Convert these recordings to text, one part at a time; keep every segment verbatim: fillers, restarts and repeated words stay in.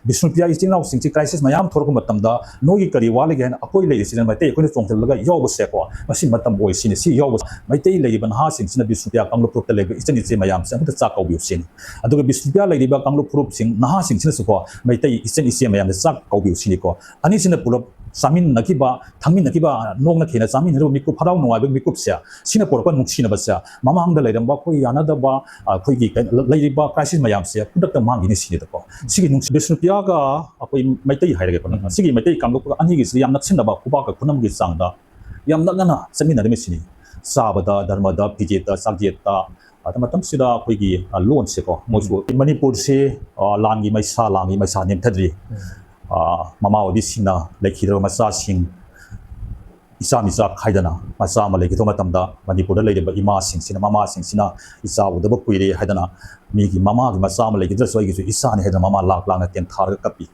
ꯕꯤꯁꯅꯨꯄ꯭ꯔꯤꯌꯥ ꯏꯆꯤꯟ ꯏꯅꯥꯎꯁꯤꯡꯁꯤ crisis ꯃꯌꯥꯝ ꯊꯣꯔꯛꯄ ꯃꯇꯝꯗ ꯅꯣꯏꯒꯤ ꯀꯔꯤ ꯋꯥꯠꯂꯤꯒꯦ ꯍꯥꯏꯅ ꯑꯩꯈꯣꯏ ꯂꯩꯔꯤꯁꯤꯅ ꯃꯩꯇꯩ ꯑꯩꯈꯣꯏꯅ ꯆꯣꯡꯁꯤꯜꯂꯒ ꯌꯥꯎꯕꯁꯦꯀꯣ, ꯃꯁꯤ ꯃꯇꯝ ꯑꯣꯏ ꯁꯤꯅꯤ꯫ ꯁꯤ ꯌꯥꯎꯕ ꯃꯩꯇꯩ ꯂꯩꯔꯤꯕ ꯅꯍꯥꯁꯤꯡꯁꯤꯅ ꯕꯤꯁꯅꯨꯄ꯭ꯔꯤꯌꯥ ꯀꯥꯡꯂꯨꯞ ꯐꯨꯔꯨꯞꯇ ꯂꯩꯕ ꯏꯆꯟ ꯏꯆꯦ ꯃꯌꯥꯝꯁꯦ ꯑꯃꯨꯛꯇ ꯆꯥꯛ ꯀꯧꯕꯤꯌꯨ ꯁꯤꯅꯤ꯫ ꯑꯗꯨꯒ ꯕꯤꯁꯅꯨꯄ꯭ꯔꯤꯌꯥ ꯂꯩꯔꯤꯕ ꯀꯥꯡꯂꯨꯞ ꯐꯨꯔꯨꯞꯁꯤꯡ ꯅꯍꯥꯁꯤꯡꯁꯤꯅꯁꯨꯀꯣ ꯃꯩꯇꯩ ꯏꯆꯟ ꯏꯆꯦ ꯃꯌꯥꯝꯁꯦ ꯆꯥꯛ ꯀꯧꯕꯤꯌꯨ ꯁꯤꯅꯤꯀꯣ꯫ ꯑꯅꯤꯁꯤꯅ ꯄꯨꯂꯞ ꯆꯥꯃꯤꯟꯅꯈꯤꯕ ꯊꯛꯃꯤꯟꯅꯈꯤꯕ ꯅꯣꯡꯅ ꯈꯦꯅ ꯆꯥꯃꯤꯟꯅꯔꯤꯕ ꯃꯤꯀꯨꯞ, ꯍꯔꯥꯎ ꯅꯨꯡꯉꯥꯏꯕꯒꯤ ꯃꯤꯀꯨꯞꯁꯦ, ꯁꯤꯅ ꯄꯨꯔꯛꯄ ꯅꯨꯡꯁꯤꯅꯕꯁꯦ, ꯃꯃꯥꯡꯗ ꯂꯩꯔꯝꯕ ꯑꯩꯈꯣꯏ ꯌꯥꯅꯗꯕ, ꯑꯩꯈꯣꯏꯒꯤ ꯀꯩ-, ꯂꯩꯔꯤꯕ crisis ꯃꯌꯥꯝꯁꯦ ꯈꯨꯗꯛꯇ ꯃꯥꯡꯈꯤꯅꯤ ꯁꯤꯅꯤꯗꯀꯣ꯫ ꯁꯤꯒꯤ ꯅꯨꯡꯁꯤ-, ꯕꯤꯁꯅꯨꯄ꯭ꯔꯤꯌꯥꯒ ꯑꯩꯈꯣꯏ ꯃꯩꯇꯩ ꯍꯥꯏꯔꯒꯦꯀꯣ, ꯎꯝ꯫ ꯁꯤꯒꯤ ꯃꯩꯇꯩ ꯀꯥꯡꯂꯨꯞ ꯑꯅꯤꯒꯤꯁꯤꯗ ꯌꯥꯝ ꯅꯛꯁꯤꯟꯅꯕ ꯈꯨꯕꯥꯛꯀ ꯈꯨꯅꯝꯒꯤ ꯆꯥꯡꯗ ꯌꯥꯝ ꯅꯛꯅꯅ ꯆꯠꯃꯤꯟꯅꯔꯝꯃꯤꯁꯤꯅꯤ꯫ ꯆꯥꯕꯗ, ꯙꯔꯃꯗ, ꯐꯤꯖꯦꯠꯇ, ꯆꯥꯛꯖꯦꯠꯇ, ꯑꯗ ꯃꯇꯝꯁꯤꯗ ꯑꯩꯈꯣꯏꯒꯤ, ꯑ, ꯂꯣꯟꯁꯦꯀꯣ, ꯃꯣꯏꯁꯨ ꯃꯅꯤꯄꯨꯔꯁꯤ, ꯑ, ꯂꯥꯟꯒꯤ ꯃꯩꯁꯥ, ꯂꯥꯟꯒꯤ ꯃꯩꯁꯥ ꯅꯦꯝꯊꯗ꯭ꯔꯤ꯫ ꯎꯝ꯫ ꯑ, ꯃꯃꯥ ꯑꯣꯏꯕꯤꯁꯤꯡꯅ ꯂꯩꯈꯤꯗ꯭ꯔꯕ ꯃꯆꯥꯁꯤꯡ, ꯏꯆꯥ ꯃꯤꯆꯥ ꯈꯥꯏꯗꯅ ꯃꯆꯥ ꯑꯃ ꯂꯩꯈꯤꯗꯕ ꯃꯇꯝꯗ ꯃꯅꯤꯄꯨꯔꯗ ꯂꯩꯔꯤꯕ ꯏꯃꯥꯁꯤꯡꯁꯤꯅ, ꯃꯃꯥꯁꯤꯡꯁꯤꯅ ꯏꯆꯥ ꯎꯗꯕ ꯀꯨꯏꯔꯦ ꯍꯥꯏꯗꯅ, ꯃꯤꯒꯤ ꯃꯃꯥꯒꯤ ꯃꯆꯥ ꯑꯃ ꯂꯩꯈꯤꯗ꯭ꯔꯁꯨ ꯑꯩꯒꯤꯁꯨ ꯏꯆꯥꯅꯤ ꯍꯥꯏꯗꯅ ꯃꯃꯥ ꯂꯥꯛ ꯂꯥꯛꯅ ꯇꯦꯟꯊꯥꯔꯒ ꯀꯞꯄꯤ꯫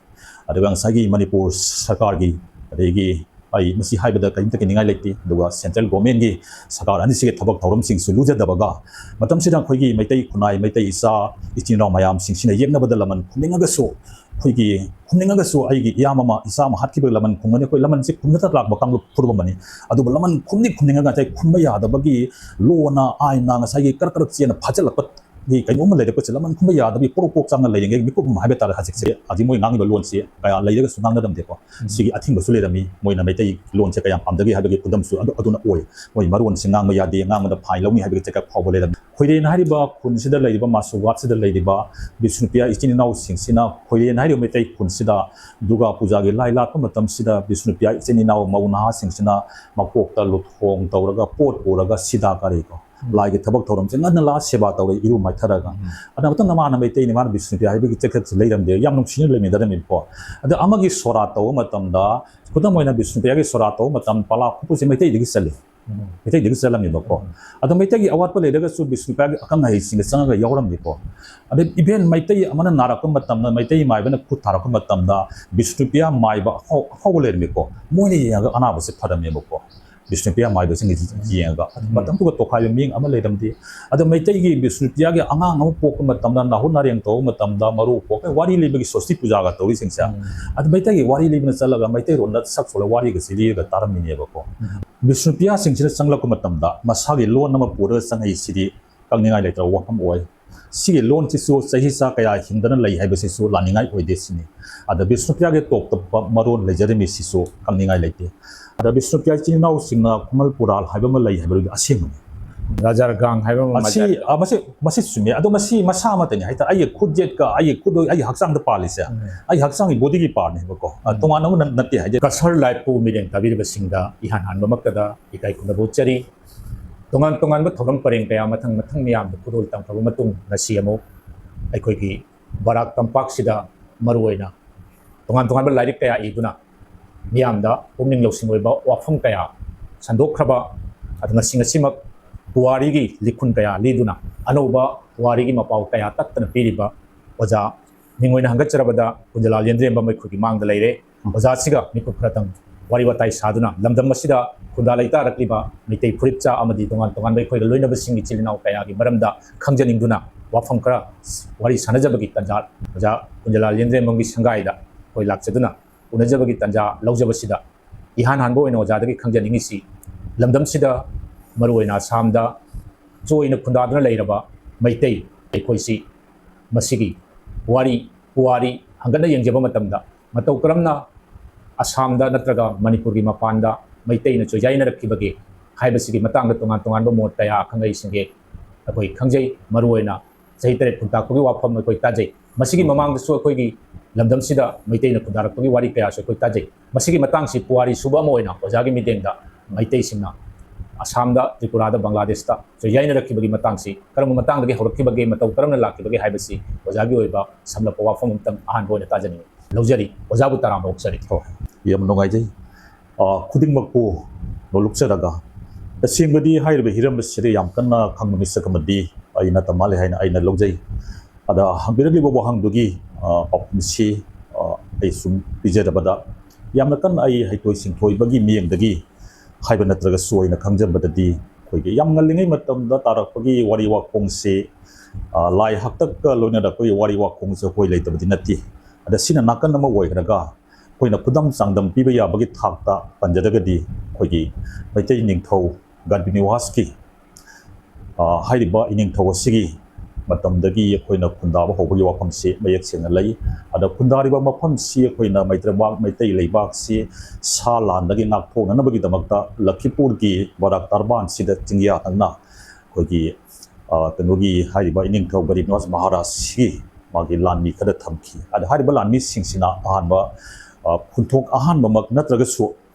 ꯑꯗꯨꯒ ꯉꯁꯥꯏꯒꯤ ꯃꯅꯤꯄꯨꯔ ꯁꯔꯀꯥꯔꯒꯤ, ꯑꯗꯒꯤ ꯑꯩ ꯃꯁꯤ ꯍꯥꯏꯕꯗ ꯀꯔꯤꯝꯇ ꯀꯤꯅꯤꯡꯉꯥꯏ ꯂꯩꯇꯦ꯫ ꯑꯗꯨꯒ central governmentꯀꯤ ꯁꯔꯀꯥꯔ ꯑꯅꯤꯁꯤꯒꯤ ꯊꯕꯛ ꯊꯧꯔꯝꯁꯤꯡꯁꯨ ꯂꯨꯖꯗꯕꯒ, ꯃꯇꯝꯁꯤꯗ ꯑꯩꯈꯣꯏꯒꯤ ꯃꯩꯇꯩ ꯈꯨꯟꯅꯥꯏ, ꯃꯩꯇꯩ ꯏꯆꯥ ꯏꯆꯤꯟ ꯏꯅꯥꯎ ꯃꯌꯥꯝꯁꯤꯡꯁꯤꯅ ꯌꯦꯛꯅꯕꯗ ꯂꯃꯟ ꯈꯨꯝꯅꯤꯡꯉꯒꯁꯨ, ꯑꯩꯈꯣꯏꯒꯤ ꯈꯨꯝꯅꯤꯡꯉꯒꯁꯨ ꯑꯩꯒꯤ ꯏꯌꯥꯝꯕ ꯑꯃ, ꯏꯆꯥ ꯑꯃ ꯍꯥꯠꯈꯤꯕꯒꯤ ꯂꯃꯟ ꯈꯨꯝꯒꯅꯤ꯫ ꯑꯩꯈꯣꯏ ꯂꯃꯟꯁꯤ ꯈꯨꯝꯅꯗ ꯂꯥꯛꯄ ꯀꯥꯡꯂꯨꯞ ꯐꯨꯔꯨꯞ ꯑꯃꯅꯤ꯫ ꯑꯗꯨꯕꯨ ꯂꯃꯟ ꯈꯨꯝꯅꯤ ꯈꯨꯝꯅꯤꯡꯉꯒ ꯉꯁꯥꯏ ꯈꯨꯝꯕ ꯌꯥꯗꯕꯒꯤ ꯂꯣꯅ, ꯑꯥꯏꯟꯅ ꯉꯁꯥꯏꯒꯤ ꯀꯔꯛ ꯀꯔꯛ ꯆꯦꯅ ꯐꯥꯖꯤꯜꯂꯛꯄꯒꯤ ꯀꯩꯅꯣꯝ ꯑꯃ ꯂꯩꯔꯦ꯫ ꯑꯩꯈꯣꯏꯁꯦ ꯂꯃꯟ ꯈꯨꯝꯕ ꯌꯥꯗꯕꯒꯤ ꯄꯣꯔꯣꯛ ꯄꯣꯛ ꯆꯥꯡꯅ ꯂꯩꯔꯤꯉꯩ ꯃꯤꯀꯨꯞ ꯑꯃ ꯍꯥꯏꯕ ꯇꯥꯔꯦ ꯍꯧꯖꯤꯛꯁꯦ꯫ ꯍꯧꯖꯤꯛ ꯃꯣꯏ ꯉꯥꯡꯉꯤꯕ ꯂꯣꯟꯁꯤ ꯀꯌꯥ ꯂꯩꯔꯒꯁꯨ ꯉꯥꯡꯅꯔꯝꯗꯦꯀꯣ꯫ ꯎꯝ꯫ ꯁꯤꯒꯤ ꯑꯊꯤꯡꯕꯁꯨ ꯂꯩꯔꯝꯃꯤ꯫ ꯃꯣꯏꯅ ꯃꯩꯇꯩ ꯂꯣꯟꯁꯦ ꯀꯌꯥꯝ ꯄꯥꯝꯖꯒꯦ ꯍꯥꯏꯕꯒꯤ ꯈꯨꯗꯝꯁꯨ ꯑꯗꯨ, ꯑꯗꯨꯅ ꯑꯣꯏ꯫ ꯃꯣꯏ ꯃꯔꯣꯟꯁꯦ ꯉꯥꯡꯕ ꯌꯥꯗꯦ, ꯉꯥꯡꯕꯗ fine ꯂꯧꯅꯤ ꯍꯥꯏꯕꯒꯤ ꯆꯩꯀꯛ ꯐꯥꯎꯕ ꯂꯩꯔꯝꯃꯤ꯫ ꯈꯣꯏꯔꯦꯟ ꯍꯥꯏꯔꯤꯕ ꯈꯨꯟꯁꯤꯗ ꯂꯩꯔꯤꯕ, ꯃꯥꯁꯨ ꯋꯥꯠꯁꯤꯗ ꯂꯩꯔꯤꯕ ꯕꯤꯁꯅꯨꯄ꯭ꯔꯤꯌꯥ ꯏꯆꯤꯟ ꯏꯅꯥꯎꯁꯤꯡꯁꯤꯅ, ꯈꯣꯏꯔꯦꯟ ꯍꯥꯏꯔꯤꯕ ꯃꯩꯇꯩ ꯈꯨꯟꯁꯤꯗ ꯗꯨꯔꯒꯥ ꯄꯨꯖꯥꯒꯤ ꯂꯥꯏ ꯂꯥꯠꯄ ꯃꯇꯝꯁꯤꯗ ꯕꯤꯁꯅꯨꯄ꯭ꯔꯤꯌꯥ ꯏꯆꯤꯟ ꯏꯅꯥꯎ ꯃꯧ ꯅꯍꯥꯁꯤꯡꯁꯤꯅ ꯃꯀꯣꯛꯇ ꯂꯨꯊꯣꯡ ꯇꯧꯔꯒ ꯄꯣꯠ ꯄꯨꯔꯒ ꯁꯤꯗꯥ ꯀꯥꯔꯤꯀꯣ꯫ ꯎꯝ꯫ ꯂꯥꯏꯒꯤ ꯊꯕꯛ ꯊꯧꯔꯝꯁꯦ ꯉꯟꯅ ꯂꯥꯛꯑ ꯁꯦꯕꯥ ꯇꯧꯔꯦ, ꯏꯔꯨ ꯃꯥꯏꯊꯔꯒ꯫ ꯎꯝ꯫ ꯑꯗꯨ ꯃꯇꯝꯗ ꯃꯥꯅ ꯃꯩꯇꯩꯅꯤ, ꯃꯥꯅ ꯕꯤꯁꯅꯨꯄ꯭ꯔꯤꯌꯥ ꯍꯥꯏꯕꯒꯤ ꯆꯩꯈꯛꯁꯨ ꯂꯩꯔꯝꯗꯦ꯫ ꯌꯥꯝ ꯅꯨꯡꯁꯤꯅ ꯂꯩꯃꯤꯟꯅꯔꯝꯃꯤꯀꯣ꯫ ꯑꯗ ꯑꯃꯒꯤ ꯁꯣꯔꯥꯠ ꯇꯧꯕ ꯃꯇꯝꯗ, ꯈꯨꯗꯝ ꯑꯣꯏꯅ ꯕꯤꯁꯅꯨꯄ꯭ꯔꯤꯌꯥꯒꯤ ꯁꯣꯔꯥꯠ ꯇꯧꯕ ꯃꯇꯝ ꯄꯂꯥ ꯈꯨꯠꯄꯨꯁꯦ ꯃꯩꯇꯩꯗꯒꯤ ꯆꯠꯂꯤ꯫ ꯎꯝ꯫ ꯃꯩꯇꯩꯗꯒꯤ ꯆꯠꯂꯝꯃꯦꯕꯀꯣ꯫ ꯎꯝ꯫ ꯑꯗꯣ ꯃꯩꯇꯩꯒꯤ ꯑꯋꯥꯠꯄ ꯂꯩꯔꯒꯁꯨ ꯕꯤꯁꯅꯨꯄ꯭ꯔꯤꯌꯥꯒꯤ ꯑꯈꯪ ꯑꯍꯩꯁꯤꯡꯒ ꯆꯪꯉꯒ ꯌꯥꯎꯔꯝꯃꯤꯀꯣ꯫ ꯑꯗꯩ even ꯃꯩꯇꯩ ꯑꯃꯅ ꯅꯥꯔꯛꯄ ꯃꯇꯝꯗ, ꯃꯩꯇꯩ ꯃꯥꯏꯕꯅ ꯈꯨꯠ ꯊꯥꯔꯛꯄ ꯃꯇꯝꯗ ꯕꯤꯁꯅꯨꯄ꯭ꯔꯤꯌꯥ ꯃꯥꯏꯕ ꯑꯐꯥꯎ-, ꯑꯐꯥꯎꯕ ꯂꯩꯔꯝꯃꯤꯀꯣ꯫ ꯃꯣꯏꯅ ꯌꯦꯡꯉꯒ ꯑꯅꯥꯕꯁꯦ ꯐꯔꯝꯃꯦꯕꯀꯣ꯫ ꯕꯤꯁꯅꯨꯄ꯭ꯔꯤꯌꯥ ꯃꯥꯏꯕꯁꯤꯡꯒꯤ ꯌꯦꯡꯉꯒ꯫ ꯑꯗꯨ ꯃꯇꯝꯗꯨꯒ ꯇꯣꯈꯥꯏꯕ ꯃꯤꯡ ꯑꯃ ꯂꯩꯔꯝꯗꯦ꯫ ꯑꯗꯣ ꯃꯩꯇꯩꯒꯤ ꯕꯤꯁꯅꯨꯄ꯭ꯔꯤꯌꯥꯒꯤ ꯑꯉꯥꯡ ꯑꯃ ꯄꯣꯛꯄ ꯃꯇꯝꯗ, ꯅꯥꯍꯨꯠ ꯅꯥꯔꯦꯡ ꯇꯧꯕ ꯃꯇꯝꯗ, ꯃꯔꯨ ꯄꯣꯛꯄ ꯋꯥꯔꯤ ꯂꯤꯕꯒꯤ ꯁꯣꯁꯇꯤ ꯄꯨꯖꯥꯒ ꯇꯧꯔꯤꯁꯤꯡꯁꯦ꯫ ꯑꯗꯨ ꯃꯩꯇꯩꯒꯤ ꯋꯥꯔꯤ ꯂꯤꯕꯅ ꯆꯠꯂꯒ ꯃꯩꯇꯩꯔꯣꯟꯗ ꯁꯛ ꯁꯣꯜꯂ ꯋꯥꯔꯤꯒꯁꯤ ꯂꯤꯔꯒ ꯇꯥꯔꯝꯃꯤꯅꯦꯕꯀꯣ꯫ ꯕꯤꯁꯅꯨꯄ꯭ꯔꯤꯌꯥꯁꯤꯡꯁꯤꯅ ꯆꯪꯂꯛꯄ ꯃꯇꯝꯗ ꯃꯁꯥꯒꯤ ꯂꯣꯟ ꯑꯃ ꯄꯨꯔꯒ ꯆꯪꯉꯛꯏꯁꯤꯗꯤ ꯀꯛꯅꯤꯡꯉꯥꯏ ꯂꯩꯇ꯭ꯔꯕ ꯋꯥꯐꯝ ꯑꯣꯏ꯫ ꯁꯤꯒꯤ ꯂꯣꯟꯁꯤꯁꯨ ꯆꯍꯤ ꯆꯥ ꯀꯌꯥ ꯍꯤꯡꯗꯅ ꯂꯩ ꯍꯥꯏꯕꯁꯤꯁꯨ ꯂꯥꯟꯅꯤꯡꯉꯥꯏ ꯑꯣꯏꯗꯦ ꯁꯤꯅꯤ꯫ ꯑꯗ ꯕꯤꯁꯅꯨꯄ꯭ꯔꯤꯌꯥꯒꯤ ꯇꯣꯞ ꯇꯣꯞꯄ ꯃꯔꯣꯟ ꯂꯩꯖꯔꯝꯃꯤ ꯁꯤꯁꯨ ꯀꯛꯅꯤꯡꯉꯥꯏ ꯂꯩꯇꯦ꯫ ꯑꯗ ꯕꯤꯁꯅꯨꯄ꯭ꯔꯤꯌꯥ ꯏꯆꯤꯜ ꯏꯅꯥꯎꯁꯤꯡꯅ ꯈꯨꯃꯜ ꯄꯨꯔꯥꯜ ꯍꯥꯏꯕ ꯑꯃ ꯂꯩ ꯍꯥꯏꯕꯗꯨꯗꯤ ꯑꯁꯦꯡꯕꯅꯤ꯫ ꯔꯥꯖꯥ ꯔꯒꯥꯡ ꯍꯥꯏꯕ ꯑꯃ ꯃꯁꯤ, ꯑ, ꯃꯁꯤ, ꯃꯁꯤ ꯆꯨꯝꯃꯦ꯫ ꯑꯗꯣ ꯃꯁꯤ ꯃꯁꯥ ꯑꯃꯠꯇꯅꯤ ꯍꯥꯏꯇꯥꯔꯦ꯫ ꯑꯩꯒꯤ ꯈꯨꯠ ꯌꯦꯠꯀ ꯑꯩꯒꯤ ꯈꯨꯠ, ꯑꯩꯒꯤ ꯍꯛꯆꯥꯡꯗ ꯄꯥꯜꯂꯤꯁꯦ, ꯑꯩ ꯍꯛꯆꯥꯡꯒꯤ ꯕꯣꯗꯤꯒꯤ ꯄꯥꯔꯠꯅꯦꯕꯀꯣ꯫ ꯑ, ꯇꯣꯉꯥꯟꯅ ꯑꯃ ꯅꯠꯇꯦ ꯍꯥꯏꯗꯤ꯫ ꯀꯁꯔ ꯂꯥꯏꯐꯄꯨ ꯃꯤꯠꯌꯦꯡ ꯇꯥꯕꯤꯔꯤꯕꯁꯤꯡꯗ ꯏꯍꯥꯟ ꯍꯥꯟꯕꯃꯛꯇꯗ ꯏꯀꯥꯏ ꯈꯨꯝꯅꯕ ꯎꯠꯆꯔꯤ꯫ ꯇꯣꯉꯥꯟ ꯇꯣꯉꯥꯟꯕ ꯊꯧꯔꯝ ꯄꯔꯦꯡ ꯀꯌꯥ ꯃꯊꯪ ꯃꯊꯪ ꯃꯤꯌꯥꯝꯗ ꯈꯨꯗꯣꯜ ꯇꯝꯈ꯭ꯔꯕ ꯃꯇꯨꯡ, ꯉꯁꯤ ꯑꯃꯨꯛ ꯑꯩꯈꯣꯏꯒꯤ ꯕꯔꯥꯛ ꯇꯝꯄꯥꯛꯁꯤꯗ ꯃꯔꯨꯑꯣꯏꯅ ꯇꯣꯉꯥꯟ ꯇꯣꯉꯥꯟꯕ ꯂꯥꯏꯔꯤꯛ ꯀꯌꯥ ꯏꯗꯨꯅ ꯃꯤꯌꯥꯝꯗ ꯄꯨꯛꯅꯤꯡ ꯂꯧꯁꯤꯡ ꯑꯣꯏꯕ ꯋꯥꯐꯝ ꯀꯌꯥ ꯁꯟꯗꯣꯛꯈ꯭ꯔꯕ, ꯑꯗꯨ ꯉꯁꯤ ꯉꯁꯤꯃꯛ ꯄꯨꯋꯥꯔꯤꯒꯤ ꯂꯤꯈꯨꯟ ꯀꯌꯥ ꯂꯤꯗꯨꯅ ꯑꯅꯧꯕ ꯄꯨꯋꯥꯔꯤꯒꯤ ꯃꯄꯥꯎ ꯀꯌꯥ ꯇꯠꯇꯅ ꯄꯤꯔꯤꯕ ꯑꯣꯖꯥ ꯃꯤꯡ ꯑꯣꯏꯅ ꯍꯪꯒꯠꯆꯔꯕꯗ ꯀꯨꯟꯖꯂꯥꯜ ꯌꯦꯟꯗ꯭ꯔꯦꯝꯕꯝ ꯑꯩꯈꯣꯏꯒꯤ ꯃꯥꯡꯗ ꯂꯩꯔꯦ꯫ ꯑꯣꯖꯥꯁꯤꯒ ꯃꯤꯀꯨꯞ ꯈꯔꯇꯪ ꯋꯥꯔꯤ ꯋꯥꯇꯥꯏ ꯁꯥꯗꯨꯅ ꯂꯝꯗꯝ ꯑꯁꯤꯗ ꯈꯨꯟꯗꯥ ꯂꯩꯇꯥꯔꯛꯂꯤꯕ ꯃꯩꯇꯩ ꯐꯨꯔꯤꯠꯆꯥ ꯑꯃꯗꯤ ꯇꯣꯉꯥꯟ ꯇꯣꯉꯥꯟꯕ ꯑꯩꯈꯣꯏꯒ ꯂꯣꯏꯅꯕꯁꯤꯡ, ꯏꯆꯤꯜ ꯏꯅꯥꯎ ꯀꯌꯥꯒꯤ ꯃꯔꯝꯗ ꯈꯪꯖꯅꯤꯡꯗꯨꯅ ꯋꯥꯐꯝ ꯈꯔ ꯋꯥꯔꯤ ꯁꯥꯟꯅꯖꯕꯒꯤ ꯇꯥꯟꯖꯥ ꯑꯣꯖꯥ ꯀꯨꯟꯖꯂꯥꯜ ꯌꯦꯟꯗ꯭ꯔꯦꯝꯕꯝꯒꯤ ꯁꯪꯒꯥꯏꯗ ꯑꯩꯈꯣꯏ ꯂꯥꯛꯆꯗꯨꯅ ꯎꯅꯖꯕꯒꯤ ꯇꯥꯟꯖꯥ ꯂꯧꯖꯕꯁꯤꯗ ꯏꯍꯥꯟ ꯍꯥꯟꯕ ꯑꯣꯏꯅ ꯑꯣꯖꯥꯗꯒꯤ ꯈꯪꯖꯅꯤꯡꯉꯤꯁꯤ, ꯂꯝꯗꯝꯁꯤꯗ ꯃꯔꯨꯑꯣꯏꯅ ꯑꯁꯥꯝꯗ ꯆꯣꯏꯅ ꯈꯨꯟꯗꯥꯗꯨꯅ ꯂꯩꯔꯕ ꯃꯩꯇꯩ ꯑꯩꯈꯣꯏꯁꯤ ꯃꯁꯤꯒꯤ ꯋꯥꯔꯤ ꯄꯨꯋꯥꯔꯤ ꯍꯪꯒꯠꯅ ꯌꯦꯡꯖꯕ ꯃꯇꯝꯗ ꯃꯇꯧ ꯀꯔꯝꯅ ꯑꯁꯥꯝꯗ ꯅꯠꯇ꯭ꯔꯒ ꯃꯅꯤꯄꯨꯔꯒꯤ ꯃꯄꯥꯟꯗ ꯃꯩꯇꯩꯅ ꯆꯣꯏꯖꯥꯏꯅꯔꯛꯈꯤꯕꯒꯦ ꯍꯥꯏꯕꯁꯤꯒꯤ ꯃꯇꯥꯡꯗ ꯇꯣꯉꯥꯟ ꯇꯣꯉꯥꯟꯕ ꯃꯣꯠ ꯀꯌꯥ ꯑꯈꯪ ꯑꯍꯩꯁꯤꯡꯒꯤ ꯑꯩꯈꯣꯏ ꯈꯪꯖꯩ꯫ ꯃꯔꯨꯑꯣꯏꯅ ꯆꯍꯤ ꯇꯔꯦꯠ ꯈꯨꯟꯇꯥꯛꯄꯒꯤ ꯋꯥꯐꯝ ꯑꯩꯈꯣꯏ ꯇꯥꯖꯩ꯫ ꯃꯁꯤꯒꯤ ꯃꯃꯥꯡꯗꯁꯨ ꯑꯩꯈꯣꯏꯒꯤ ꯂꯝꯗꯝꯁꯤꯗ ꯃꯩꯇꯩꯅ ꯈꯨꯟꯗꯥꯔꯛꯄꯒꯤ ꯋꯥꯔꯤ ꯀꯌꯥꯁꯨ ꯑꯩꯈꯣꯏ ꯇꯥꯖꯩ꯫ ꯃꯁꯤꯒꯤ ꯃꯇꯥꯡꯁꯤ ꯄꯨꯋꯥꯔꯤ ꯁꯨꯕ ꯑꯃ ꯑꯣꯏꯅ ꯑꯣꯖꯥꯒꯤ ꯃꯤꯠꯌꯦꯡꯗ ꯃꯩꯇꯩꯁꯤꯡꯅ ꯑꯁꯥꯝꯗ, ꯇ꯭ꯔꯤꯄꯨꯔꯥꯗ, ꯕꯪꯒ꯭ꯂꯥꯗꯦꯁꯇ ꯆꯣꯏꯌꯥꯏꯅꯔꯛꯈꯤꯕꯒꯤ ꯃꯇꯥꯡꯁꯤ ꯀꯔꯝꯕ ꯃꯇꯥꯡꯗꯒꯤ ꯍꯧꯔꯛꯈꯤꯕꯒꯦ, ꯃꯇꯧ ꯀꯔꯝꯅ ꯂꯥꯛꯈꯤꯕꯒꯦ ꯍꯥꯏꯕꯁꯤ ꯑꯣꯖꯥꯒꯤ ꯑꯣꯏꯕ ꯁꯝꯂꯞꯄ ꯋꯥꯐꯝ ꯑꯃꯇꯪ ꯑꯍꯥꯟꯕ ꯑꯣꯏꯅ ꯇꯥꯖꯅꯤꯡꯏ, ꯂꯧꯖꯔꯤ꯫ ꯑꯣꯖꯥꯕꯨ ꯇꯔꯥꯝꯅ ꯑꯣꯛꯆꯔꯤ꯫ ꯍꯣꯏ, ꯌꯥꯝ ꯅꯨꯡꯉꯥꯏꯖꯩ꯫ ꯑ, ꯈꯨꯗꯤꯡꯃꯛꯄꯨ ꯅꯣꯂꯨꯛꯆꯔꯒ, ꯇꯁꯦꯡꯕꯗꯤ ꯍꯥꯏꯔꯤꯕ ꯍꯤꯔꯝ ꯑꯁꯤꯗ ꯌꯥꯝ ꯀꯟꯅ ꯈꯪꯕ ꯃꯤꯁꯛ ꯑꯃꯗꯤ ꯑꯩ ꯅꯠꯇ ꯃꯥꯜꯂꯦ ꯍꯥꯏꯅ ꯑꯩꯅ ꯂꯧꯖꯩ꯫ ꯑꯗ ꯍꯪꯕꯤꯔꯛꯂꯤꯕ ꯋꯥꯍꯪꯗꯨꯒꯤ, ꯑ, ꯄꯥꯎꯈꯨꯝꯁꯤ, ꯑ, ꯑꯩ ꯁꯨꯝ ꯄꯤꯖꯔꯕꯗ, ꯌꯥꯝꯅ ꯀꯟꯅ ꯑꯩ ꯍꯩꯊꯣꯏ ꯁꯤꯡꯊꯣꯏꯕꯒꯤ ꯃꯤꯠꯌꯦꯡꯗꯒꯤ ꯍꯥꯏꯕ ꯅꯠꯇ꯭ꯔꯒꯁꯨ ꯑꯩꯅ ꯈꯪꯖꯕꯗꯗꯤ ꯑꯩꯈꯣꯏꯒꯤ ꯌꯥꯝ ꯉꯜꯂꯤꯉꯩ ꯃꯇꯝꯗ ꯇꯥꯔꯛꯄꯒꯤ ꯋꯥꯔꯤ ꯋꯥꯈꯣꯡꯁꯤ, ꯑ, ꯂꯥꯏ ꯍꯥꯛꯇꯛꯀ ꯂꯣꯏꯅꯔꯛꯄꯒꯤ ꯋꯥꯔꯤ ꯋꯥꯈꯣꯡꯁꯦ ꯑꯩꯈꯣꯏ ꯂꯩꯇꯕꯗꯤ ꯅꯠꯇꯦ꯫ ꯑꯗ ꯁꯤꯅ ꯅꯥꯀꯟ ꯑꯃ ꯑꯣꯏꯈ꯭ꯔꯒ, ꯑꯩꯈꯣꯏꯅ ꯈꯨꯗꯝ ꯆꯥꯡꯗꯝ ꯄꯤꯕ ꯌꯥꯕꯒꯤ ꯊꯥꯛꯇ ꯄꯟꯖꯔꯒꯗꯤ, ꯑꯩꯈꯣꯏꯒꯤ ꯃꯩꯇꯩ ꯅꯤꯡꯊꯧ ꯒꯥꯟꯙꯤ ꯅꯤꯋꯥꯁꯀꯤ, ꯑ, ꯍꯥꯏꯔꯤꯕ ꯏꯅꯤꯡꯊꯧ ꯑꯁꯤꯒꯤ ꯃꯇꯝꯗꯒꯤ ꯑꯩꯈꯣꯏꯅ ꯈꯨꯟꯗꯥꯕ ꯍꯧꯕꯒꯤ ꯋꯥꯐꯝꯁꯤ ꯃꯌꯦꯛ ꯁꯦꯡꯅ ꯂꯩ꯫ ꯑꯗ ꯈꯨꯟꯗꯥꯔꯤꯕ ꯃꯐꯝꯁꯤ ꯑꯩꯈꯣꯏꯅ ꯃꯩꯇ꯭ꯔꯕꯥꯛ ꯃꯩꯇꯩ ꯂꯩꯕꯥꯛꯁꯤ ꯁꯥ ꯂꯥꯟꯗꯒꯤ ꯉꯥꯛꯊꯣꯛꯅꯅꯕꯒꯤꯗꯃꯛꯇ ꯂꯈꯤꯄꯨꯔꯒꯤ ꯕꯔꯥꯛ ꯇꯔꯕꯥꯟꯁꯤꯗ ꯆꯤꯡꯌꯥ ꯅꯛꯅ ꯑꯩꯈꯣꯏꯒꯤ, ꯑ, ꯀꯩꯅꯣꯒꯤ ꯍꯥꯏꯔꯤꯕ ꯏꯅꯤꯡꯊꯧ ꯒꯔꯤꯕ ꯅꯤꯋꯥꯖ ꯃꯍꯥꯔꯥꯖꯁꯤꯒꯤ ꯃꯥꯒꯤ ꯂꯥꯟꯃꯤ ꯈꯔ ꯊꯝꯈꯤ꯫ ꯑꯗ ꯍꯥꯏꯔꯤꯕ ꯂꯥꯟꯃꯤꯁꯤꯡꯁꯤꯅ ꯑꯍꯥꯟꯕ, ꯑ, ꯈꯨꯟꯊꯣꯛ ꯑꯍꯥꯟꯕꯃꯛ ꯅꯠꯇ꯭ꯔꯒꯁꯨ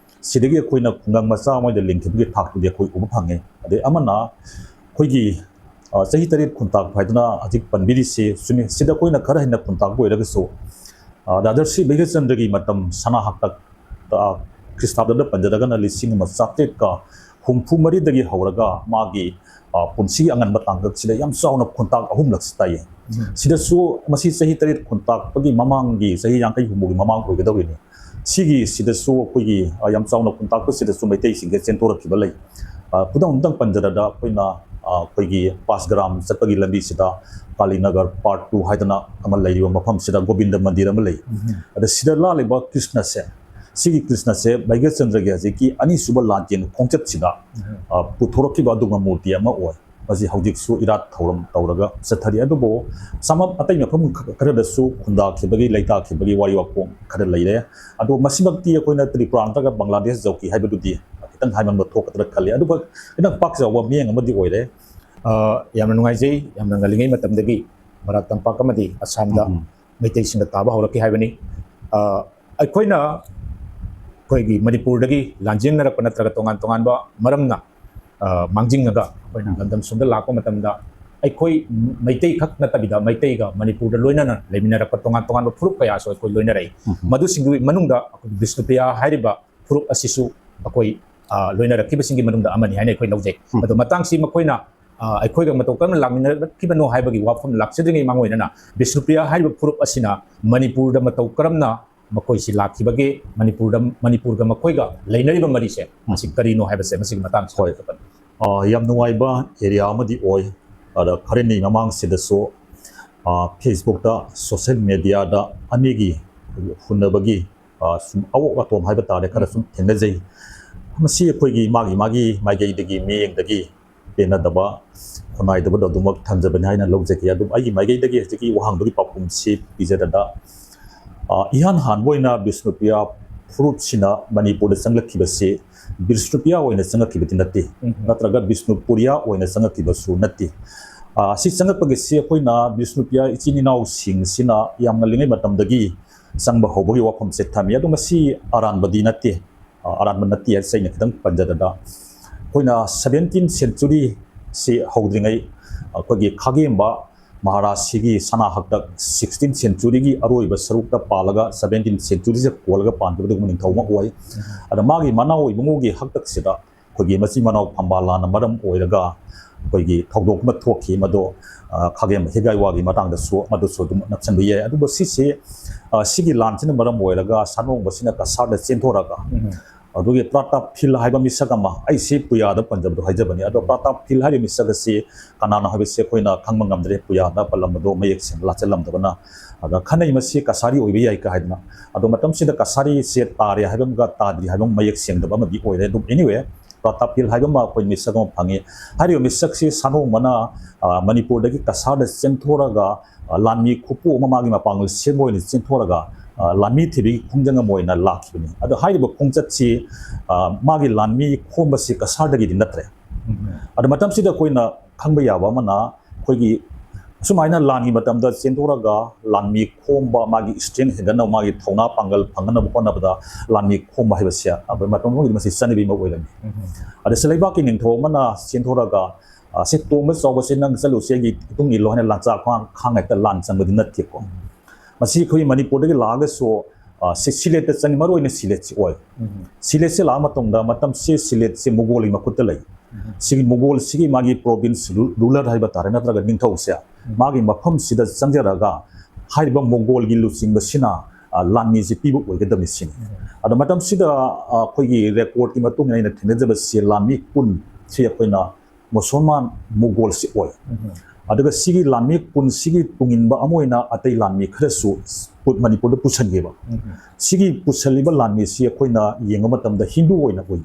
ꯁꯤꯗꯒꯤ ꯑꯩꯈꯣꯏꯅ ꯈꯨꯡꯒꯪ ꯃꯆꯥ ꯑꯃꯗ ꯂꯤꯡꯈꯤꯕꯒꯤ ꯊꯥꯛꯇꯨꯗꯤ ꯑꯩꯈꯣꯏ ꯎꯕ ꯐꯪꯉꯦ꯫ ꯑꯗꯩ ꯑꯃꯅ ꯑꯩꯈꯣꯏꯒꯤ, ꯑ, ꯆꯍꯤ ꯇꯔꯦꯠ ꯈꯨꯟꯇꯥꯛꯄ ꯍꯥꯏꯗꯅ ꯍꯧꯖꯤꯛ ꯄꯟꯕꯤꯔꯤꯁꯤ ꯆꯨꯝꯃꯤ꯫ ꯁꯤꯗ ꯑꯩꯈꯣꯏꯅ ꯈꯔ ꯍꯦꯟꯅ ꯈꯨꯟꯇꯥꯛꯄ ꯑꯣꯏꯔꯒꯁꯨ, ꯑ, ꯗꯥꯗꯔ ꯁꯤ ꯕꯩꯒꯆꯟꯗ꯭ꯔꯒꯤ ꯃꯇꯝ ꯁꯅꯥ ꯍꯥꯛꯇꯛ, ꯑ, ꯈ꯭ꯔꯤꯁꯇꯥꯕꯗ ꯄꯟꯖꯔꯒꯅ ꯂꯤꯁꯤꯡ ꯑꯃ ꯆꯥꯇ꯭ꯔꯦꯠꯀ ꯍꯨꯝꯐꯨ ꯃꯔꯤꯗꯒꯤ ꯍꯧꯔꯒ ꯃꯥꯒꯤ, ꯑ, ꯄꯨꯟꯁꯤꯒꯤ ꯑꯉꯟꯕ ꯇꯥꯡꯀꯛꯁꯤꯗ ꯌꯥꯝ ꯆꯥꯎꯅ ꯈꯨꯟꯇꯥꯛ ꯑꯍꯨꯝꯂꯛꯁꯤ ꯇꯥꯛꯏ꯫ ꯎꯝ꯫ ꯁꯤꯗꯁꯨ ꯃꯁꯤ ꯆꯍꯤ ꯇꯔꯦꯠ ꯈꯨꯟꯇꯥꯛꯄꯒꯤ ꯃꯃꯥꯡꯒꯤ ꯆꯍꯤ ꯌꯥꯡꯈꯩ ꯍꯨꯝꯐꯨꯒꯤ ꯃꯃꯥꯡ ꯑꯣꯏꯒꯗꯧꯔꯤꯅꯤ꯫ ꯁꯤꯒꯤ ꯁꯤꯗꯁꯨ ꯑꯩꯈꯣꯏꯒꯤ, ꯑ, ꯌꯥꯝ ꯆꯥꯎꯅ ꯈꯨꯟꯇꯥꯛꯄꯁꯤꯗꯁꯨ ꯃꯩꯇꯩꯁꯤꯡꯁꯦ ꯆꯦꯟꯊꯣꯔꯛꯈꯤꯕ ꯂꯩ꯫ ꯑ, ꯈꯨꯗꯝ ꯑꯃꯇꯪ ꯄꯟꯖꯔꯕꯗ ꯑꯩꯈꯣꯏꯅ, ꯑ, ꯑꯩꯈꯣꯏꯒꯤ ꯄꯥꯁꯒ꯭ꯔꯥꯝ ꯆꯠꯄꯒꯤ ꯂꯝꯕꯤꯁꯤꯗ ꯀꯥꯂꯤꯅꯒꯔ ꯄꯥꯔꯠ ꯇꯨ ꯍꯥꯏꯗꯅ ꯑꯃ ꯂꯩꯔꯤꯕ ꯃꯐꯝꯁꯤꯗ ꯒꯣꯕꯤꯟꯗ ꯃꯟꯗꯤꯔ ꯑꯃ ꯂꯩ꯫ ꯎꯝ꯫ ꯑꯗ ꯁꯤꯗ ꯂꯥꯠꯂꯤꯕ ꯀ꯭ꯔꯤꯁꯅꯁꯦ, ꯁꯤꯒꯤ ꯀ꯭ꯔꯤꯁꯅꯁꯦ ꯚꯩꯒ꯭ꯌꯆꯟꯗ꯭ꯔꯒꯤ ꯍꯧꯖꯤꯛꯀꯤ ꯑꯅꯤꯁꯨꯕ ꯂꯥꯟꯖꯦꯜ ꯈꯣꯡꯆꯠꯁꯤꯗ, ꯎꯝ꯫ ꯑ, ꯄꯨꯊꯣꯔꯛꯈꯤꯕ ꯑꯗꯨꯒꯨꯝꯕ ꯃꯨꯔꯇꯤ ꯑꯃ ꯑꯣꯏ꯫ ꯃꯁꯤ ꯍꯧꯖꯤꯛꯁꯨ ꯏꯔꯥꯠ ꯊꯧꯔꯝ ꯇꯧꯔꯒ ꯆꯠꯊꯔꯤ꯫ ꯑꯗꯨꯕꯨ ꯁꯝ-, ꯑꯇꯩ ꯃꯐꯝ ꯈ-, ꯈꯔꯗꯁꯨ ꯈꯨꯟꯗꯥꯈꯤꯕꯒꯤ, ꯂꯩꯇꯥꯈꯤꯕꯒꯤ ꯋꯥꯔꯤ ꯋꯥꯄꯣꯡ ꯈꯔ ꯂꯩꯔꯦ꯫ ꯑꯗꯣ ꯃꯁꯤꯃꯛꯇꯤ ꯑꯩꯈꯣꯏꯅ ꯇ꯭ꯔꯤꯄꯨꯔꯥ ꯅꯠꯇ꯭ꯔꯒ ꯕꯪꯒ꯭ꯂꯥꯗꯦꯁ ꯌꯧꯈꯤ ꯍꯥꯏꯕꯗꯨꯗꯤ ꯈꯤꯇꯪ ꯍꯥꯏꯃꯟꯕ ꯊꯣꯛꯀꯗ꯭ꯔꯥ ꯈꯜꯂꯤ꯫ ꯑꯗꯨꯒ ꯈꯤꯇꯪ ꯄꯥꯛ ꯆꯥꯎꯕ ꯃꯤꯠꯌꯦꯡ ꯑꯃꯗꯤ ꯑꯣꯏꯔꯦ꯫ ꯑ, ꯌꯥꯝꯅ ꯅꯨꯡꯉꯥꯏꯖꯩ, ꯌꯥꯝꯅ ꯉꯜꯂꯤꯉꯩ ꯃꯇꯝꯗꯒꯤ ꯕꯔꯥꯛ ꯇꯝꯄꯥꯛ ꯑꯃꯗꯤ ꯑꯁꯥꯝꯗ ꯎꯝ꯫ ꯃꯩꯇꯩꯁꯤꯡꯒ ꯇꯥꯕ ꯍꯧꯔꯛꯈꯤ ꯍꯥꯏꯕꯅꯤ꯫ ꯑ, ꯑꯩꯈꯣꯏꯅ ꯑꯩꯈꯣꯏꯒꯤ ꯃꯅꯤꯄꯨꯔꯗꯒꯤ ꯂꯥꯟꯖꯦꯡꯅꯔꯛꯄ ꯅꯠꯇ꯭ꯔꯒ ꯇꯣꯉꯥꯟ ꯇꯣꯉꯥꯟꯕ ꯃꯔꯝꯅ, ꯑ, ꯃꯥꯡꯖꯤꯡꯉꯒ ꯑꯩꯈꯣꯏꯅ ꯎꯝ꯫ ꯂꯝꯗꯝ ꯁꯣꯝꯗ ꯂꯥꯛꯄ ꯃꯇꯝꯗ ꯑꯩꯈꯣꯏ ꯃꯩꯇꯩ ꯈꯛ ꯅꯠꯇꯕꯤꯗ ꯃꯩꯇꯩꯒ ꯃꯅꯤꯄꯨꯔꯗ ꯂꯣꯏꯅꯅ ꯂꯩꯃꯤꯟꯅꯔꯛꯄ ꯇꯣꯉꯥꯟ ꯇꯣꯉꯥꯟꯕ ꯐꯨꯔꯨꯞ ꯀꯌꯥꯁꯨ ꯑꯩꯈꯣꯏ ꯂꯣꯏꯅꯔꯛꯏ꯫ ꯎꯝ꯫ ꯃꯗꯨꯁꯤꯡꯗꯨꯒꯤ ꯃꯅꯨꯡꯗ ꯑꯩꯈꯣꯏ ꯕꯤꯁꯅꯨꯄ꯭ꯔꯤꯌꯥ ꯍꯥꯏꯔꯤꯕ ꯐꯨꯔꯨꯞ ꯑꯁꯤꯁꯨ ꯑꯩꯈꯣꯏ, ꯑ, ꯂꯣꯏꯅꯔꯛꯈꯤꯕꯁꯤꯡꯒꯤ ꯃꯅꯨꯡꯗ ꯑꯃꯅꯤ ꯍꯥꯏꯅ ꯑꯩꯈꯣꯏ ꯂꯧꯖꯩ꯫ ꯎꯝ꯫ ꯑꯗꯣ ꯃꯇꯥꯡꯁꯤ ꯃꯈꯣꯏꯅ, ꯑ, ꯑꯩꯈꯣꯏꯒ ꯃꯇꯧ ꯀꯔꯝꯅ ꯂꯥꯛꯃꯤꯟꯅꯔꯛꯈꯤꯕꯅꯣ ꯍꯥꯏꯕꯒꯤ ꯋꯥꯐꯝ ꯂꯥꯛꯆꯗ꯭ꯔꯤꯉꯩ ꯃꯥꯡꯑꯣꯏꯅꯅ ꯕꯤꯁꯅꯨꯄ꯭ꯔꯤꯌꯥ ꯍꯥꯏꯔꯤꯕ ꯐꯨꯔꯨꯞ ꯑꯁꯤꯅ ꯃꯅꯤꯄꯨꯔꯗ ꯃꯇꯧ ꯀꯔꯝꯅ ꯃꯈꯣꯏꯁꯤ ꯂꯥꯛꯈꯤꯕꯒꯦ? ꯃꯅꯤꯄꯨꯔꯗ, ꯃꯅꯤꯄꯨꯔꯒ ꯃꯈꯣꯏꯒ ꯂꯩꯅꯔꯤꯕ ꯃꯔꯤꯁꯦ ꯃꯁꯤ ꯀꯔꯤꯅꯣ ꯍꯥꯏꯕꯁꯦ ꯃꯁꯤꯒꯤ ꯃꯇꯥꯡꯁꯤꯗ ꯍꯣꯏ꯫ ꯍꯥꯏꯕꯤꯌꯨ꯫ ꯑ, ꯌꯥꯝ ꯅꯨꯡꯉꯥꯏꯕ ꯑꯦꯔꯤꯌꯥ ꯑꯃꯗꯤ ꯑꯣꯏ꯫ ꯑꯗ ꯈꯔꯅꯤ ꯃꯃꯥꯡꯁꯤꯗꯁꯨ, ꯑ, ꯐꯦꯁꯕꯨꯛꯇ, ꯁꯣꯁꯦꯜ ꯃꯦꯗꯤꯌꯥꯗ ꯑꯅꯤꯒꯤ ꯍꯨꯟꯅꯕꯒꯤ, ꯑ, ꯁꯨꯝ ꯑꯋꯣꯛ ꯑꯇꯣꯟ ꯍꯥꯏꯕ ꯇꯥꯔꯦ, ꯈꯔ ꯁꯨꯝ ꯊꯦꯡꯅꯖꯩ꯫ ꯃꯁꯤ ꯑꯩꯈꯣꯏꯒꯤ ꯃꯥꯒꯤ ꯃꯥꯒꯤ ꯃꯥꯏꯀꯩꯗꯒꯤ ꯃꯤꯠꯌꯦꯡꯗꯒꯤ ꯄꯦꯟꯅꯗꯕ, ꯈꯨꯟꯅꯥꯏꯗꯕꯗꯣ ꯑꯗꯨꯃꯛ ꯊꯝꯖꯕꯅꯤ ꯍꯥꯏꯅ ꯂꯧꯖꯒꯦ꯫ ꯑꯗꯨꯝ ꯑꯩꯒꯤ ꯃꯥꯏꯀꯩꯗꯒꯤ ꯍꯧꯖꯤꯛꯀꯤ ꯋꯥꯍꯪꯗꯨꯒꯤ ꯄꯥꯎꯈꯨꯝꯁꯤ ꯄꯤꯖꯔꯗ, ꯑ, ꯏꯍꯥꯟ ꯍꯥꯟꯕ ꯑꯣꯏꯅ ꯕꯤꯁꯅꯨꯄ꯭ꯔꯤꯌꯥ ꯐꯨꯔꯨꯞꯁꯤꯅ ꯃꯅꯤꯄꯨꯔꯗ ꯆꯪꯂꯛꯈꯤꯕꯁꯤ ꯕꯤꯁꯅꯨꯄ꯭ꯔꯤꯌꯥ ꯑꯣꯏꯅ ꯆꯪꯂꯛꯈꯤꯕꯗꯤ ꯅꯠꯇꯦ, ꯎꯝ꯫ ꯅꯠꯇ꯭ꯔꯒ ꯕꯤꯁꯅꯨꯄꯨꯔꯤꯌꯥ ꯑꯣꯏꯅ ꯆꯪꯂꯛꯈꯤꯕꯁꯨ ꯅꯠꯇꯦ꯫ ꯑ, ꯁꯤ ꯆꯪꯂꯛꯄꯒꯤꯁꯤ ꯑꯩꯈꯣꯏꯅ ꯕꯤꯁꯅꯨꯄ꯭ꯔꯤꯌꯥ ꯏꯆꯤꯟ ꯏꯅꯥꯎꯁꯤꯡꯁꯤꯅ ꯌꯥꯝ ꯉꯜꯂꯤꯉꯩ ꯃꯇꯝꯗꯒꯤ ꯆꯪꯕ ꯍꯧꯕꯒꯤ ꯋꯥꯐꯝꯁꯦ ꯊꯝꯃꯤ꯫ ꯑꯗꯣ ꯃꯁꯤ ꯑꯔꯥꯟꯕꯗꯤ ꯅꯠꯇꯦ꯫ ꯑ, ꯑꯔꯥꯟꯕ ꯅꯠꯇꯦ ꯍꯥꯏꯁꯦ ꯑꯩꯅ ꯈꯤꯇꯪ ꯄꯟꯖꯗꯅ, ꯑꯩꯈꯣꯏꯅ ꯁꯕꯦꯟꯇꯤꯟ ꯁꯦꯟꯆꯨꯔꯤꯁꯤ ꯍꯧꯗ꯭ꯔꯤꯉꯩ ꯑꯩꯈꯣꯏꯒꯤ ꯈꯥꯒꯦꯝꯕ ꯃꯍꯥꯔꯥꯖꯁꯤꯒꯤ ꯁꯅꯥ ꯍꯛꯇꯛ ꯁꯤꯛꯁꯇꯤꯟ ꯁꯦꯟꯆꯨꯔꯤꯒꯤ ꯑꯔꯣꯏꯕ ꯁꯔꯨꯛꯇ ꯄꯥꯜꯂꯒ ꯁꯕꯦꯟꯇꯤꯟ ꯁꯦꯟꯆꯨꯔꯤꯁꯦ ꯀꯣꯜꯂꯒ ꯄꯥꯟꯈꯤꯕ ꯑꯗꯨꯒꯨꯝꯕ ꯅꯤꯡꯊꯧ ꯑꯃ ꯑꯣꯏ꯫ ꯑꯗ ꯃꯥꯒꯤ ꯃꯅꯥꯎ ꯏꯕꯨꯡꯉꯣꯒꯤ ꯍꯛꯇꯛꯁꯤꯗ ꯑꯩꯈꯣꯏꯒꯤ ꯃꯆꯤꯟ ꯃꯅꯥꯎ ꯐꯝꯕꯥꯜ ꯂꯥꯟꯅ ꯃꯔꯝ ꯑꯣꯏꯔꯒ ꯑꯩꯈꯣꯏꯒꯤ ꯊꯧꯗꯣꯛ ꯑꯃ ꯊꯣꯛꯈꯤ꯫ ꯃꯗꯣ, ꯑ, ꯈꯥꯒꯦꯝꯕ ꯍꯤꯒꯥꯏꯋꯥꯒꯤ ꯃꯇꯥꯡꯗꯁꯨ ꯃꯗꯨꯁꯨ ꯑꯗꯨꯝ ꯅꯞꯁꯤꯟꯕ ꯌꯥꯏ꯫ ꯑꯗꯨꯕꯨ ꯁꯤꯁꯤ, ꯑ, ꯁꯤꯒꯤ ꯂꯥꯟꯁꯤꯅ ꯃꯔꯝ ꯑꯣꯏꯔꯒ ꯁꯥꯅꯣꯡꯕꯁꯤꯅ ꯀꯁꯥꯔꯗ ꯆꯦꯟꯊꯣꯔꯛꯑꯒ, ꯎꯝ꯫ ꯑꯗꯨꯒꯤ ꯄ꯭ꯔꯇꯥꯞ ꯐꯤꯜ ꯍꯥꯏꯕ ꯃꯤꯁꯛ ꯑꯃ, ꯑꯩꯁꯤ ꯄꯨꯌꯥꯗ ꯄꯟꯖꯕꯗꯣ ꯍꯥꯏꯖꯕꯅꯤ꯫ ꯑꯗꯣ ꯄ꯭ꯔꯇꯥꯞ ꯐꯤꯜ ꯍꯥꯏꯔꯤꯕ ꯃꯤꯁꯛ ꯑꯁꯤ ꯀꯅꯥꯅꯣ ꯍꯥꯏꯕꯁꯤ ꯑꯩꯈꯣꯏꯅ ꯈꯪꯕ ꯉꯝꯗ꯭ꯔꯦ, ꯄꯨꯌꯥꯗ ꯄꯜꯂꯝꯕꯗꯣ ꯃꯌꯦꯛ ꯁꯦꯡꯅ ꯂꯥꯠꯆꯜꯂꯝꯗꯕꯅ꯫ ꯑꯗ ꯈꯟꯅꯩ, ꯃꯁꯤ ꯀꯁꯥꯔꯤ ꯑꯣꯏꯕ ꯌꯥꯏ ꯀꯥ ꯍꯥꯏꯗꯅ꯫ ꯑꯗꯣ ꯃꯇꯝꯁꯤꯗ ꯀꯁꯥꯔꯤꯁꯦ ꯇꯥꯔꯦ ꯍꯥꯏꯕ ꯑꯃꯒ ꯇꯥꯗ꯭ꯔꯤ ꯍꯥꯏꯕ ꯑꯃ ꯃꯌꯦꯛ ꯁꯦꯡꯗꯕ ꯑꯃꯗꯤ ꯑꯣꯏꯔꯦ꯫ ꯑꯗꯨꯝ anyway, ꯄ꯭ꯔꯇꯥꯞ ꯐꯤꯜ ꯍꯥꯏꯕ ꯑꯃ ꯑꯩꯈꯣꯏ ꯃꯤꯁꯛ ꯑꯃ ꯐꯪꯉꯤ꯫ ꯍꯥꯏꯔꯤꯕ ꯃꯤꯁꯛꯁꯤ ꯁꯥꯅꯣꯡꯕꯅ, ꯑ, ꯃꯅꯤꯄꯨꯔꯗꯒꯤ ꯀꯁꯥꯔꯗ ꯆꯦꯟꯊꯣꯔꯒ, ꯑ, ꯂꯥꯟꯃꯤ ꯈꯨꯄꯨ ꯑꯃ ꯃꯥꯒꯤ ꯃꯄꯥꯡꯒꯜ ꯁꯦꯝꯕ ꯑꯣꯏꯅ ꯆꯦꯟꯊꯣꯔꯒ, ꯑ, ꯂꯥꯟꯃꯤ ꯊꯤꯕꯒꯤ ꯈꯣꯡꯖꯪ ꯑꯃ ꯑꯣꯏꯅ ꯂꯥꯛꯈꯤꯕꯅꯤ꯫ ꯑꯗꯣ ꯍꯥꯏꯔꯤꯕ ꯈꯣꯡꯆꯠꯁꯤ, ꯑ, ꯃꯥꯒꯤ ꯂꯥꯟꯃꯤ ꯈꯣꯝꯕꯁꯤ ꯀꯁꯥꯔꯗꯒꯤꯗꯤ ꯅꯠꯇ꯭ꯔꯦ꯫ ꯑꯗ ꯃꯇꯝꯁꯤꯗ ꯑꯩꯈꯣꯏꯅ ꯈꯪꯕ ꯌꯥꯕ ꯑꯃꯅ, ꯑꯩꯈꯣꯏꯒꯤ ꯑꯁꯨꯃꯥꯏꯅ ꯂꯥꯟꯒꯤ ꯃꯇꯝꯗ ꯆꯦꯟꯊꯣꯔꯒ ꯂꯥꯟꯃꯤ ꯈꯣꯝꯕ, ꯃꯥꯒꯤ strength ꯍꯦꯟꯒꯠꯅꯕ, ꯃꯥꯒꯤ ꯊꯧꯅꯥ ꯄꯥꯡꯒꯜ ꯐꯪꯅꯅꯕ ꯍꯣꯠꯅꯕꯗ ꯂꯥꯟꯃꯤ ꯈꯣꯝꯕ ꯍꯥꯏꯕꯁꯦ ꯑꯩꯈꯣꯏ ꯃꯇꯝ ꯑꯃꯒꯤꯗꯤ ꯃꯁꯤ ꯆꯠꯅꯕꯤ ꯑꯃ ꯑꯣꯏꯔꯝꯃꯤ꯫ ꯑꯗ ꯁꯤ ꯂꯩꯕꯥꯛꯀꯤ ꯅꯤꯡꯊꯧ ꯑꯃꯅ ꯆꯦꯟꯊꯣꯔꯒ, ꯑ, "ꯁꯤ ꯇꯣꯝꯕ ꯆꯥꯎꯕꯁꯦ ꯅꯪ ꯆꯠꯂꯨꯁꯦ, ꯑꯩꯒꯤ ꯏꯇꯨꯡ ꯏꯜꯂꯣ" ꯍꯥꯏꯅ ꯂꯥꯟꯆꯥꯛ ꯈꯥꯡ ꯈꯥꯡ ꯍꯦꯛꯇ ꯂꯥꯟ ꯆꯪꯕꯗꯤ ꯅꯠꯇꯦꯀꯣ꯫ ꯃꯁꯤ ꯑꯩꯈꯣꯏ ꯃꯅꯤꯄꯨꯔꯗꯒꯤ ꯂꯥꯛꯑꯒꯁꯨ, ꯑ, ꯁꯤ ꯁꯤꯂꯦꯠꯇ ꯆꯪꯉꯤ, ꯃꯔꯨ ꯑꯣꯏꯅ ꯁꯤꯂꯦꯠꯁꯤ ꯑꯣꯏ꯫ ꯁꯤꯂꯦꯠꯁꯤ ꯂꯥꯛꯑ ꯃꯇꯨꯡꯗ ꯃꯇꯝꯁꯤ ꯁꯤꯂꯦꯠꯁꯤ ꯃꯨꯒꯣꯜꯒꯤ ꯃꯈꯨꯠꯇ ꯂꯩ꯫ ꯁꯤꯒꯤ ꯃꯨꯒꯣꯜꯁꯤꯒꯤ ꯃꯥꯒꯤ province ꯔꯨ-, ruler ꯍꯥꯏꯕ ꯇꯥꯔꯦ, ꯅꯠꯇ꯭ꯔꯒ ꯅꯤꯡꯊꯧꯁꯦ, ꯃꯥꯒꯤ ꯃꯐꯝꯁꯤꯗ ꯆꯪꯖꯔꯒ ꯍꯥꯏꯔꯤꯕ ꯃꯨꯒꯣꯜꯒꯤ ꯂꯨꯆꯤꯡꯕꯁꯤꯅ ꯑ, ꯂꯥꯟꯃꯤꯁꯤ ꯄꯤꯕ ꯑꯣꯏꯒꯗꯕꯅꯤ ꯁꯤꯅꯤ꯫ ꯑꯗꯣ ꯃꯇꯝꯁꯤꯗ, ꯑ, ꯑꯩꯈꯣꯏꯒꯤ ꯔꯦꯀꯣꯔꯗꯀꯤ ꯃꯇꯨꯡ ꯏꯟꯅ ꯑꯩꯅ ꯊꯦꯡꯅꯖꯕꯁꯤ ꯂꯥꯟꯃꯤ ꯀꯨꯟꯁꯤ ꯑꯩꯈꯣꯏꯅ ꯃꯨꯁꯜꯃꯥꯟ ꯃꯨꯒꯣꯜꯁꯤ ꯑꯣꯏ꯫ ꯑꯗꯨꯒ ꯁꯤꯒꯤ ꯂꯥꯟꯃꯤ ꯀꯨꯟꯁꯤꯒꯤ ꯇꯨꯡꯏꯟꯕ ꯑꯃ ꯑꯣꯏꯅ ꯑꯇꯩ ꯂꯥꯟꯃꯤ ꯈꯔꯁꯨ ꯄꯨ-, ꯃꯅꯤꯄꯨꯔꯗ ꯄꯨꯁꯟꯈꯤꯕ꯫ ꯁꯤꯒꯤ ꯄꯨꯁꯜꯂꯤꯕ ꯂꯥꯟꯃꯤꯁꯤ ꯑꯩꯈꯣꯏꯅ ꯌꯦꯡꯕ ꯃꯇꯝꯗ ꯍꯤꯟꯗꯨ ꯑꯣꯏꯅ ꯎꯏ꯫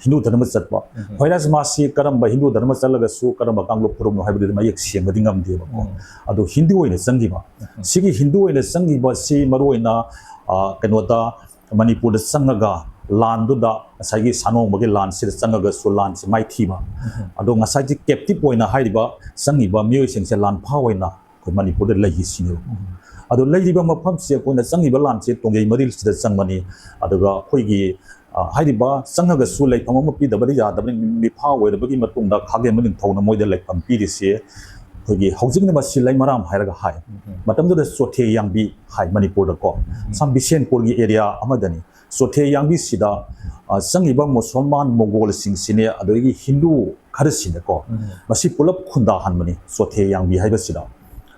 ꯍꯤꯟꯗꯨ ꯙꯔꯃ ꯆꯠꯄ꯫ ꯍꯣꯏꯔꯥꯁ ꯃꯥꯁꯤ ꯀꯔꯝꯕ ꯍꯤꯟꯗꯨ ꯙꯔꯃ ꯆꯠꯂꯒꯁꯨ ꯀꯔꯝꯕ ꯀꯥꯡꯂꯨꯞ ꯐꯨꯔꯨꯞꯅꯣ ꯍꯥꯏꯕꯗꯨꯗꯤ ꯃꯌꯦꯛ ꯁꯦꯡꯕꯗꯤ ꯉꯝꯗꯦꯕꯀꯣ꯫ ꯑꯗꯣ ꯍꯤꯟꯗꯨ ꯑꯣꯏꯅ ꯆꯪꯈꯤꯕ꯫ ꯁꯤꯒꯤ ꯍꯤꯟꯗꯨ ꯑꯣꯏꯅ ꯆꯪꯈꯤꯕꯁꯤ ꯃꯔꯨꯑꯣꯏꯅ, ꯑ, ꯀꯩꯅꯣꯗ ꯃꯅꯤꯄꯨꯔꯗ ꯆꯪꯉꯒ ꯂꯥꯟꯗꯨꯗ ꯉꯁꯥꯏꯒꯤ ꯁꯥꯅꯣꯡꯕꯒꯤ ꯂꯥꯟꯁꯤꯗ ꯆꯪꯉꯒꯁꯨ ꯂꯥꯟꯁꯤ ꯃꯥꯏꯊꯤꯕ꯫ ꯑꯗꯣ ꯉꯁꯥꯏꯒꯤ ꯀꯦꯞꯇꯤꯞ ꯑꯣꯏꯅ ꯍꯥꯏꯔꯤꯕ ꯆꯪꯉꯤꯕ ꯃꯤꯑꯣꯏꯁꯤꯡꯁꯦ ꯂꯥꯟꯐꯥ ꯑꯣꯏꯅ ꯑꯩꯈꯣꯏ ꯃꯅꯤꯄꯨꯔꯗ ꯂꯩꯈꯤꯁꯤꯅꯦꯕ꯫ ꯑꯗꯣ ꯂꯩꯔꯤꯕ ꯃꯐꯝꯁꯦ ꯑꯩꯈꯣꯏꯅ ꯆꯪꯉꯤꯕ ꯂꯥꯟꯁꯦ ꯇꯣꯡꯒꯩ ꯃꯔꯤꯜꯁꯤꯗ ꯆꯪꯕꯅꯤ꯫ ꯑꯗꯨꯒ ꯑꯩꯈꯣꯏꯒꯤ, ꯑ, ꯍꯥꯏꯔꯤꯕ ꯆꯪꯉꯒꯁꯨ ꯂꯩꯐꯝ ꯑꯃ ꯄꯤꯗꯕꯗꯤ ꯌꯥꯗꯕꯅꯤ꯫ ꯃꯤꯐꯥ ꯑꯣꯏꯔꯕꯒꯤ ꯃꯇꯨꯡꯗ ꯈꯥꯒꯦꯝꯕ ꯅꯤꯡꯊꯧꯅ ꯃꯣꯏꯗ ꯂꯩꯐꯝ ꯄꯤꯔꯤꯁꯦ ꯑꯩꯈꯣꯏꯒꯤ ꯍꯧꯖꯤꯛꯅ ꯃꯁꯤ ꯂꯩꯃꯔꯥꯝ ꯍꯥꯏꯔꯒ ꯍꯥꯏ꯫ ꯃꯇꯝꯗꯨꯗ ꯆꯣꯊꯦ ꯌꯥꯡꯕꯤ ꯍꯥꯏ ꯃꯅꯤꯄꯨꯔꯗꯀꯣ꯫ ꯑꯁꯥꯝ ꯕꯤꯁꯦꯟꯄꯨꯔꯒꯤ ꯑꯦꯔꯤꯌꯥ ꯑꯃꯗꯅꯤ꯫ ꯆꯣꯊꯦ ꯌꯥꯡꯕꯤꯁꯤꯗ, ꯑ, ꯆꯪꯉꯤꯕ ꯃꯨꯁꯜꯃꯥꯟ ꯃꯣꯒꯣꯜꯁꯤꯡꯁꯤꯅꯦ, ꯑꯗꯒꯤ ꯍꯤꯟꯗꯨ ꯈꯔꯁꯤꯅꯦꯀꯣ, ꯃꯁꯤ ꯄꯨꯂꯞ ꯈꯨꯟꯗꯥꯍꯟꯕꯅꯤ ꯆꯣꯊꯦ ꯌꯥꯡꯕꯤ ꯍꯥꯏꯕꯁꯤꯗ꯫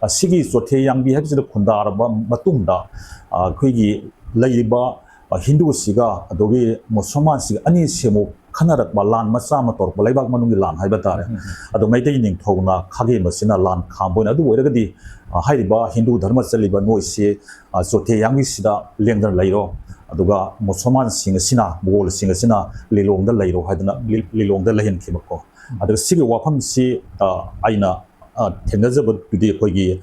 ꯑ, ꯁꯤꯒꯤ ꯆꯣꯊꯦ ꯌꯥꯡꯕꯤ ꯍꯥꯏꯕꯁꯤꯗ ꯈꯨꯟꯗꯥꯔꯕ ꯃꯇꯨꯡꯗ, ꯑ, ꯑꯩꯈꯣꯏꯒꯤ ꯂꯩꯔꯤꯕ, ꯑ, ꯍꯤꯟꯗꯨꯁꯤꯒ ꯑꯗꯒꯤ ꯃꯨꯁꯜꯃꯥꯟꯁꯤꯒ ꯑꯅꯤꯁꯤ ꯑꯃꯨꯛ ꯈꯟꯅꯔꯛꯄ, ꯂꯥꯟ ꯃꯆꯥ ꯑꯃ ꯇꯧꯔꯛꯄ, ꯂꯩꯕꯥꯛ ꯃꯅꯨꯡꯒꯤ ꯂꯥꯟ ꯍꯥꯏꯕ ꯇꯥꯔꯦ꯫ ꯑꯗꯣ ꯃꯩꯇꯩ ꯅꯤꯡꯊꯧꯅ ꯈꯥꯒꯦꯝꯕꯁꯤꯅ ꯂꯥꯟ ꯈꯥꯝꯕ ꯑꯣꯏꯅ, ꯑꯗꯨꯕꯨ ꯑꯣꯏꯔꯒꯗꯤ, ꯑ, ꯍꯥꯏꯔꯤꯕ ꯍꯤꯟꯗꯨ ꯙꯔꯃ ꯆꯠꯂꯤꯕ ꯅꯣꯏꯁꯤ, ꯑ, ꯆꯣꯊꯦ ꯌꯥꯡꯕꯤꯁꯤꯗ ꯂꯦꯡꯗꯅ ꯂꯩꯔꯣ, ꯑꯗꯨꯒ ꯃꯨꯁꯜꯃꯥꯟꯁꯤꯡ ꯑꯁꯤꯅ, ꯃꯨꯒꯣꯜꯁꯤꯡ ꯑꯁꯤꯅ ꯂꯤꯂꯣꯡꯗ ꯂꯩꯔꯣ ꯍꯥꯏꯗꯅ ꯂꯤ-, ꯂꯤꯂꯣꯡꯗ ꯂꯩꯍꯟꯈꯤꯕꯀꯣ꯫ ꯑꯗꯨꯒ ꯁꯤꯒꯤ ꯋꯥꯐꯝꯁꯤ, ꯑ, ꯑꯩꯅ, ꯑ, ꯊꯦꯡꯅꯖꯕꯗꯨꯗꯤ ꯑꯩꯈꯣꯏꯒꯤ,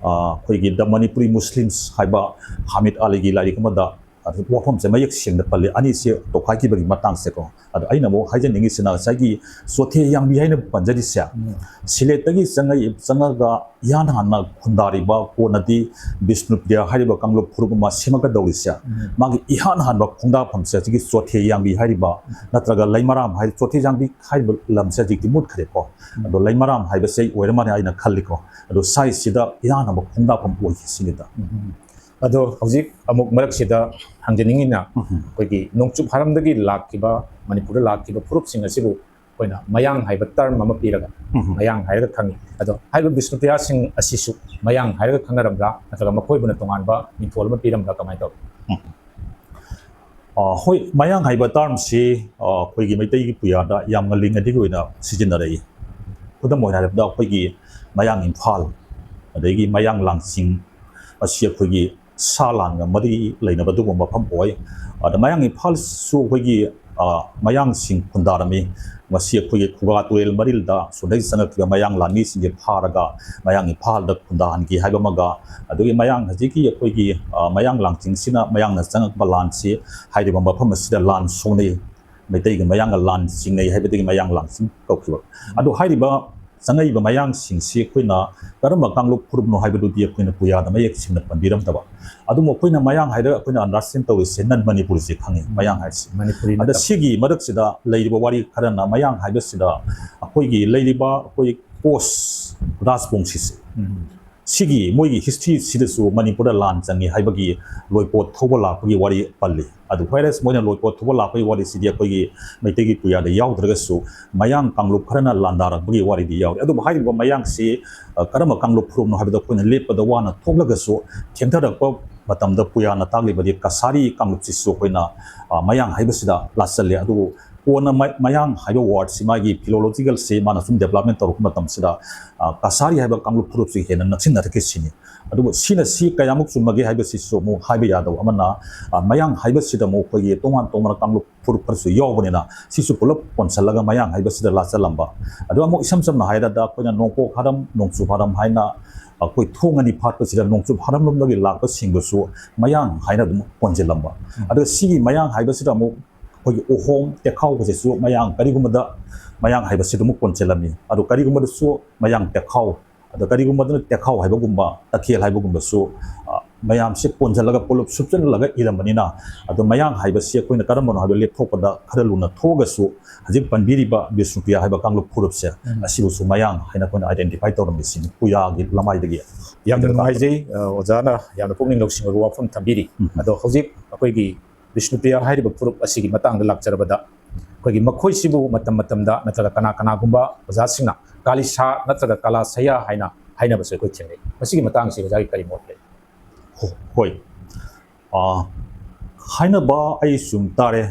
ꯑ, ꯑꯩꯈꯣꯏꯒꯤ The Manipuri Muslims ꯍꯥꯏꯕ ꯍꯥꯃꯤꯗ ꯑꯂꯤꯒꯤ ꯂꯥꯏꯔꯤꯛ ꯑꯃꯗ ꯑꯗꯨ ꯋꯥꯐꯝꯁꯦ ꯃꯌꯦꯛ ꯁꯦꯡꯅ ꯄꯜꯂꯤ, ꯑꯅꯤꯁꯦ ꯇꯣꯈꯥꯏꯈꯤꯕꯒꯤ ꯃꯇꯥꯡꯁꯦꯀꯣ꯫ ꯑꯗꯣ ꯑꯩꯅ ꯑꯃꯨꯛ ꯍꯥꯏꯖꯅꯤꯡꯉꯤꯁꯤꯅ ꯉꯁꯥꯏꯒꯤ ꯆꯣꯊꯦ ꯌꯥꯡꯕꯤ ꯍꯥꯏꯅ ꯄꯟꯖꯔꯤꯁꯦ, ꯁꯤꯂꯦꯠꯇꯒꯤ ꯆꯪꯉꯛꯏ-, ꯆꯪꯉꯒ ꯏꯍꯥꯟ ꯍꯥꯟꯅ ꯈꯨꯟꯗꯥꯔꯤꯕ, ꯀꯣꯟꯅꯗꯤ ꯕꯤꯁꯅꯨꯄ꯭ꯔꯤꯌꯥ ꯍꯥꯏꯔꯤꯕ ꯀꯥꯡꯂꯨꯞ ꯐꯨꯔꯨꯞ ꯑꯃ ꯁꯦꯝꯃꯛꯀꯗꯧꯔꯤꯁꯦ, ꯃꯥꯒꯤ ꯏꯍꯥꯟ ꯍꯥꯟꯕ ꯈꯣꯡꯗꯥꯐꯝꯁꯦ ꯍꯧꯖꯤꯛꯀꯤ ꯆꯣꯊꯦ ꯌꯥꯡꯕꯤ ꯍꯥꯏꯔꯤꯕ, ꯅꯠꯇ꯭ꯔꯒ ꯂꯩꯃꯔꯥꯝ ꯍꯥꯏ-, ꯆꯣꯊꯦ ꯌꯥꯡꯕꯤ ꯍꯥꯏꯔꯤꯕ ꯂꯝꯁꯦ ꯍꯧꯖꯤꯛꯇꯤ ꯃꯨꯠꯈ꯭ꯔꯦꯀꯣ꯫ ꯑꯗꯣ ꯂꯩꯃꯔꯥꯝ ꯍꯥꯏꯕꯁꯦ ꯑꯩ ꯑꯣꯏꯔ ꯃꯥꯜꯂꯦ ꯍꯥꯏꯅ ꯈꯜꯂꯤꯀꯣ꯫ ꯑꯗꯣ ꯁ꯭ꯋꯥꯏꯁꯤꯗ ꯏꯍꯥꯟ ꯍꯥꯟꯕ ꯈꯣꯡꯗꯥꯐꯝ ꯑꯣꯏꯈꯤꯁꯤꯅꯤꯗ꯫ ꯑꯗꯣ ꯍꯧꯖꯤꯛ ꯑꯃꯨꯛ ꯃꯔꯛꯁꯤꯗ ꯍꯪꯖꯅꯤꯡꯉꯤꯅ, ꯑꯩꯈꯣꯏꯒꯤ ꯅꯣꯡꯆꯨꯞ ꯍꯥꯔꯝꯗꯒꯤ ꯂꯥꯛꯈꯤꯕ, ꯃꯅꯤꯄꯨꯔꯗ ꯂꯥꯛꯈꯤꯕ ꯐꯨꯔꯨꯞꯁꯤꯡ ꯑꯁꯤꯕꯨ ꯑꯩꯈꯣꯏꯅ ꯃꯌꯥꯡ ꯍꯥꯏꯕ ꯇꯔꯝ ꯑꯃ ꯄꯤꯔꯒ ꯎꯝ꯫ ꯃꯌꯥꯡ ꯍꯥꯏꯔꯒ ꯈꯪꯉꯤ꯫ ꯑꯗꯣ ꯍꯥꯏꯔꯤꯕ ꯕꯤꯁꯅꯨꯄ꯭ꯔꯤꯌꯥꯁꯤꯡ ꯑꯁꯤꯁꯨ ꯃꯌꯥꯡ ꯍꯥꯏꯔꯒ ꯈꯪꯅꯔꯝꯕ꯭ꯔꯥ, ꯅꯠꯇ꯭ꯔꯒ ꯃꯈꯣꯏꯕꯨꯅ ꯇꯣꯉꯥꯟꯕ ꯃꯤꯡꯊꯣꯜ ꯑꯃ ꯄꯤꯔꯝꯕ꯭ꯔꯥ, ꯀꯃꯥꯏꯅ ꯇꯧꯏ? ꯑ, ꯍꯣꯏ, ꯃꯌꯥꯡ ꯍꯥꯏꯕ ꯇꯔꯝꯁꯤ, ꯑ, ꯑꯩꯈꯣꯏꯒꯤ ꯃꯩꯇꯩꯒꯤ ꯄꯨꯌꯥꯗ ꯌꯥꯝ ꯉꯜꯂꯤꯉꯩꯗꯒꯤ ꯑꯣꯏꯅ ꯁꯤꯖꯤꯟꯅꯔꯛꯏ꯫ ꯈꯨꯗꯝ ꯑꯣꯏꯅ ꯍꯥꯏꯔꯕꯗ, ꯑꯩꯈꯣꯏꯒꯤ ꯃꯌꯥꯡ ꯏꯝꯐꯥꯜ, ꯑꯗꯒꯤ ꯃꯌꯥꯡ ꯂꯥꯡꯆꯤꯡ, ꯑꯁꯤ ꯑꯩꯈꯣꯏꯒꯤ ꯁꯥ ꯂꯥꯟꯒ ꯃꯔꯤ ꯂꯩꯅꯕ ꯑꯗꯨꯒꯨꯝꯕ ꯃꯐꯝ ꯑꯣꯏ꯫ ꯑꯗ ꯃꯌꯥꯡ ꯏꯝꯐꯥꯜꯁꯨ ꯑꯩꯈꯣꯏꯒꯤ, ꯑ, ꯃꯌꯥꯡꯁꯤꯡ ꯈꯨꯟꯗꯥꯔꯝꯃꯤ꯫ ꯃꯁꯤ ꯑꯩꯈꯣꯏꯒꯤ ꯈꯨꯒꯥ ꯇꯨꯔꯦꯜ ꯃꯔꯤꯜꯗ ꯑꯁꯣꯝꯗꯒꯤ ꯆꯪꯉꯛꯈꯤꯕ ꯃꯌꯥꯡ ꯂꯥꯟꯃꯤꯁꯤꯡꯁꯦ ꯐꯥꯔꯒ ꯃꯌꯥꯡ ꯏꯝꯐꯥꯜꯗ ꯈꯨꯟꯗꯥꯍꯟꯈꯤ ꯍꯥꯏꯕ ꯑꯃꯒ, ꯑꯗꯨꯒꯤ ꯃꯌꯥꯡ ꯍꯧꯖꯤꯛꯀꯤ ꯑꯩꯈꯣꯏꯒꯤ, ꯑ, ꯃꯌꯥꯡ ꯂꯥꯡꯆꯤꯡꯁꯤꯅ ꯃꯌꯥꯡꯅ ꯆꯪꯉꯛꯄ ꯂꯥꯟꯁꯤ ꯍꯥꯏꯔꯤꯕ ꯃꯐꯝ ꯑꯁꯤꯗ ꯂꯥꯟ ꯁꯣꯛꯅꯩ, ꯃꯩꯇꯩꯒ ꯃꯌꯥꯡꯒ ꯂꯥꯟ ꯆꯤꯡꯅꯩ ꯍꯥꯏꯕꯗꯒꯤ ꯃꯌꯥꯡ ꯂꯥꯡꯆꯤꯡ ꯀꯧꯈꯤꯕ꯫ ꯑꯗꯣ ꯍꯥꯏꯔꯤꯕ ꯆꯪꯉꯛꯏꯕ ꯃꯌꯥꯡꯁꯤꯡꯁꯤ ꯑꯩꯈꯣꯏꯅ ꯀꯔꯝꯕ ꯀꯥꯡꯂꯨꯞ ꯐꯨꯔꯨꯞꯅꯣ ꯍꯥꯏꯕꯗꯨꯗꯤ ꯑꯩꯈꯣꯏꯅ ꯄꯨꯌꯥꯗ ꯃꯌꯦꯛ ꯁꯦꯡꯅ ꯄꯟꯕꯤꯔꯝꯗꯕ꯫ ꯑꯗꯨꯕꯨ ꯑꯩꯈꯣꯏꯅ ꯃꯌꯥꯡ ꯍꯥꯏꯔꯒ ꯑꯩꯈꯣꯏꯅ understand ꯇꯧꯔꯤꯁꯦ non Manipuri ꯁꯦ ꯈꯪꯉꯤ, ꯃꯌꯥꯡ ꯍꯥꯏꯔꯤꯁꯦ꯫ ꯃꯅꯤꯄꯨꯔꯤ ꯑꯗ ꯅꯠꯇꯕ꯫ ꯁꯤꯒꯤ ꯃꯔꯛꯁꯤꯗ ꯂꯩꯔꯤꯕ ꯋꯥꯔꯤ ꯈꯔꯅ ꯃꯌꯥꯡ ꯍꯥꯏꯕꯁꯤꯗ ꯑꯩꯈꯣꯏꯒꯤ ꯂꯩꯔꯤꯕ ꯑꯩꯈꯣꯏ ꯀꯣꯁ ꯔꯥꯖꯕꯣꯡꯁꯤꯁꯦ, ꯎꯝ꯫ ꯁꯤꯒꯤ ꯃꯣꯏꯒꯤ history ꯁꯤꯗꯁꯨ ꯃꯅꯤꯄꯨꯔꯗ ꯂꯥꯟ ꯆꯪꯉꯤ ꯍꯥꯏꯕꯒꯤ ꯂꯣꯏꯄꯣꯠ ꯊꯧꯕ ꯂꯥꯛꯄꯒꯤ ꯋꯥꯔꯤ ꯄꯜꯂꯤ꯫ ꯑꯗꯨ whereas ꯃꯣꯏꯅ ꯂꯣꯏꯄꯣꯠ ꯊꯧꯕ ꯂꯥꯛꯄꯒꯤ ꯋꯥꯔꯤꯁꯤꯗꯤ ꯑꯩꯈꯣꯏꯒꯤ ꯃꯩꯇꯩꯒꯤ ꯄꯨꯌꯥꯗ ꯌꯥꯎꯗ꯭ꯔꯒꯁꯨ ꯃꯌꯥꯡ ꯀꯥꯡꯂꯨꯞ ꯈꯔꯅ ꯂꯥꯟꯗꯥꯔꯛꯄꯒꯤ ꯋꯥꯔꯤꯗꯤ ꯌꯥꯎꯔꯤ꯫ ꯑꯗꯨꯕꯨ ꯍꯥꯏꯔꯤꯕ ꯃꯌꯥꯡꯁꯤ, ꯑ, ꯀꯔꯝꯕ ꯀꯥꯡꯂꯨꯞ ꯐꯨꯔꯨꯞꯅꯣ ꯍꯥꯏꯕꯗ ꯑꯩꯈꯣꯏꯅ ꯂꯦꯞꯄꯗ ꯋꯥꯅ ꯊꯣꯛꯂꯒꯁꯨ ꯊꯦꯡꯊꯔꯛꯄ ꯃꯇꯝꯗ ꯄꯨꯌꯥꯅ ꯇꯥꯛꯂꯤꯕꯗꯤ ꯀꯁꯥꯔꯤ ꯀꯥꯡꯂꯨꯞꯁꯤꯁꯨ ꯑꯩꯈꯣꯏꯅ, ꯑ, ꯃꯌꯥꯡ ꯍꯥꯏꯕꯁꯤꯗ ꯂꯥꯠꯆꯜꯂꯦ꯫ ꯑꯗꯨꯕꯨ ꯀꯣꯟꯅ ꯃ-, ꯃꯌꯥꯡ ꯍꯥꯏꯕ word ꯁꯤ ꯃꯥꯒꯤ philological ꯁꯤ ꯃꯥꯅ ꯁꯨꯝ development ꯇꯧꯔꯛꯄ ꯃꯇꯝꯁꯤꯗ, ꯑ, ꯀꯁꯥꯔꯤ ꯍꯥꯏꯕ ꯀꯥꯡꯂꯨꯞ ꯐꯨꯔꯨꯞꯁꯤ ꯍꯦꯟꯅ ꯅꯛꯁꯤꯟꯅꯔꯛꯈꯤ ꯁꯤꯅꯤ꯫ ꯑꯗꯨꯕꯨ ꯁꯤꯅ ꯁꯤ ꯀꯌꯥꯃꯨꯛ ꯆꯨꯝꯃꯒꯦ ꯍꯥꯏꯕꯁꯤꯁꯨ ꯑꯃꯨꯛ ꯍꯥꯏꯕ ꯌꯥꯗꯕ ꯑꯃꯅ, ꯑ, ꯃꯌꯥꯡ ꯍꯥꯏꯕꯁꯤꯗ ꯑꯃꯨꯛ ꯑꯩꯈꯣꯏꯒꯤ ꯇꯣꯉꯥꯟ ꯇꯣꯉꯥꯟꯕ ꯀꯥꯡꯂꯨꯞ ꯐꯨꯔꯨꯞ ꯈꯔꯁꯨ ꯌꯥꯎꯕꯅꯤꯅ ꯁꯤꯁꯨ ꯄꯨꯂꯞ ꯀꯣꯟꯁꯤꯜꯂꯒ ꯃꯌꯥꯡ ꯍꯥꯏꯕꯁꯤꯗ ꯂꯥꯠꯆꯜꯂꯝꯕ꯫ ꯑꯗꯨꯒ ꯑꯃꯨꯛ ꯏꯁꯝ ꯁꯝꯅ ꯍꯥꯏꯔꯕꯗ ꯑꯩꯈꯣꯏꯅ ꯅꯣꯡꯄꯣꯛ ꯍꯔꯝ, ꯅꯣꯡꯆꯨꯞ ꯍꯔꯝ ꯍꯥꯏꯅ ꯑꯩꯈꯣꯏ ꯊꯣꯡ ꯑꯅꯤ ꯐꯥꯠꯄꯁꯤꯗ ꯅꯣꯡꯆꯨꯞ ꯍꯔꯝ ꯂꯣꯝꯗꯒꯤ ꯂꯥꯛꯄꯁꯤꯡꯗꯨꯁꯨ ꯃꯌꯥꯡ ꯍꯥꯏꯅ ꯑꯗꯨꯝ ꯀꯣꯟꯁꯤꯜꯂꯝꯕ꯫ ꯎꯝ꯫ ꯑꯗꯨꯒ ꯁꯤꯒꯤ ꯃꯌꯥꯡ ꯍꯥꯏꯕꯁꯤꯗ ꯑꯃꯨꯛ ꯑꯩꯈꯣꯏꯒꯤ ꯎꯍꯣꯝ, ꯇꯦꯈꯥꯎꯒꯁꯤꯁꯨ ꯃꯌꯥꯡ ꯀꯔꯤꯒꯨꯝꯕꯗ ꯃꯌꯥꯡ ꯍꯥꯏꯕꯁꯤꯗ ꯑꯃꯨꯛ ꯀꯣꯟꯁꯤꯜꯂꯝꯃꯤ꯫ ꯑꯗꯨ ꯀꯔꯤꯒꯨꯝꯕꯗꯁꯨ ꯃꯌꯥꯡ ꯇꯦꯈꯥꯎ, ꯑꯗ ꯀꯔꯤꯒꯨꯝꯕꯗꯅ ꯇꯦꯈꯥꯎ ꯍꯥꯏꯕꯒꯨꯝꯕ, ꯇꯈꯦꯜ ꯍꯥꯏꯕꯒꯨꯝꯕꯁꯨ, ꯑ, ꯃꯌꯥꯝꯁꯦ ꯀꯣꯟꯁꯤꯜꯂꯒ ꯄꯨꯂꯞ ꯁꯨꯞꯆꯜꯂꯒ ꯏꯔꯝꯕꯅꯤꯅ, ꯑꯗꯣ ꯃꯌꯥꯡ ꯍꯥꯏꯕꯁꯤ ꯑꯩꯈꯣꯏꯅ ꯀꯔꯝꯕꯅꯣ ꯍꯥꯏꯕꯗꯨ ꯂꯦꯞꯊꯣꯛꯄꯗ ꯈꯔ ꯂꯨꯅ ꯊꯣꯛꯑꯒꯁꯨ ꯍꯧꯖꯤꯛ ꯄꯟꯕꯤꯔꯤꯕ ꯕꯤꯁꯅꯨꯄ꯭ꯔꯤꯌꯥ ꯍꯥꯏꯕ ꯀꯥꯡꯂꯨꯞ ꯐꯨꯔꯨꯞꯁꯦ, ꯎꯝ꯫ ꯑꯁꯤꯕꯨꯁꯨ ꯃꯌꯥꯡ ꯍꯥꯏꯅ ꯑꯩꯈꯣꯏꯅ identify ꯇꯧꯔꯝꯃꯤꯁꯤꯅꯤ ꯄꯨꯌꯥꯒꯤ ꯂꯃꯥꯏꯗꯒꯤ꯫ ꯌꯥꯝꯅ ꯅꯨꯡꯉꯥꯏꯖꯩ, ꯑ, ꯑꯣꯖꯥꯅ ꯌꯥꯝꯅ ꯄꯨꯛꯅꯤꯡ ꯂꯧꯁꯤꯡ ꯑꯣꯏꯕ ꯋꯥꯐꯝ ꯊꯝꯕꯤꯔꯤ꯫ ꯎꯝ꯫ ꯑꯗꯣ ꯍꯧꯖꯤꯛ ꯑꯩꯈꯣꯏꯒꯤ ꯕꯤꯁꯅꯨꯄ꯭ꯔꯤꯌꯥ ꯍꯥꯏꯔꯤꯕ ꯐꯨꯔꯨꯞ ꯑꯁꯤꯒꯤ ꯃꯇꯥꯡꯗ ꯂꯥꯛꯆꯔꯕꯗ, ꯑꯩꯈꯣꯏꯒꯤ ꯃꯈꯣꯏꯁꯤꯕꯨ ꯃꯇꯝ ꯃꯇꯝꯗ ꯅꯠꯇ꯭ꯔꯒ ꯀꯅꯥ ꯀꯅꯥꯒꯨꯝꯕ ꯑꯣꯖꯥꯁꯤꯡꯅ ꯀꯥꯂꯤꯁꯥ ꯅꯠꯇ꯭ꯔꯒ ꯀꯥꯂꯥꯁꯌꯥ ꯍꯥꯏꯅ ꯍꯥꯏꯅꯕꯁꯨ ꯑꯩꯈꯣꯏ ꯊꯦꯡꯅꯩ꯫ ꯃꯁꯤꯒꯤ ꯃꯇꯥꯡꯁꯤ ꯑꯣꯖꯥꯒꯤ ꯀꯔꯤ ꯃꯣꯠ ꯂꯩ? ꯍꯣ-, ꯍꯣꯏ꯫ ꯑꯥ, ꯍꯥꯏꯅꯕ ꯑꯩ ꯁꯨꯝ ꯇꯥꯔꯦ꯫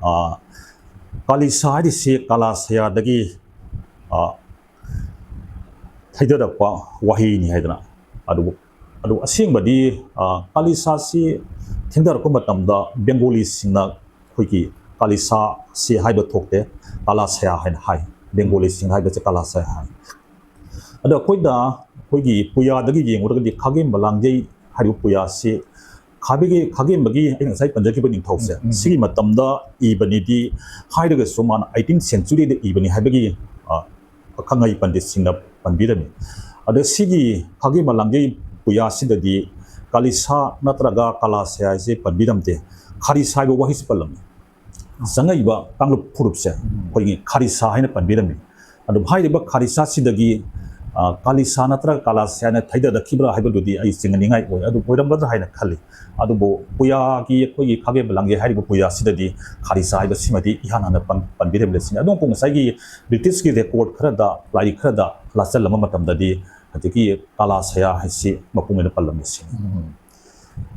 ꯑꯥ, ꯀꯥꯂꯤꯁꯥ ꯍꯥꯏꯔꯤꯁꯤ ꯀꯥꯂꯥꯁꯌꯥꯗꯒꯤ, ꯑꯥ, ꯊꯩꯗꯔꯛꯄ ꯋꯥꯍꯩꯅꯤ ꯍꯥꯏꯗꯅ꯫ ꯑꯗꯨꯕꯨ, ꯑꯗꯨ ꯑꯁꯦꯡꯕꯗꯤ, ꯑꯥ, ꯀꯥꯂꯤꯁꯥꯁꯤ ꯊꯦꯡꯗꯔꯛꯄ ꯃꯇꯝꯗ ꯕꯦꯡꯒꯣꯂꯤꯁꯤꯡꯅ ꯑꯩꯈꯣꯏꯒꯤ ꯀꯥꯂꯤꯁꯥꯁꯤ ꯍꯥꯏꯕ ꯊꯣꯛꯇꯦ, ꯀꯥꯂꯥꯁꯌꯥ ꯍꯥꯏꯅ ꯍꯥꯏ꯫ ꯕꯦꯡꯒꯣꯂꯤꯁꯤꯡꯅ ꯍꯥꯏꯕꯁꯦ ꯀꯥꯂꯥꯁꯌꯥ ꯍꯥꯏ꯫ ꯑꯗꯣ ꯑꯩꯈꯣꯏꯅ ꯑꯩꯈꯣꯏꯒꯤ ꯄꯨꯌꯥꯗꯒꯤ ꯌꯦꯡꯉꯨꯔꯒꯗꯤ ꯈꯥꯒꯦꯝꯕ ꯂꯥꯡꯖꯩ ꯍꯥꯏꯔꯤꯕ ꯄꯨꯌꯥꯁꯤ, ꯈꯥꯕꯤꯒꯤ, ꯈꯥꯒꯦꯝꯕꯒꯤ ꯑꯩꯅ ꯉꯁꯥꯏ ꯄꯟꯖꯈꯤꯕ ꯅꯤꯡꯊꯧꯁꯦ, ꯎꯝ, ꯎꯝ꯫ ꯁꯤꯒꯤ ꯃꯇꯝꯗ ꯏꯕꯅꯤꯗꯤ ꯍꯥꯏꯔꯒꯁꯨ ꯃꯥꯅ eighteenth centuryꯗ ꯏꯕꯅꯤ ꯍꯥꯏꯕꯒꯤ, ꯑ, ꯑꯈꯪ ꯑꯍꯩ ꯄꯟꯗꯤꯠꯁꯤꯡꯅ ꯄꯟꯕꯤꯔꯝꯃꯤ꯫ ꯑꯗ ꯁꯤꯒꯤ ꯈꯥꯒꯦꯝꯕ ꯂꯥꯡꯖꯩ ꯄꯨꯌꯥꯁꯤꯗꯗꯤ ꯀꯥꯂꯤꯁꯥ ꯅꯠꯇ꯭ꯔꯒ ꯀꯥꯂꯥꯁꯌꯥ ꯍꯥꯏꯁꯦ ꯄꯟꯕꯤꯔꯝꯗꯦ, ꯈꯥꯔꯤꯁꯥ ꯍꯥꯏꯕ ꯋꯥꯍꯩꯁꯤ ꯄꯜꯂꯝꯃꯤ꯫ ꯆꯪꯉꯛꯏꯕ ꯀꯥꯡꯂꯨꯞ ꯐꯨꯔꯨꯞꯁꯦ ꯑꯩꯈꯣꯏꯒꯤ ꯈꯥꯔꯤꯁꯥ ꯍꯥꯏꯅ ꯄꯟꯕꯤꯔꯝꯃꯤ꯫ ꯑꯗꯨꯝ ꯍꯥꯏꯔꯤꯕ ꯈꯥꯔꯤꯁꯥꯁꯤꯗꯒꯤ, ꯑ, ꯀꯥꯂꯤꯁꯥ ꯅꯠꯇ꯭ꯔꯒ ꯀꯥꯂꯥꯁꯌꯥꯅ ꯊꯩꯗꯔꯛꯈꯤꯕ꯭ꯔꯥ ꯍꯥꯏꯕꯗꯨꯗꯤ ꯑꯩ ꯆꯤꯡꯅꯅꯤꯡꯉꯥꯏ ꯑꯣꯏ꯫ ꯑꯗꯨ ꯑꯣꯏꯔꯝꯒꯗ꯭ꯔꯥ ꯍꯥꯏꯅ ꯈꯜꯂꯤ꯫ ꯑꯗꯨꯕꯨ ꯄꯨꯌꯥꯒꯤ, ꯑꯩꯈꯣꯏꯒꯤ ꯈꯥꯒꯦꯝꯕ ꯂꯥꯡꯖꯩ ꯍꯥꯏꯔꯤꯕ ꯄꯨꯌꯥꯁꯤꯗꯗꯤ ꯈꯥꯔꯤꯁꯥ ꯍꯥꯏꯕꯁꯤꯃꯗꯤ ꯏꯍꯥꯟ ꯍꯥꯟꯅ ꯄꯟ-, ꯄꯟꯕꯤꯔꯝꯂꯁꯤꯅꯤ꯫ ꯑꯗꯨꯕꯨ ꯉꯁꯥꯏꯒꯤ ꯕ꯭ꯔꯤꯇꯤꯁꯀꯤ ꯔꯦꯀꯣꯔꯠ ꯈꯔꯗ, ꯂꯥꯏꯔꯤꯛ ꯈꯔꯗ ꯂꯥꯆꯜꯂꯝꯕ ꯃꯇꯝꯗꯗꯤ ꯍꯧꯖꯤꯛꯀꯤ ꯀꯥꯂꯥꯁꯌꯥ ꯍꯥꯏꯁꯤ ꯃꯄꯨꯡ ꯑꯣꯏꯅ ꯄꯜꯂꯝꯃꯤ ꯁꯤꯅꯤ꯫ ꯎꯝ꯫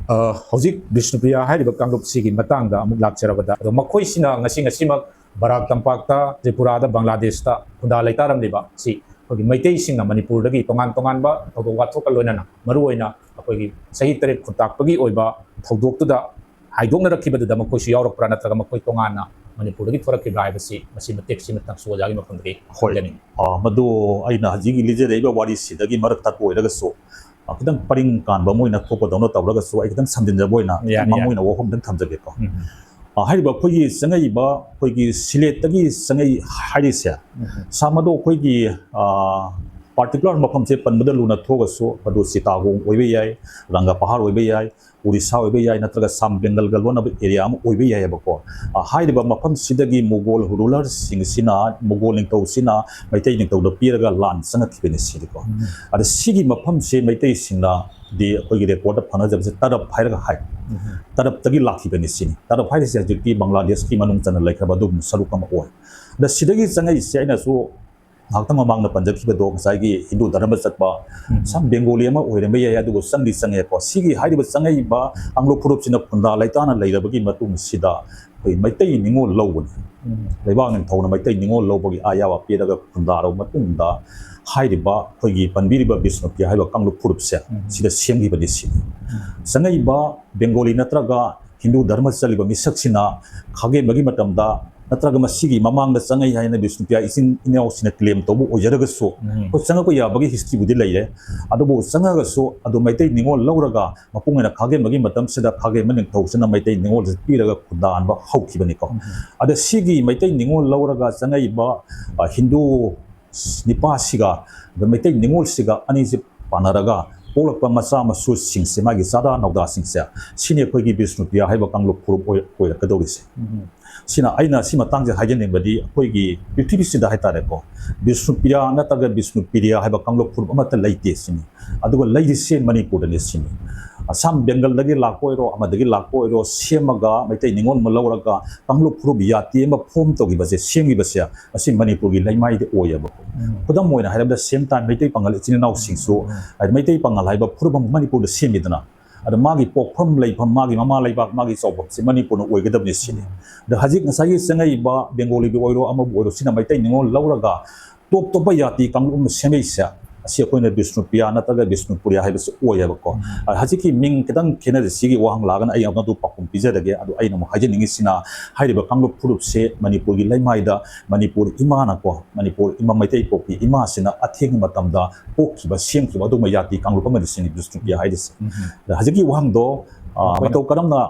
ꯑ, ꯍꯧꯖꯤꯛ ꯕꯤꯁꯅꯨꯄ꯭ꯔꯤꯌꯥ ꯍꯥꯏꯔꯤꯕ ꯀꯥꯡꯂꯨꯞꯁꯤꯒꯤ ꯃꯇꯥꯡꯗ ꯑꯃꯨꯛ ꯂꯥꯛꯆꯔꯕꯗ, ꯑꯗꯣ ꯃꯈꯣꯏꯁꯤꯅ ꯉꯁꯤ ꯉꯁꯤꯃꯛ ꯕꯔꯥꯛ ꯇꯝꯄꯥꯛꯇ, ꯇ꯭ꯔꯤꯄꯨꯔꯥꯗ, ꯕꯪꯒ꯭ꯂꯥꯗꯦꯁꯇ ꯈꯨꯟꯗꯥ ꯂꯩꯇꯥꯔꯝꯂꯤꯕ ꯑꯁꯤ ꯑꯩꯈꯣꯏꯒꯤ ꯃꯩꯇꯩꯁꯤꯡꯅ ꯃꯅꯤꯄꯨꯔꯗꯒꯤ ꯇꯣꯉꯥꯟ ꯇꯣꯉꯥꯟꯕ ꯊꯧꯗꯣꯛ ꯋꯥꯊꯣꯛꯀ ꯂꯣꯏꯅꯅ, ꯃꯔꯨꯑꯣꯏꯅ ꯑꯩꯈꯣꯏꯒꯤ ꯆꯍꯤ ꯇꯔꯦꯠ ꯈꯨꯟꯇꯥꯛꯄꯒꯤ ꯑꯣꯏꯕ ꯊꯧꯗꯣꯛꯇꯨꯗ ꯍꯥꯏꯗꯣꯛꯅꯔꯛꯈꯤꯕꯗꯨꯗ ꯃꯈꯣꯏꯁꯨ ꯌꯥꯎꯔꯛꯄ꯭ꯔꯥ, ꯅꯠꯇ꯭ꯔꯒ ꯃꯈꯣꯏ ꯇꯣꯉꯥꯟꯅ ꯃꯅꯤꯄꯨꯔꯗꯒꯤ ꯊꯣꯔꯛꯈꯤꯕ꯭ꯔꯥ ꯍꯥꯏꯕꯁꯤ ꯃꯁꯤ ꯃꯇꯦꯛꯁꯤꯃꯇꯪꯁꯨ ꯑꯣꯖꯥꯒꯤ ꯃꯐꯝꯗꯒꯤ ꯍꯣꯏ꯫ ꯈꯪꯖꯅꯤꯡꯏ꯫ ꯑ, ꯃꯗꯨ ꯑꯩꯅ ꯍꯧꯖꯤꯛ ꯂꯤꯖꯔꯛꯏꯕ ꯋꯥꯔꯤꯁꯤꯗꯒꯤ ꯃꯔꯛ ꯊꯠꯄ ꯑꯣꯏꯔꯒꯁꯨ, ꯑ, ꯈꯤꯇꯪ ꯄꯔꯤꯡ ꯀꯥꯟꯕ ꯑꯃ ꯑꯣꯏꯅ ꯊꯣꯛꯄꯗꯧꯅ ꯇꯧꯔꯒꯁꯨ ꯑꯩ ꯈꯤꯇꯪ ꯁꯝꯖꯤꯟꯖꯕ ꯑꯣꯏꯅ ꯌꯥꯅꯤ, ꯃꯥꯡ ꯌꯥꯅꯤ꯫ ꯑꯣꯏꯅ ꯋꯥꯐꯝ ꯈꯤꯇꯪ ꯊꯝꯖꯒꯦꯀꯣ꯫ ꯎꯝ꯫ ꯑ, ꯍꯥꯏꯔꯤꯕ ꯑꯩꯈꯣꯏꯒꯤ ꯆꯪꯉꯛꯏꯕ ꯑꯩꯈꯣꯏꯒꯤ ꯁꯤꯂꯦꯠꯇꯒꯤ ꯆꯪꯉꯛꯏ ꯍꯥꯏꯔꯤꯁꯦ, ꯎꯝ꯫ ꯁꯥ ꯃꯗꯨ ꯑꯩꯈꯣꯏꯒꯤ, ꯑ, ꯄꯥꯔꯇꯤꯀꯨꯂꯔ ꯃꯐꯝꯁꯦ ꯄꯟꯕꯗ ꯂꯨꯅ ꯊꯣꯛꯑꯒꯁꯨ, ꯃꯗꯨ ꯆꯤꯇꯥꯒꯣꯡ ꯑꯣꯏꯕ ꯌꯥꯏ, ꯔꯪꯒ ꯄꯍꯥꯔ ꯑꯣꯏꯕ ꯌꯥꯏ, ꯎꯔꯤꯁꯥ ꯑꯣꯏꯕ ꯌꯥꯏ, ꯅꯠꯇ꯭ꯔꯒ ꯁꯥꯝ ꯕꯦꯡꯒꯜꯒ ꯂꯣꯟꯅꯕ ꯑꯦꯔꯤꯌꯥ ꯑꯃ ꯑꯣꯏꯕ ꯌꯥꯏꯑꯕꯀꯣ꯫ ꯑ, ꯍꯥꯏꯔꯤꯕ ꯃꯐꯝꯁꯤꯗꯒꯤ ꯃꯨꯒꯣꯜ ꯔꯨꯂꯔꯁꯤꯡꯁꯤꯅ, ꯃꯨꯒꯣꯜ ꯅꯤꯡꯊꯧꯁꯤꯅ ꯃꯩꯇꯩ ꯅꯤꯡꯊꯧꯗ ꯄꯤꯔꯒ ꯂꯥꯟ ꯆꯪꯉꯛꯈꯤꯕꯅꯤ ꯁꯤꯗꯤꯀꯣ꯫ ꯑꯗ ꯁꯤꯒꯤ ꯃꯐꯝꯁꯦ ꯃꯩꯇꯩꯁꯤꯡꯅꯗꯤ ꯑꯩꯈꯣꯏꯒꯤ ꯔꯦꯀꯣꯔꯗ ꯐꯪꯅꯖꯕꯁꯦ ꯇꯔꯞ ꯍꯥꯏꯔꯒ ꯍꯥꯏ꯫ ꯇꯔꯞꯇꯒꯤ ꯂꯥꯛꯈꯤꯕꯅꯤ ꯁꯤꯅꯤ꯫ ꯇꯔꯞ ꯍꯥꯏꯔꯤꯁꯦ ꯍꯧꯖꯤꯛꯇꯤ ꯕꯪꯒ꯭ꯂꯥꯗꯦꯁꯀꯤ ꯃꯅꯨꯡ ꯆꯟꯅ ꯂꯩꯈ꯭ꯔꯕ ꯑꯗꯨꯒꯨꯝꯕ ꯁꯔꯨꯛ ꯑꯃ ꯑꯣꯏ꯫ ꯑꯗ ꯁꯤꯗꯒꯤ ꯆꯪꯉꯛꯏꯁꯦ ꯑꯩꯅꯁꯨ ꯉꯥꯏꯍꯥꯛꯇꯪ ꯃꯃꯥꯡꯗ ꯄꯟꯖꯈꯤꯕꯗꯣ, ꯉꯁꯥꯏꯒꯤ ꯍꯤꯟꯗꯨ ꯙꯔꯃ ꯆꯠꯄ, ꯎꯝ꯫ ꯁꯝ ꯕꯦꯡꯒꯣꯂꯤ ꯑꯃ ꯑꯣꯏꯔꯝꯕ ꯌꯥꯏ, ꯑꯗꯨꯕꯨ ꯆꯪꯗꯤ ꯆꯪꯉꯦꯀꯣ꯫ ꯁꯤꯒꯤ ꯍꯥꯏꯔꯤꯕ ꯆꯪꯉꯛꯏꯕ ꯀꯥꯡꯂꯨꯞ ꯐꯨꯔꯨꯞꯁꯤꯅ ꯈꯨꯟꯗꯥ ꯂꯩꯇꯥꯅ ꯂꯩꯔꯕꯒꯤ ꯃꯇꯨꯡꯁꯤꯗ ꯑꯩꯈꯣꯏ ꯃꯩꯇꯩ ꯅꯤꯉꯣꯜ ꯂꯧꯕꯅꯤ꯫ ꯎꯝ꯫ ꯂꯩꯕꯥꯛ ꯅꯤꯡꯊꯧꯅ ꯃꯩꯇꯩ ꯅꯤꯉꯣꯜ ꯂꯧꯕꯒꯤ ꯑꯌꯥꯕ ꯄꯤꯔꯒ ꯈꯨꯟꯗꯥꯔꯕ ꯃꯇꯨꯡꯗ ꯍꯥꯏꯔꯤꯕ ꯑꯩꯈꯣꯏꯒꯤ ꯄꯟꯕꯤꯔꯤꯕ ꯕꯤꯁꯅꯨꯄ꯭ꯔꯤꯌꯥ ꯍꯥꯏꯕ ꯀꯥꯡꯂꯨꯞ ꯐꯨꯔꯨꯞꯁꯦ ꯎꯝ꯫ ꯁꯤꯗ ꯁꯦꯝꯈꯤꯕꯅꯤ ꯁꯤꯅꯤ꯫ ꯎꯝ꯫ ꯆꯪꯉꯛꯏꯕ ꯕꯦꯡꯒꯣꯂꯤ ꯅꯠꯇ꯭ꯔꯒ ꯍꯤꯟꯗꯨ ꯙꯔꯃ ꯆꯠꯂꯤꯕ ꯃꯤꯁꯛꯁꯤꯅ ꯈꯥꯒꯦꯝꯕꯒꯤ ꯃꯇꯝꯗ ꯅꯠꯇ꯭ꯔꯒ ꯃꯁꯤꯒꯤ ꯃꯃꯥꯡꯗ ꯆꯪꯉꯛꯏ ꯍꯥꯏꯅ ꯕꯤꯁꯅꯨꯄ꯭ꯔꯤꯌꯥ ꯏꯆꯤꯟ ꯏꯅꯥꯎꯁꯤꯡꯅ ꯀ꯭ꯂꯦꯝ ꯇꯧꯕ ꯑꯣꯏꯖꯔꯒꯁꯨ, ꯎꯝ꯫ ꯑꯩꯈꯣꯏ ꯆꯪꯉꯛꯄ ꯌꯥꯕꯒꯤ ꯍꯤꯁꯇ꯭ꯔꯤꯕꯨꯗꯤ ꯂꯩꯔꯦ꯫ ꯑꯗꯨꯕꯨ ꯆꯪꯉꯒꯁꯨ ꯑꯗꯨ ꯃꯩꯇꯩ ꯅꯤꯉꯣꯜ ꯂꯧꯔꯒ ꯃꯄꯨꯡ ꯑꯣꯏꯅ ꯈꯥꯒꯦꯝꯕꯒꯤ ꯃꯇꯝꯁꯤꯗ ꯈꯥꯒꯦꯝꯕ ꯅꯤꯡꯊꯧꯁꯤꯅ ꯃꯩꯇꯩ ꯅꯤꯉꯣꯜꯁꯤ ꯄꯤꯔꯒ ꯈꯨꯟꯗꯥꯍꯟꯕ ꯍꯧꯈꯤꯕꯅꯤꯀꯣ꯫ ꯎꯝ꯫ ꯑꯗ ꯁꯤꯒꯤ ꯃꯩꯇꯩ ꯅꯤꯉꯣꯜ ꯂꯧꯔꯒ ꯆꯪꯉꯛꯏꯕ, ꯑ, ꯍꯤꯟꯗꯨ ꯅꯤꯄꯥꯁꯤꯒ ꯑꯗ ꯃꯩꯇꯩ ꯅꯤꯉꯣꯜꯁꯤꯒ ꯑꯅꯤꯁꯤ ꯄꯥꯟꯅꯔꯒ ꯄꯣꯛꯂꯛꯄ ꯃꯆꯥ ꯃꯁꯨꯁꯤꯡꯁꯦ, ꯃꯥꯒꯤ ꯆꯥꯗꯥ ꯅꯧꯗꯥꯁꯤꯡꯁꯦ, ꯁꯤꯅꯤ ꯑꯩꯈꯣꯏꯒꯤ ꯕꯤꯁꯅꯨꯄ꯭ꯔꯤꯌꯥ ꯍꯥꯏꯕ ꯀꯥꯡꯂꯨꯞ ꯐꯨꯔꯨꯞ ꯑꯣꯏ-, ꯑꯣꯏꯔꯛꯀꯗꯧꯔꯤꯁꯦ꯫ ꯎꯝ꯫ ꯁꯤꯅ ꯑꯩꯅ ꯁꯤ ꯃꯇꯥꯡꯁꯦ ꯍꯥꯏꯖꯅꯤꯡꯕꯗꯤ, ꯑꯩꯈꯣꯏꯒꯤ ꯄ꯭ꯔꯤꯊꯤꯕꯤꯁꯤꯗ ꯍꯥꯏꯇꯥꯔꯦꯀꯣ, ꯕꯤꯁꯅꯨꯄ꯭ꯔꯤꯌꯥ ꯅꯠꯇ꯭ꯔꯒ ꯕꯤꯁꯅꯨꯄ꯭ꯔꯤꯌꯥ ꯍꯥꯏꯕ ꯀꯥꯡꯂꯨꯞ ꯐꯨꯔꯨꯞ ꯑꯃꯠꯇ ꯂꯩꯇꯦ ꯁꯤꯅꯤ꯫ ꯑꯗꯨꯒ ꯂꯩꯔꯤꯁꯦ ꯃꯅꯤꯄꯨꯔꯗꯅꯤ ꯁꯤꯅꯤ꯫ ꯑꯁꯥꯝ ꯕꯦꯡꯒꯜꯗꯒꯤ ꯂꯥꯛꯄ ꯑꯣꯏꯔꯣ, ꯑꯃꯗꯒꯤ ꯂꯥꯛꯄ ꯑꯣꯏꯔꯣ, ꯁꯦꯝꯃꯒ ꯃꯩꯇꯩ ꯅꯤꯉꯣꯜ ꯑꯃ ꯂꯧꯔꯒ ꯀꯥꯡꯂꯨꯞ ꯐꯨꯔꯨꯞ ꯖꯥꯇꯤ ꯑꯃ ꯐꯣꯝ ꯇꯧꯈꯤꯕꯁꯦ, ꯁꯦꯝꯈꯤꯕꯁꯦ, ꯑꯁꯤ ꯃꯅꯤꯄꯨꯔꯒꯤ ꯂꯩꯃꯥꯏꯗ ꯑꯣꯏꯌꯦꯕꯀꯣ꯫ ꯎꯝ꯫ ꯈꯨꯗꯝ ꯑꯣꯏꯅ ꯍꯥꯏꯔꯕꯗ, same time ꯃꯩꯇꯩ ꯄꯥꯉꯜ ꯏꯆꯤꯟ ꯏꯅꯥꯎꯁꯤꯡꯁꯨ, ꯎꯝ꯫ ꯍꯥꯏꯗꯤ ꯃꯩꯇꯩ ꯄꯥꯉꯜ ꯍꯥꯏꯕ ꯐꯨꯔꯨꯞ ꯑꯃ ꯃꯅꯤꯄꯨꯔꯗ ꯁꯦꯝꯃꯤꯗꯅ, ꯑꯗ ꯃꯥꯒꯤ ꯄꯣꯛꯐꯝ ꯂꯩꯐꯝ, ꯃꯥꯒꯤ ꯃꯃꯥ ꯂꯩꯕꯥꯛ, ꯃꯥꯒꯤ ꯆꯥꯎꯐꯝꯁꯦ ꯃꯅꯤꯄꯨꯔꯅ ꯑꯣꯏꯒꯗꯕꯅꯤ ꯁꯤꯅꯤ꯫ ꯎꯝ꯫ ꯑꯗ ꯍꯧꯖꯤꯛ ꯉꯁꯥꯏꯒꯤ ꯆꯪꯉꯛꯏꯕ ꯕꯦꯡꯒꯣꯂꯤꯒꯤ ꯑꯣꯏꯔꯣ, ꯑꯃꯕꯨ ꯑꯣꯏꯔꯣ, ꯁꯤꯅ ꯃꯩꯇꯩ ꯅꯤꯉꯣꯜ ꯂꯧꯔꯒ ꯇꯣꯞ ꯇꯣꯞꯄ ꯖꯥꯇꯤ ꯀꯥꯡꯂꯨꯞ ꯑꯃ ꯁꯦꯝꯃꯛꯏꯁꯦ, ꯑꯁꯤ ꯑꯩꯈꯣꯏꯅ ꯕꯤꯁꯅꯨꯄ꯭ꯔꯤꯌꯥ ꯅꯠꯇ꯭ꯔꯒ ꯕꯤꯁꯅꯨꯄꯨꯔꯤꯌꯥ ꯍꯥꯏꯕꯁꯤ ꯑꯣꯏꯌꯦꯕꯀꯣ꯫ ꯎꯝ꯫ ꯑ, ꯍꯧꯖꯤꯛꯀꯤ ꯃꯤꯡ ꯈꯤꯇꯪ ꯈꯦꯠꯅꯔꯦ, ꯁꯤꯒꯤ ꯋꯥꯍꯪ ꯂꯥꯛꯑꯒꯅ ꯑꯩ ꯑꯃꯗꯨ ꯄꯥꯎꯈꯨꯝ ꯄꯤꯖꯔꯒꯦ꯫ ꯑꯗꯨ ꯑꯩꯅ ꯑꯃꯨꯛ ꯍꯥꯏꯖꯅꯤꯡꯉꯤꯁꯤꯅ, ꯍꯥꯏꯔꯤꯕ ꯀꯥꯡꯂꯨꯞ ꯐꯨꯔꯨꯞꯁꯦ ꯃꯅꯤꯄꯨꯔꯒꯤ ꯂꯩꯃꯥꯏꯗ ꯃꯅꯤꯄꯨꯔ ꯏꯃꯥꯅꯀꯣ, ꯃꯅꯤꯄꯨꯔ ꯏꯃꯥ ꯃꯩꯇꯩ ꯄꯣꯛꯄꯤ ꯏꯃꯥꯁꯤꯅ ꯑꯊꯦꯡꯕ ꯃꯇꯝꯗ ꯄꯣꯛꯈꯤꯕ, ꯁꯦꯝꯈꯤꯕ ꯑꯗꯨꯒꯨꯝꯕ ꯖꯥꯇꯤ ꯀꯥꯡꯂꯨꯞ ꯑꯃꯗꯤ ꯁꯤꯅꯤ ꯕꯤꯁꯅꯨꯄ꯭ꯔꯤꯌꯥ ꯍꯥꯏꯔꯤꯁꯦ꯫ ꯎꯝ꯫ ꯑꯗ ꯍꯧꯖꯤꯛꯀꯤ ꯋꯥꯍꯪꯗꯣ, ꯑ, ꯃꯈꯣꯏꯅ ꯃꯇꯧ ꯀꯔꯝꯅ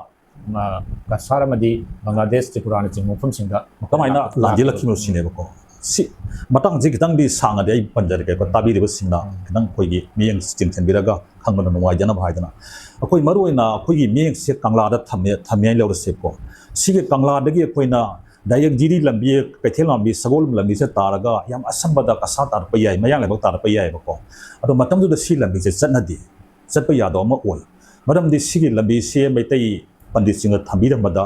ꯃ-, ꯀꯁꯥꯔ ꯑꯃꯗꯤ ꯕꯪꯒ꯭ꯂꯥꯗꯦꯁ, ꯇ꯭ꯔꯤꯄꯨꯔꯥꯅꯆꯤꯡꯕ ꯃꯐꯝꯁꯤꯡꯗ ꯀꯃꯥꯏꯅ ꯂꯥꯛ-, ꯂꯥꯟꯖꯦꯜꯂꯛꯈꯤꯕꯅꯣ ꯁꯤꯅꯦꯕꯀꯣ꯫ ꯁꯤ ꯃꯇꯥꯡꯁꯤ ꯈꯤꯇꯪꯗꯤ ꯁꯥꯡꯉꯗꯤ ꯑꯩ ꯄꯟꯖꯔꯒꯦꯀꯣ, ꯇꯥꯕꯤꯔꯤꯕꯁꯤꯡꯅ ꯈꯤꯇꯪ ꯑꯩꯈꯣꯏꯒꯤ ꯃꯤꯠꯌꯦꯡ ꯆꯤꯡꯁꯤꯟꯕꯤꯔꯒ ꯈꯪꯕꯗ ꯅꯨꯡꯉꯥꯏꯖꯅꯕ ꯍꯥꯏꯗꯅ꯫ ꯑꯩꯈꯣꯏ ꯃꯔꯨꯑꯣꯏꯅ ꯑꯩꯈꯣꯏꯒꯤ ꯃꯤꯠꯌꯦꯡꯁꯦ ꯀꯪꯂꯥꯗ ꯊꯝꯃꯦ, ꯊꯝꯃꯦ ꯍꯥꯏꯅ ꯂꯧꯔꯁꯦꯕꯀꯣ꯫ ꯁꯤꯒꯤ ꯀꯪꯂꯥꯗꯒꯤ ꯑꯩꯈꯣꯏꯅ ꯗꯥꯏꯔꯦꯛ ꯖꯤꯔꯤ ꯂꯝꯕꯤ, ꯀꯩꯊꯦꯜ ꯂꯝꯕꯤ, ꯁꯒꯣꯜꯕꯟ ꯂꯝꯕꯤꯁꯦ ꯇꯥꯔꯒ ꯌꯥꯝ ꯑꯁꯝꯕꯗ ꯀꯁꯥ ꯇꯥꯔꯛꯄ ꯌꯥꯏ, ꯃꯌꯥꯡ ꯂꯩꯕꯥꯛ ꯇꯥꯔꯛꯄ ꯌꯥꯏꯑꯕꯀꯣ꯫ ꯑꯗꯣ ꯃꯇꯝꯗꯨꯗ ꯁꯤ ꯂꯝꯕꯤꯁꯦ ꯆꯠꯅꯗꯦ, ꯆꯠꯄ ꯌꯥꯗꯕ ꯑꯃ ꯑꯣꯏ꯫ ꯃꯔꯝꯗꯤ ꯁꯤꯒꯤ ꯂꯝꯕꯤꯁꯦ ꯃꯩꯇꯩ ꯄꯟꯗꯤꯠꯁꯤꯡꯅ ꯊꯝꯕꯤꯔꯝꯕꯗ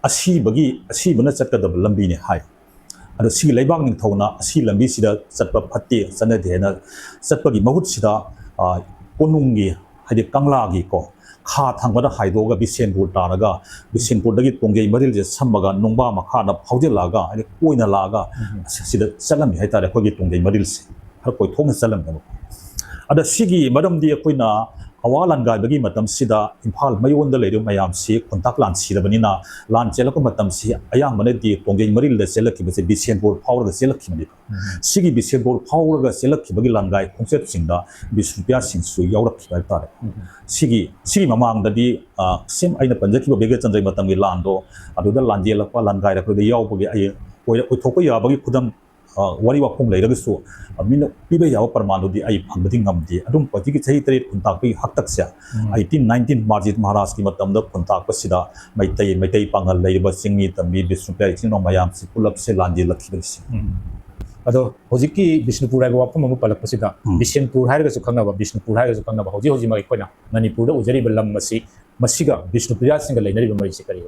ꯑꯁꯤꯕꯒꯤ, ꯑꯁꯤꯕꯅ ꯆꯠꯀꯗꯕ ꯂꯝꯕꯤꯅꯤ ꯍꯥꯏ꯫ ꯑꯗꯣ ꯁꯤꯒꯤ ꯂꯩꯕꯥꯛ ꯅꯤꯡꯊꯧꯅ ꯑꯁꯤ ꯂꯝꯕꯤꯁꯤꯗ ꯆꯠꯄ ꯐꯠꯇꯦ, ꯆꯠꯅꯗꯦ ꯍꯥꯏꯅ ꯆꯠꯄꯒꯤ ꯃꯍꯨꯠꯁꯤꯗ, ꯑ, ꯀꯣꯅꯨꯡꯒꯤ, ꯍꯥꯏꯗꯤ ꯀꯪꯂꯥꯒꯤꯀꯣ, ꯈꯥ ꯊꯪꯕꯗ ꯍꯥꯏꯗꯣꯛꯑꯒ ꯕꯤꯁꯦꯟꯄꯨꯔ ꯇꯥꯔꯒ, ꯕꯤꯁꯦꯟꯄꯨꯔꯗꯒꯤ ꯇꯣꯡꯖꯩ ꯃꯔꯤꯜꯁꯦ ꯁꯝꯃꯒ ꯅꯨꯡꯕꯥ ꯃꯈꯥꯗ ꯐꯥꯎꯖꯤꯜꯂꯛꯑꯒ, ꯍꯥꯏꯗꯤ ꯀꯣꯏꯅ ꯂꯥꯛꯑꯒ ꯎꯝ꯫ ꯑꯁꯤꯗ ꯆꯠꯂꯝꯃꯤ ꯍꯥꯏꯇꯥꯔꯦ, ꯑꯩꯈꯣꯏꯒꯤ ꯇꯣꯡꯖꯩ ꯃꯔꯤꯜꯁꯦ꯫ ꯈꯔ ꯀꯣꯏꯊꯣꯛꯅ ꯆꯠꯂꯝꯃꯦꯕ꯫ ꯑꯗ ꯁꯤꯒꯤ ꯃꯔꯝꯗꯤ ꯑꯩꯈꯣꯏꯅ ꯑꯋꯥ ꯂꯥꯟꯒꯥꯏꯕꯒꯤ ꯃꯇꯝꯁꯤꯗ ꯏꯝꯐꯥꯜ ꯃꯌꯣꯟꯗ ꯂꯩꯔꯤꯕ ꯃꯌꯥꯝꯁꯤ ꯈꯨꯟꯇꯥꯛ ꯂꯥꯟ ꯁꯤꯔꯕꯅꯤꯅ, ꯂꯥꯟ ꯆꯦꯜꯂꯛꯄ ꯃꯇꯝꯁꯤ ꯑꯌꯥꯝꯕꯅꯗꯤ ꯇꯣꯡꯖꯩ ꯃꯔꯤꯜꯗ ꯆꯦꯜꯂꯛꯈꯤꯕꯁꯦ ꯕꯤꯁꯦꯟꯄꯨꯔ ꯐꯥꯎꯔꯒ ꯆꯦꯜꯂꯛꯈꯤꯕꯅꯤ꯫ ꯎꯝ꯫ ꯁꯤꯒꯤ ꯕꯤꯁꯦꯟꯄꯨꯔ ꯐꯥꯎꯔꯒ ꯆꯦꯜꯂꯛꯈꯤꯕꯒꯤ ꯂꯥꯟꯒꯥꯏ ꯈꯣꯡꯆꯠꯁꯤꯡꯗ ꯕꯤꯁꯅꯨꯄ꯭ꯔꯤꯌꯥꯁꯤꯡꯁꯨ ꯌꯥꯎꯔꯛꯈꯤꯕ ꯍꯥꯏꯇꯥꯔꯦ꯫ ꯎꯝ꯫ ꯁꯤꯒꯤ, ꯁꯤꯒꯤ ꯃꯃꯥꯡꯗꯗꯤ, ꯑ, ꯁꯦꯝ ꯑꯩꯅ ꯄꯟꯖꯈꯤꯕ ꯕꯤꯒ꯭ꯔꯆꯟꯗ꯭ꯔꯒꯤ ꯃꯇꯝꯒꯤ ꯂꯥꯟꯗꯣ, ꯑꯗꯨꯗ ꯂꯥꯟꯖꯦꯜꯂꯛꯄ, ꯂꯥꯟꯒꯥꯏꯔꯛꯄꯗ ꯌꯥꯎꯕꯒꯤ ꯑꯩ ꯑꯣꯏꯔ-, ꯑꯣꯏꯊꯣꯛꯄ ꯌꯥꯕꯒꯤ ꯈꯨꯗꯝ, ꯑ, ꯋꯥꯔꯤ ꯋꯥꯈꯣꯡ ꯂꯩꯔꯒꯁꯨ, ꯑ, ꯃꯤꯅ ꯄꯤꯕ ꯌꯥꯕ ꯄ꯭ꯔꯃꯥꯟꯗꯨꯗꯤ ꯑꯩ ꯐꯪꯕꯗꯤ ꯉꯝꯗꯦ꯫ ꯑꯗꯨꯝ ꯍꯧꯖꯤꯛꯀꯤ ꯆꯍꯤ ꯇꯔꯦꯠ ꯈꯨꯟꯇꯥꯛꯄꯒꯤ ꯍꯥꯛꯇꯛꯁꯦ, ꯎꯝ꯫ ꯑꯩꯠꯇꯤꯟ ꯅꯥꯏꯟꯇꯤꯟ ꯃꯥꯔꯖꯤꯠ ꯃꯍꯥꯔꯥꯖꯀꯤ ꯃꯇꯝꯗ ꯈꯨꯟꯇꯥꯛꯄꯁꯤꯗ ꯃꯩꯇꯩ, ꯃꯩꯇꯩ ꯄꯥꯉꯜ ꯂꯩꯔꯤꯕ ꯆꯤꯡꯃꯤ, ꯇꯝꯃꯤ, ꯕꯤꯁꯅꯨꯄ꯭ꯔꯤꯌꯥ ꯏꯆꯤꯟ ꯏꯅꯥꯎ ꯃꯌꯥꯝꯁꯤ ꯄꯨꯂꯞꯁꯦ ꯂꯥꯟꯖꯦꯜꯂꯛꯈꯤꯕꯅꯤ꯫ ꯎꯝ꯫ ꯑꯗꯣ ꯍꯧꯖꯤꯛꯀꯤ ꯕꯤꯁꯅꯨꯄꯨꯔ ꯍꯥꯏꯕ ꯋꯥꯐꯝ ꯑꯃ ꯄꯜꯂꯛꯄꯁꯤꯗ, ꯎꯝ꯫ ꯕꯤꯁꯦꯟꯄꯨꯔ ꯍꯥꯏꯔꯒꯁꯨ ꯈꯪꯅꯕ, ꯕꯤꯁꯅꯨꯄꯨꯔ ꯍꯥꯏꯔꯒꯁꯨ ꯈꯪꯅꯕ, ꯍꯧꯖꯤꯛ ꯍꯧꯖꯤꯛꯃꯛ ꯑꯩꯈꯣꯏꯅ ꯃꯅꯤꯄꯨꯔꯗ ꯎꯖꯔꯤꯕ ꯂꯝ ꯑꯁꯤ, ꯃꯁꯤꯒ ꯕꯤꯁꯅꯨꯄ꯭ꯔꯤꯌꯥꯁꯤꯡꯒ ꯂꯩꯅꯔꯤꯕ ꯃꯔꯤꯁꯤ ꯀꯔꯤ?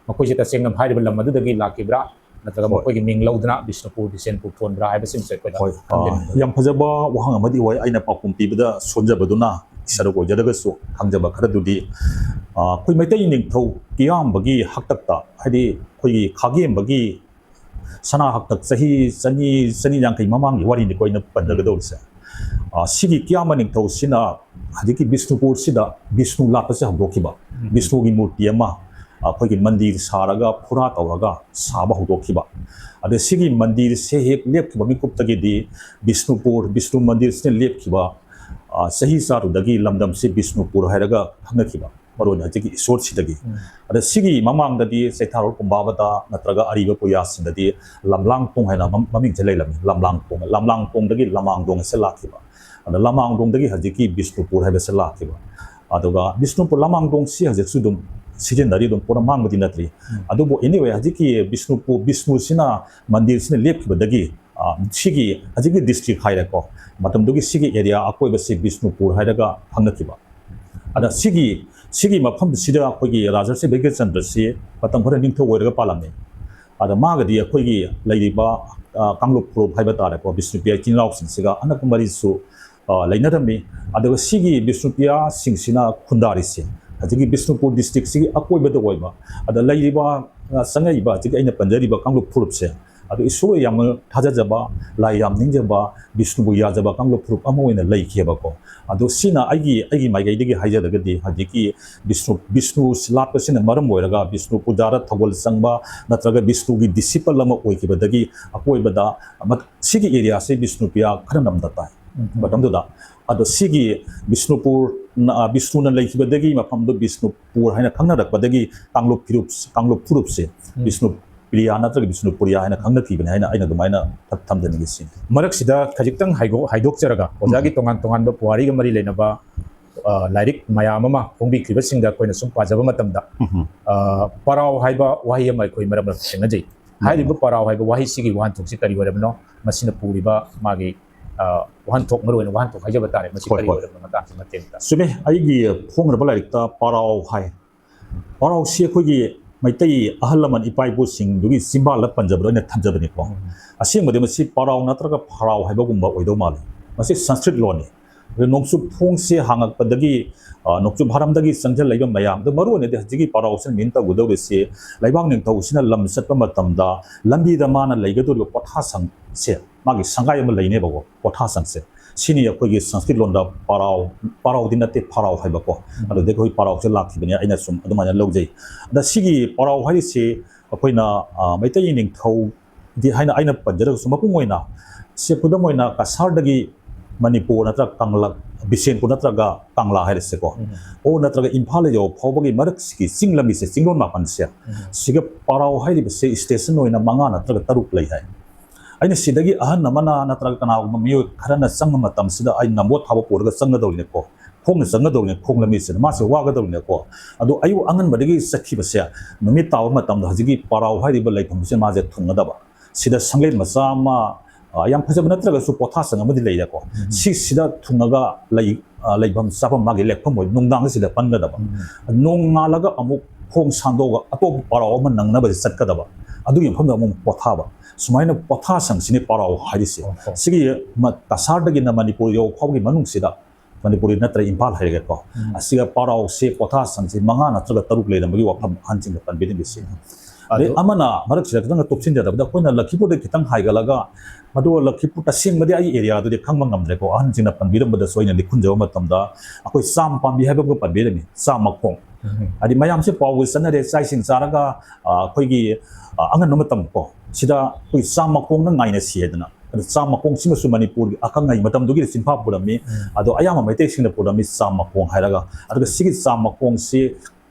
ꯃꯈꯣꯏꯁꯦ ꯇꯁꯦꯡꯅ ꯍꯥꯏꯔꯤꯕ ꯂꯝ ꯑꯗꯨꯗꯒꯤ ꯂꯥꯛꯈꯤꯕ꯭ꯔꯥ? ꯅꯠꯇ꯭ꯔꯒ ꯍꯣꯏ꯫ ꯃꯈꯣꯏꯒꯤ ꯃꯤꯡ ꯂꯧꯗꯨꯅ ꯕꯤꯁꯅꯨꯄꯨꯔ, ꯕꯤꯁꯦꯟꯄꯨꯔ ꯊꯣꯟꯕ꯭ꯔꯥ ꯍꯥꯏꯕꯁꯤꯃꯁꯨ ꯑꯩꯈꯣꯏꯗ ꯍꯣꯏ, ꯑ, ꯈꯪꯖꯅꯤꯡꯕ꯫ ꯌꯥꯝ ꯐꯖꯕ ꯋꯥꯍꯪ ꯑꯃꯗꯤ ꯑꯣꯏ꯫ ꯑꯩꯅ ꯄꯥꯎꯈꯨꯝ ꯄꯤꯕꯗ ꯁꯣꯟꯖꯕꯗꯨꯅ ꯁꯔꯨꯛ ꯑꯣꯏꯖꯔꯒꯁꯨ ꯈꯪꯖꯕ ꯈꯔꯗꯨꯗꯤ, ꯑ, ꯑꯩꯈꯣꯏ ꯃꯩꯇꯩ ꯅꯤꯡꯊꯧ ꯀꯤꯌꯥꯝꯕꯒꯤ ꯍꯥꯛꯇꯛꯇ, ꯍꯥꯏꯗꯤ ꯑꯩꯈꯣꯏꯒꯤ ꯈꯥꯒꯦꯝꯕꯒꯤ ꯁꯅꯥ ꯍꯥꯛꯇꯛ ꯆꯍꯤ ꯆꯅꯤ, ꯆꯅꯤ ꯌꯥꯡꯈꯩ ꯃꯃꯥꯡꯒꯤ ꯋꯥꯔꯤꯅꯤꯀꯣ ꯑꯩꯅ ꯄꯟꯖꯒꯗꯧꯔꯤꯁꯦ꯫ ꯑ, ꯁꯤꯒꯤ ꯀꯤꯌꯥꯝꯕ ꯅꯤꯡꯊꯧꯁꯤꯅ ꯍꯧꯖꯤꯛꯀꯤ ꯕꯤꯁꯅꯨꯄꯨꯔꯁꯤꯗ ꯕꯤꯁꯅꯨ ꯂꯥꯠꯄꯁꯦ ꯍꯧꯗꯣꯛꯈꯤꯕ꯫ ꯎꯝ꯫ ꯕꯤꯁꯅꯨꯒꯤ ꯃꯨꯔꯇꯤ ꯑꯃ ꯑꯩꯈꯣꯏꯒꯤ ꯃꯟꯗꯤꯔ ꯁꯥꯔꯒ ꯐꯨꯔꯥ ꯇꯧꯔꯒ ꯁꯥꯕ ꯍꯧꯗꯣꯛꯈꯤꯕ꯫ ꯑꯗ ꯁꯤꯒꯤ ꯃꯟꯗꯤꯔꯁꯦ ꯍꯦꯛ ꯂꯦꯞꯈꯤꯕ ꯃꯤꯀꯨꯞꯇꯒꯤꯗꯤ ꯕꯤꯁꯅꯨꯄꯨꯔ, ꯕꯤꯁꯅꯨ ꯃꯟꯗꯤꯔꯁꯤꯅ ꯂꯦꯞꯈꯤꯕ, ꯑ, ꯆꯍꯤ ꯆꯥꯗꯨꯗꯒꯤ ꯂꯝꯗꯝꯁꯤ ꯕꯤꯁꯅꯨꯄꯨꯔ ꯍꯥꯏꯔꯒ ꯈꯪꯅꯈꯤꯕ꯫ ꯃꯔꯨꯑꯣꯏꯅ ꯍꯧꯖꯤꯛꯀꯤ ꯏꯁꯣꯔꯁꯤꯗꯒꯤ꯫ ꯑꯗ ꯁꯤꯒꯤ ꯃꯃꯥꯡꯗꯗꯤ ꯆꯩꯊꯥꯔꯣꯜ ꯀꯨꯝꯕꯥꯕꯗ ꯅꯠꯇ꯭ꯔꯒ ꯑꯔꯤꯕ ꯄꯨꯌꯥꯁꯤꯡꯗꯗꯤ ꯂꯝꯂꯥꯡꯇꯣꯡ ꯍꯥꯏꯅ ꯃꯃꯤꯡꯁꯦ ꯂꯩꯔꯝꯃꯤ꯫ ꯂꯝꯂꯥꯡꯇꯣꯡ, ꯂꯝꯂꯥꯡꯇꯣꯡꯗꯒꯤ ꯂꯃꯥꯡꯗꯣꯡ ꯑꯁꯤ ꯂꯥꯛꯈꯤꯕ꯫ ꯑꯗ ꯂꯃꯥꯡꯗꯣꯡꯗꯒꯤ ꯍꯧꯖꯤꯛꯀꯤ ꯕꯤꯁꯅꯨꯄꯨꯔ ꯍꯥꯏꯕꯁꯦ ꯂꯥꯛꯈꯤꯕ꯫ ꯑꯗꯨꯒ ꯕꯤꯁꯅꯨꯄꯨꯔ ꯂꯃꯥꯡꯗꯣꯡꯁꯤ ꯍꯧꯖꯤꯛꯁꯨ ꯑꯗꯨꯝ ꯁꯤꯖꯤꯟꯅꯔꯤ, ꯑꯗꯨꯝ ꯄꯨꯔꯥ ꯃꯥꯡꯕꯗꯤ ꯅꯠꯇ꯭ꯔꯤ꯫ ꯑꯗꯨꯕꯨ anyway, ꯍꯧꯖꯤꯛꯀꯤ ꯕꯤꯁꯅꯨꯄꯨꯔ, ꯕꯤꯁꯅꯨꯁꯤꯅ, ꯃꯟꯗꯤꯔꯁꯤꯅ ꯂꯦꯞꯈꯤꯕꯗꯒꯤ, ꯑ, ꯁꯤꯒꯤ ꯍꯧꯖꯤꯛꯀꯤ district ꯍꯥꯏꯔꯦꯀꯣ, ꯃꯇꯝꯗꯨꯒꯤ ꯁꯤꯒꯤ area ꯑꯀꯣꯏꯕꯁꯤ ꯕꯤꯁꯅꯨꯄꯨꯔ ꯍꯥꯏꯔꯒ ꯈꯪꯅꯈꯤꯕ꯫ ꯑꯗ ꯁꯤꯒꯤ, ꯁꯤꯒꯤ ꯃꯐꯝꯁꯤꯗ ꯑꯩꯈꯣꯏꯒꯤ ꯔꯥꯖꯥ ꯁꯤ ꯕꯤꯀ꯭ꯔꯃꯆꯟꯗ꯭ꯔꯁꯤ ꯃꯇꯝ ꯈꯔ ꯅꯤꯡꯊꯧ ꯑꯣꯏꯔꯒ ꯄꯥꯜꯂꯝꯃꯤ꯫ ꯑꯗ ꯃꯥꯒꯗꯤ ꯑꯩꯈꯣꯏꯒꯤ ꯂꯩꯔꯤꯕ, ꯑ, ꯀꯥꯡꯂꯨꯞ ꯐꯨꯔꯨꯞ ꯍꯥꯏꯕ ꯇꯥꯔꯦꯀꯣ, ꯕꯤꯁꯅꯨꯄ꯭ꯔꯤꯌꯥ ꯏꯆꯤꯟ ꯏꯅꯥꯎꯁꯤꯡꯁꯤꯒ ꯑꯅꯛꯄ ꯃꯔꯤꯁꯨ, ꯑ, ꯂꯩꯅꯔꯝꯃꯤ꯫ ꯑꯗꯨꯒ ꯁꯤꯒꯤ ꯕꯤꯁꯅꯨꯄ꯭ꯔꯤꯌꯥꯁꯤꯡꯁꯤꯅ ꯈꯨꯟꯗꯥꯔꯤꯁꯦ ꯍꯧꯖꯤꯛꯀꯤ ꯕꯤꯁꯅꯨꯄꯨꯔ district ꯁꯤꯒꯤ ꯑꯀꯣꯏꯕꯗ ꯑꯣꯏꯕ, ꯑꯗ ꯂꯩꯔꯤꯕ, ꯑ, ꯆꯪꯉꯛꯏꯕ ꯍꯧꯖꯤꯛꯀꯤ ꯑꯩꯅ ꯄꯟꯖꯔꯤꯕ ꯀꯥꯡꯂꯨꯞ ꯐꯨꯔꯨꯞꯁꯦ, ꯑꯗꯨ ꯏꯁꯣꯔ ꯌꯥꯝꯅ ꯊꯥꯖꯖꯕ, ꯂꯥꯏ ꯌꯥꯝ ꯅꯤꯡꯖꯕ, ꯕꯤꯁꯅꯨꯕꯨ ꯌꯥꯖꯕ ꯀꯥꯡꯂꯨꯞ ꯐꯨꯔꯨꯞ ꯑꯃ ꯑꯣꯏꯅ ꯂꯩꯈꯤꯑꯕꯀꯣ꯫ ꯑꯗꯣ ꯁꯤꯅ ꯑꯩꯒꯤ, ꯑꯩꯒꯤ ꯃꯥꯏꯀꯩꯗꯒꯤ ꯍꯥꯏꯖꯔꯒꯗꯤ ꯍꯧꯖꯤꯛꯀꯤ ꯕꯤꯁꯅꯨ, ꯕꯤꯁꯅꯨ ꯂꯥꯠꯄꯁꯤꯅ ꯃꯔꯝ ꯑꯣꯏꯔꯒ ꯕꯤꯁꯅꯨ ꯄꯨꯖꯥꯗ ꯊꯧꯒꯜ ꯆꯪꯕ ꯅꯠꯇ꯭ꯔꯒ ꯕꯤꯁꯅꯨꯒꯤ disciple ꯑꯃ ꯑꯣꯏꯈꯤꯕꯗꯒꯤ ꯑꯀꯣꯏꯕꯗ ꯑꯃ-, ꯁꯤꯒꯤ area ꯁꯦ ꯕꯤꯁꯅꯨꯄ꯭ꯔꯤꯌꯥ ꯈꯔ ꯅꯝꯗ ꯇꯥꯏ ꯃꯇꯝꯗꯨꯗ꯫ ꯑꯗꯣ ꯁꯤꯒꯤ ꯕꯤꯁꯅꯨꯄꯨꯔ, ꯑ, ꯕꯤꯁꯅꯨꯅ ꯂꯩꯈꯤꯕꯗꯒꯤ ꯃꯐꯝꯗꯨ ꯕꯤꯁꯅꯨꯄꯨꯔ ꯍꯥꯏꯅ ꯈꯪꯅꯔꯛꯄꯗꯒꯤ ꯀꯥꯡꯂꯨꯞ ꯐꯤꯔꯨꯞ-, ꯀꯥꯡꯂꯨꯞ ꯐꯨꯔꯨꯞꯁꯦ ꯕꯤꯁꯅꯨ ꯄ꯭ꯔꯤꯌꯥ ꯅꯠꯇ꯭ꯔꯒ ꯕꯤꯁꯅꯨꯄ꯭ꯔꯤꯌꯥ ꯍꯥꯏꯅ ꯈꯪꯅꯈꯤꯕꯅꯤ ꯍꯥꯏꯅ ꯑꯩꯅ ꯑꯗꯨꯃꯥꯏꯅ ꯊꯝꯖꯅꯤꯡꯉꯤ ꯁꯤꯅꯤ꯫ ꯃꯔꯛꯁꯤꯗ ꯈꯖꯤꯛꯇꯪ ꯍꯥꯏꯗꯣꯛ-, ꯍꯥꯏꯗꯣꯛꯆꯔꯒ, ꯑꯣꯖꯥꯒꯤ ꯇꯣꯉꯥꯟ ꯇꯣꯉꯥꯟꯕ ꯄꯨꯋꯥꯔꯤꯒ ꯃꯔꯤ ꯂꯩꯅꯕ, ꯑ, ꯂꯥꯏꯔꯤꯛ ꯃꯌꯥꯝ ꯑꯃ ꯐꯣꯡꯕꯤꯈ꯭ꯔꯤꯕꯁꯤꯡꯗ ꯑꯩꯈꯣꯏꯅ ꯁꯨꯝ ꯄꯥꯖꯕ ꯃꯇꯝꯗ, ꯑ, ꯄꯔꯥꯎ ꯍꯥꯏꯕ ꯋꯥꯍꯩ ꯑꯃ ꯑꯩꯈꯣꯏ ꯃꯔꯛ ꯃꯔꯛꯇ ꯊꯦꯡꯅꯖꯩ꯫ ꯍꯥꯏꯔꯤꯕ ꯄꯔꯥꯎ ꯍꯥꯏꯕ ꯋꯥꯍꯩꯁꯤꯒꯤ ꯋꯥꯍꯟꯊꯣꯛꯁꯤ ꯀꯔꯤ ꯑꯣꯏꯔꯕꯅꯣ? ꯃꯁꯤꯅ ꯄꯨꯔꯤꯕ ꯃꯥꯒꯤ, ꯑ, ꯋꯥꯍꯟꯊꯣꯛ, ꯃꯔꯨꯑꯣꯏꯅ ꯋꯥꯍꯟꯊꯣꯛ ꯍꯥꯏꯖꯕ ꯇꯥꯔꯦ, ꯃꯁꯤ ꯍꯣꯏ, ꯀꯔꯤ ꯍꯣꯏ꯫ ꯑꯣꯏꯔꯕꯅꯣ ꯃꯇꯥꯡꯁꯤ ꯃꯇꯦꯟ ꯑꯝꯇ꯫ ꯆꯨꯝꯃꯦ, ꯑꯩꯒꯤ ꯐꯣꯡꯅꯕ ꯂꯥꯏꯔꯤꯛꯇ ꯄꯔꯥꯎ ꯍꯥꯏ꯫ ꯄꯔꯥꯎꯁꯤ ꯑꯩꯈꯣꯏꯒꯤ ꯃꯩꯇꯩ ꯑꯍꯜ ꯂꯃꯟ ꯏꯄꯥ ꯏꯄꯨꯁꯤꯡꯗꯨꯒꯤ ꯆꯤꯝꯕꯥꯜꯗ ꯄꯟꯖꯕꯗꯣ ꯑꯩꯅ ꯊꯝꯖꯕꯅꯤꯀꯣ꯫ ꯑꯁꯦꯡꯕꯗꯤ ꯃꯁꯤ ꯄꯔꯥꯎ ꯅꯠꯇ꯭ꯔꯒ ꯐꯔꯥꯎ ꯍꯥꯏꯕꯒꯨꯝꯕ ꯑꯣꯏꯗꯧ ꯃꯥꯜꯂꯤ꯫ ꯃꯁꯤ ꯁꯪꯁꯀ꯭ꯔꯤꯠ ꯂꯣꯟꯅꯤ꯫ ꯑꯗꯨ ꯅꯣꯡꯆꯨꯞ ꯊꯣꯡꯁꯦ ꯍꯥꯡꯉꯛꯄꯗꯒꯤ, ꯑ, ꯅꯣꯡꯆꯨꯞ ꯚꯥꯔꯝꯗꯒꯤ ꯆꯪꯁꯤꯜꯂꯛꯏꯕ ꯃꯌꯥꯝ, ꯑꯗꯨ ꯃꯔꯨꯑꯣꯏꯅꯗꯤ ꯍꯧꯖꯤꯛꯀꯤ ꯄꯔꯥꯎꯁꯤꯅ ꯃꯤꯟ ꯇꯧꯒꯗꯧꯔꯤꯁꯤ ꯂꯩꯕꯥꯛ ꯅꯤꯡꯊꯧꯁꯤꯅ ꯂꯝ ꯆꯠꯄ ꯃꯇꯝꯗ ꯂꯝꯕꯤꯗ ꯃꯥꯅ ꯂꯩꯒꯗꯧꯔꯤꯕ ꯄꯣꯊꯥꯁꯪꯁꯦ, ꯃꯥꯒꯤ ꯁꯪꯒꯥꯏ ꯑꯃ ꯂꯩꯅꯦꯕꯀꯣ, ꯄꯣꯊꯥꯁꯪꯁꯦ꯫ ꯁꯤꯅꯤ ꯑꯩꯈꯣꯏꯒꯤ ꯁꯪꯁꯀ꯭ꯔꯤꯠ ꯂꯣꯟꯗ ꯄꯔꯥꯎ, ꯄꯔꯥꯎꯗꯤ ꯅꯠꯇꯦ, ꯐꯔꯥꯎ ꯍꯥꯏꯕꯀꯣ꯫ ꯑꯗꯨꯗꯒꯤ ꯑꯩꯈꯣꯏ ꯄꯔꯥꯎꯁꯦ ꯂꯥꯛꯈꯤꯕꯅꯦ, ꯑꯩꯅ ꯁꯨꯝ ꯑꯗꯨꯃꯥꯏꯅ ꯂꯧꯖꯩ꯫ ꯑꯗ ꯁꯤꯒꯤ ꯄꯔꯥꯎ ꯍꯥꯏꯔꯤꯁꯤ ꯑꯩꯈꯣꯏꯅ, ꯑ, ꯃꯩꯇꯩ ꯅꯤꯡꯊꯧ ꯗꯤ ꯍꯥꯏꯅ ꯑꯩꯅ ꯄꯟꯖꯔꯒꯁꯨ, ꯃꯄꯨꯡ ꯑꯣꯏꯅ ꯁꯦ ꯈꯨꯗꯝ ꯑꯣꯏꯅ ꯀꯁꯥꯔꯗꯒꯤ ꯃꯅꯤꯄꯨꯔ ꯅꯠꯇ꯭ꯔꯒ ꯀꯪꯂꯛ, ꯕꯤꯁꯦꯟꯄꯨꯔ ꯅꯠꯇ꯭ꯔꯒ ꯀꯪꯂꯥ ꯍꯥꯏꯔꯁꯦꯀꯣ, ꯑꯣ ꯅꯠꯇ꯭ꯔꯒ ꯏꯝꯐꯥꯜ ꯌꯧꯕ ꯐꯥꯎꯕꯒꯤ ꯃꯔꯛꯁꯤꯒꯤ ꯆꯤꯡ ꯂꯝꯕꯤꯁꯦ, ꯆꯤꯡꯂꯣꯟ ꯃꯥꯄꯟꯁꯦ, ꯁꯤꯒ ꯄꯔꯥꯎ ꯍꯥꯏꯔꯤꯕꯁꯦ ꯁ꯭ꯇꯦꯁꯟ ꯑꯣꯏꯅ ꯃꯉꯥ ꯅꯠꯇ꯭ꯔꯒ ꯇꯔꯨꯛ ꯂꯩ ꯍꯥꯏ꯫ ꯑꯩꯅ ꯁꯤꯗꯒꯤ ꯑꯍꯟ ꯑꯃꯅ ꯅꯠꯇ꯭ꯔꯒ ꯀꯅꯥꯒꯨꯝꯕ ꯃꯤꯑꯣꯏ ꯈꯔꯅ ꯆꯪꯕ ꯃꯇꯝꯁꯤꯗ ꯑꯩ ꯅꯝꯕꯣꯠ ꯊꯥꯕ ꯄꯨꯔꯒ ꯆꯪꯒꯗꯧꯔꯤꯅꯦꯀꯣ, ꯈꯣꯡꯅ ꯆꯪꯒꯗꯧꯔꯤꯅꯦ, ꯈꯣꯡ ꯂꯝꯕꯤꯁꯤꯗ ꯃꯥꯁꯦ ꯋꯥꯒꯗꯧꯔꯤꯅꯦꯀꯣ꯫ ꯑꯗꯣ ꯑꯌꯨꯛ ꯑꯉꯟꯕꯗꯒꯤ ꯆꯠꯈꯤꯕꯁꯦ, ꯅꯨꯃꯤꯠ ꯇꯥꯕ ꯃꯇꯝꯗ ꯍꯧꯖꯤꯛꯀꯤ ꯄꯔꯥꯎ ꯍꯥꯏꯔꯤꯕ ꯂꯩꯐꯝꯁꯦ ꯃꯥꯁꯦ ꯊꯨꯡꯒꯗꯕ꯫ ꯁꯤꯗ ꯁꯪꯂꯦꯟ ꯃꯆꯥ ꯑꯃ, ꯑ, ꯌꯥꯝ ꯐꯖꯕ ꯅꯠꯇ꯭ꯔꯒꯁꯨ ꯄꯣꯊꯥꯁꯪ ꯑꯃꯗꯤ ꯂꯩꯔꯦꯀꯣ꯫ ꯁꯤꯁꯤꯗ ꯊꯨꯡꯉꯒ ꯂꯩ-, ꯑ, ꯂꯩꯐꯝ ꯆꯥꯐꯝ, ꯃꯥꯒꯤ ꯂꯦꯛꯐꯝ ꯑꯣꯏ, ꯅꯨꯡꯗꯥꯡꯁꯤꯗ ꯄꯟꯒꯗꯕ꯫ ꯅꯣꯡꯉꯥꯜꯂꯒ ꯑꯃꯨꯛ ꯈꯣꯡ ꯁꯥꯟꯗꯣꯛꯑꯒ ꯑꯇꯣꯞꯄ ꯄꯔꯥꯎ ꯑꯃ ꯅꯪꯅꯕꯁꯦ ꯆꯠꯀꯗꯕ꯫ ꯑꯗꯨꯒꯤ ꯃꯐꯝꯗ ꯑꯃꯨꯛ ꯄꯣꯊꯥꯕ꯫ ꯁꯨꯃꯥꯏꯅ ꯄꯣꯊꯥꯁꯪꯁꯤꯅꯤ ꯄꯔꯥꯎ ꯍꯥꯏꯔꯤꯁꯦ꯫ ꯑꯣ, ꯑꯣ꯫ ꯁꯤꯒꯤ ꯃ-, ꯀꯁꯥꯔꯗꯒꯤꯅ ꯃꯅꯤꯄꯨꯔ ꯌꯧꯕ ꯐꯥꯎꯕꯒꯤ ꯃꯅꯨꯡꯁꯤꯗ, ꯃꯅꯤꯄꯨꯔꯤ ꯅꯠꯇ꯭ꯔ ꯏꯝꯐꯥꯜ ꯍꯥꯏꯔꯒꯦꯀꯣ, ꯑꯁꯤꯒ ꯄꯔꯥꯎꯁꯦ ꯄꯣꯊꯥꯁꯪꯁꯦ ꯃꯉꯥ ꯅꯠꯇ꯭ꯔꯒ ꯇꯔꯨꯛ ꯂꯩꯔꯝꯕꯒꯤ ꯋꯥꯐꯝ ꯑꯍꯟꯁꯤꯡꯅ ꯄꯟꯕꯤꯔꯝꯃꯤꯁꯦ꯫ ꯑꯗꯩ ꯑꯗꯣ ꯑꯃꯅ ꯃꯔꯛꯁꯤꯗ ꯈꯤꯇꯪ ꯇꯣꯛꯁꯤꯟꯖꯗꯕꯗ, ꯑꯩꯈꯣꯏꯅ ꯂꯈꯤꯄꯨꯔꯗ ꯈꯤꯇꯪ ꯍꯥꯏꯒꯠꯂꯒ, ꯃꯗꯨ ꯂꯈꯤꯄꯨꯔ ꯇꯁꯦꯡꯕꯗꯤ ꯑꯩ ꯑꯦꯔꯤꯌꯥꯗꯨꯗꯤ ꯈꯪꯕ ꯉꯝꯗ꯭ꯔꯦꯀꯣ, ꯑꯍꯟꯁꯤꯡꯅ ꯄꯟꯕꯤꯔꯝꯕꯗꯁꯨ ꯑꯩꯅ ꯂꯤꯈꯨꯟꯖꯕ ꯃꯇꯝꯗ, ꯑꯩꯈꯣꯏ ꯆꯥꯝ ꯄꯥꯝꯕꯤ ꯍꯥꯏꯕ ꯑꯃꯒ ꯄꯟꯕꯤꯔꯝꯃꯤ, ꯆꯥꯝ ꯃꯈꯣꯡ꯫ ꯍꯥꯏꯗꯤ ꯃꯌꯥꯝꯁꯦ ꯄꯥꯎꯒ ꯆꯠꯅꯔꯦ, ꯆꯥꯛ ꯏꯁꯤꯡ ꯆꯥꯔꯒ, ꯑ, ꯑꯩꯈꯣꯏꯒꯤ, ꯑ, ꯑꯉꯟꯕ ꯃꯇꯝ ꯀꯣ, ꯁꯤꯗ ꯑꯩꯈꯣꯏ ꯆꯥꯝ ꯃꯈꯣꯡꯅ ꯉꯥꯏꯅꯁꯤ ꯍꯥꯏꯗꯅ꯫ ꯑꯗꯣ ꯆꯥꯝ ꯃꯈꯣꯡꯁꯤꯃꯁꯨ ꯃꯅꯤꯄꯨꯔꯒꯤ ꯑꯈꯪ ꯑꯍꯩ ꯃꯇꯝꯗꯨꯒꯤ ꯆꯤꯟꯐꯥ ꯄꯨꯔꯝꯃꯤ꯫ ꯑꯗꯣ ꯑꯌꯥꯝꯕ ꯃꯩꯇꯩꯁꯤꯡꯅ ꯄꯨꯔꯝꯃꯤ ꯆꯥꯝ ꯃꯈꯣꯡ ꯍꯥꯏꯔꯒ꯫ ꯑꯗꯨꯒ ꯁꯤꯒꯤ ꯆꯥꯝ ꯃꯈꯣꯡꯁꯤ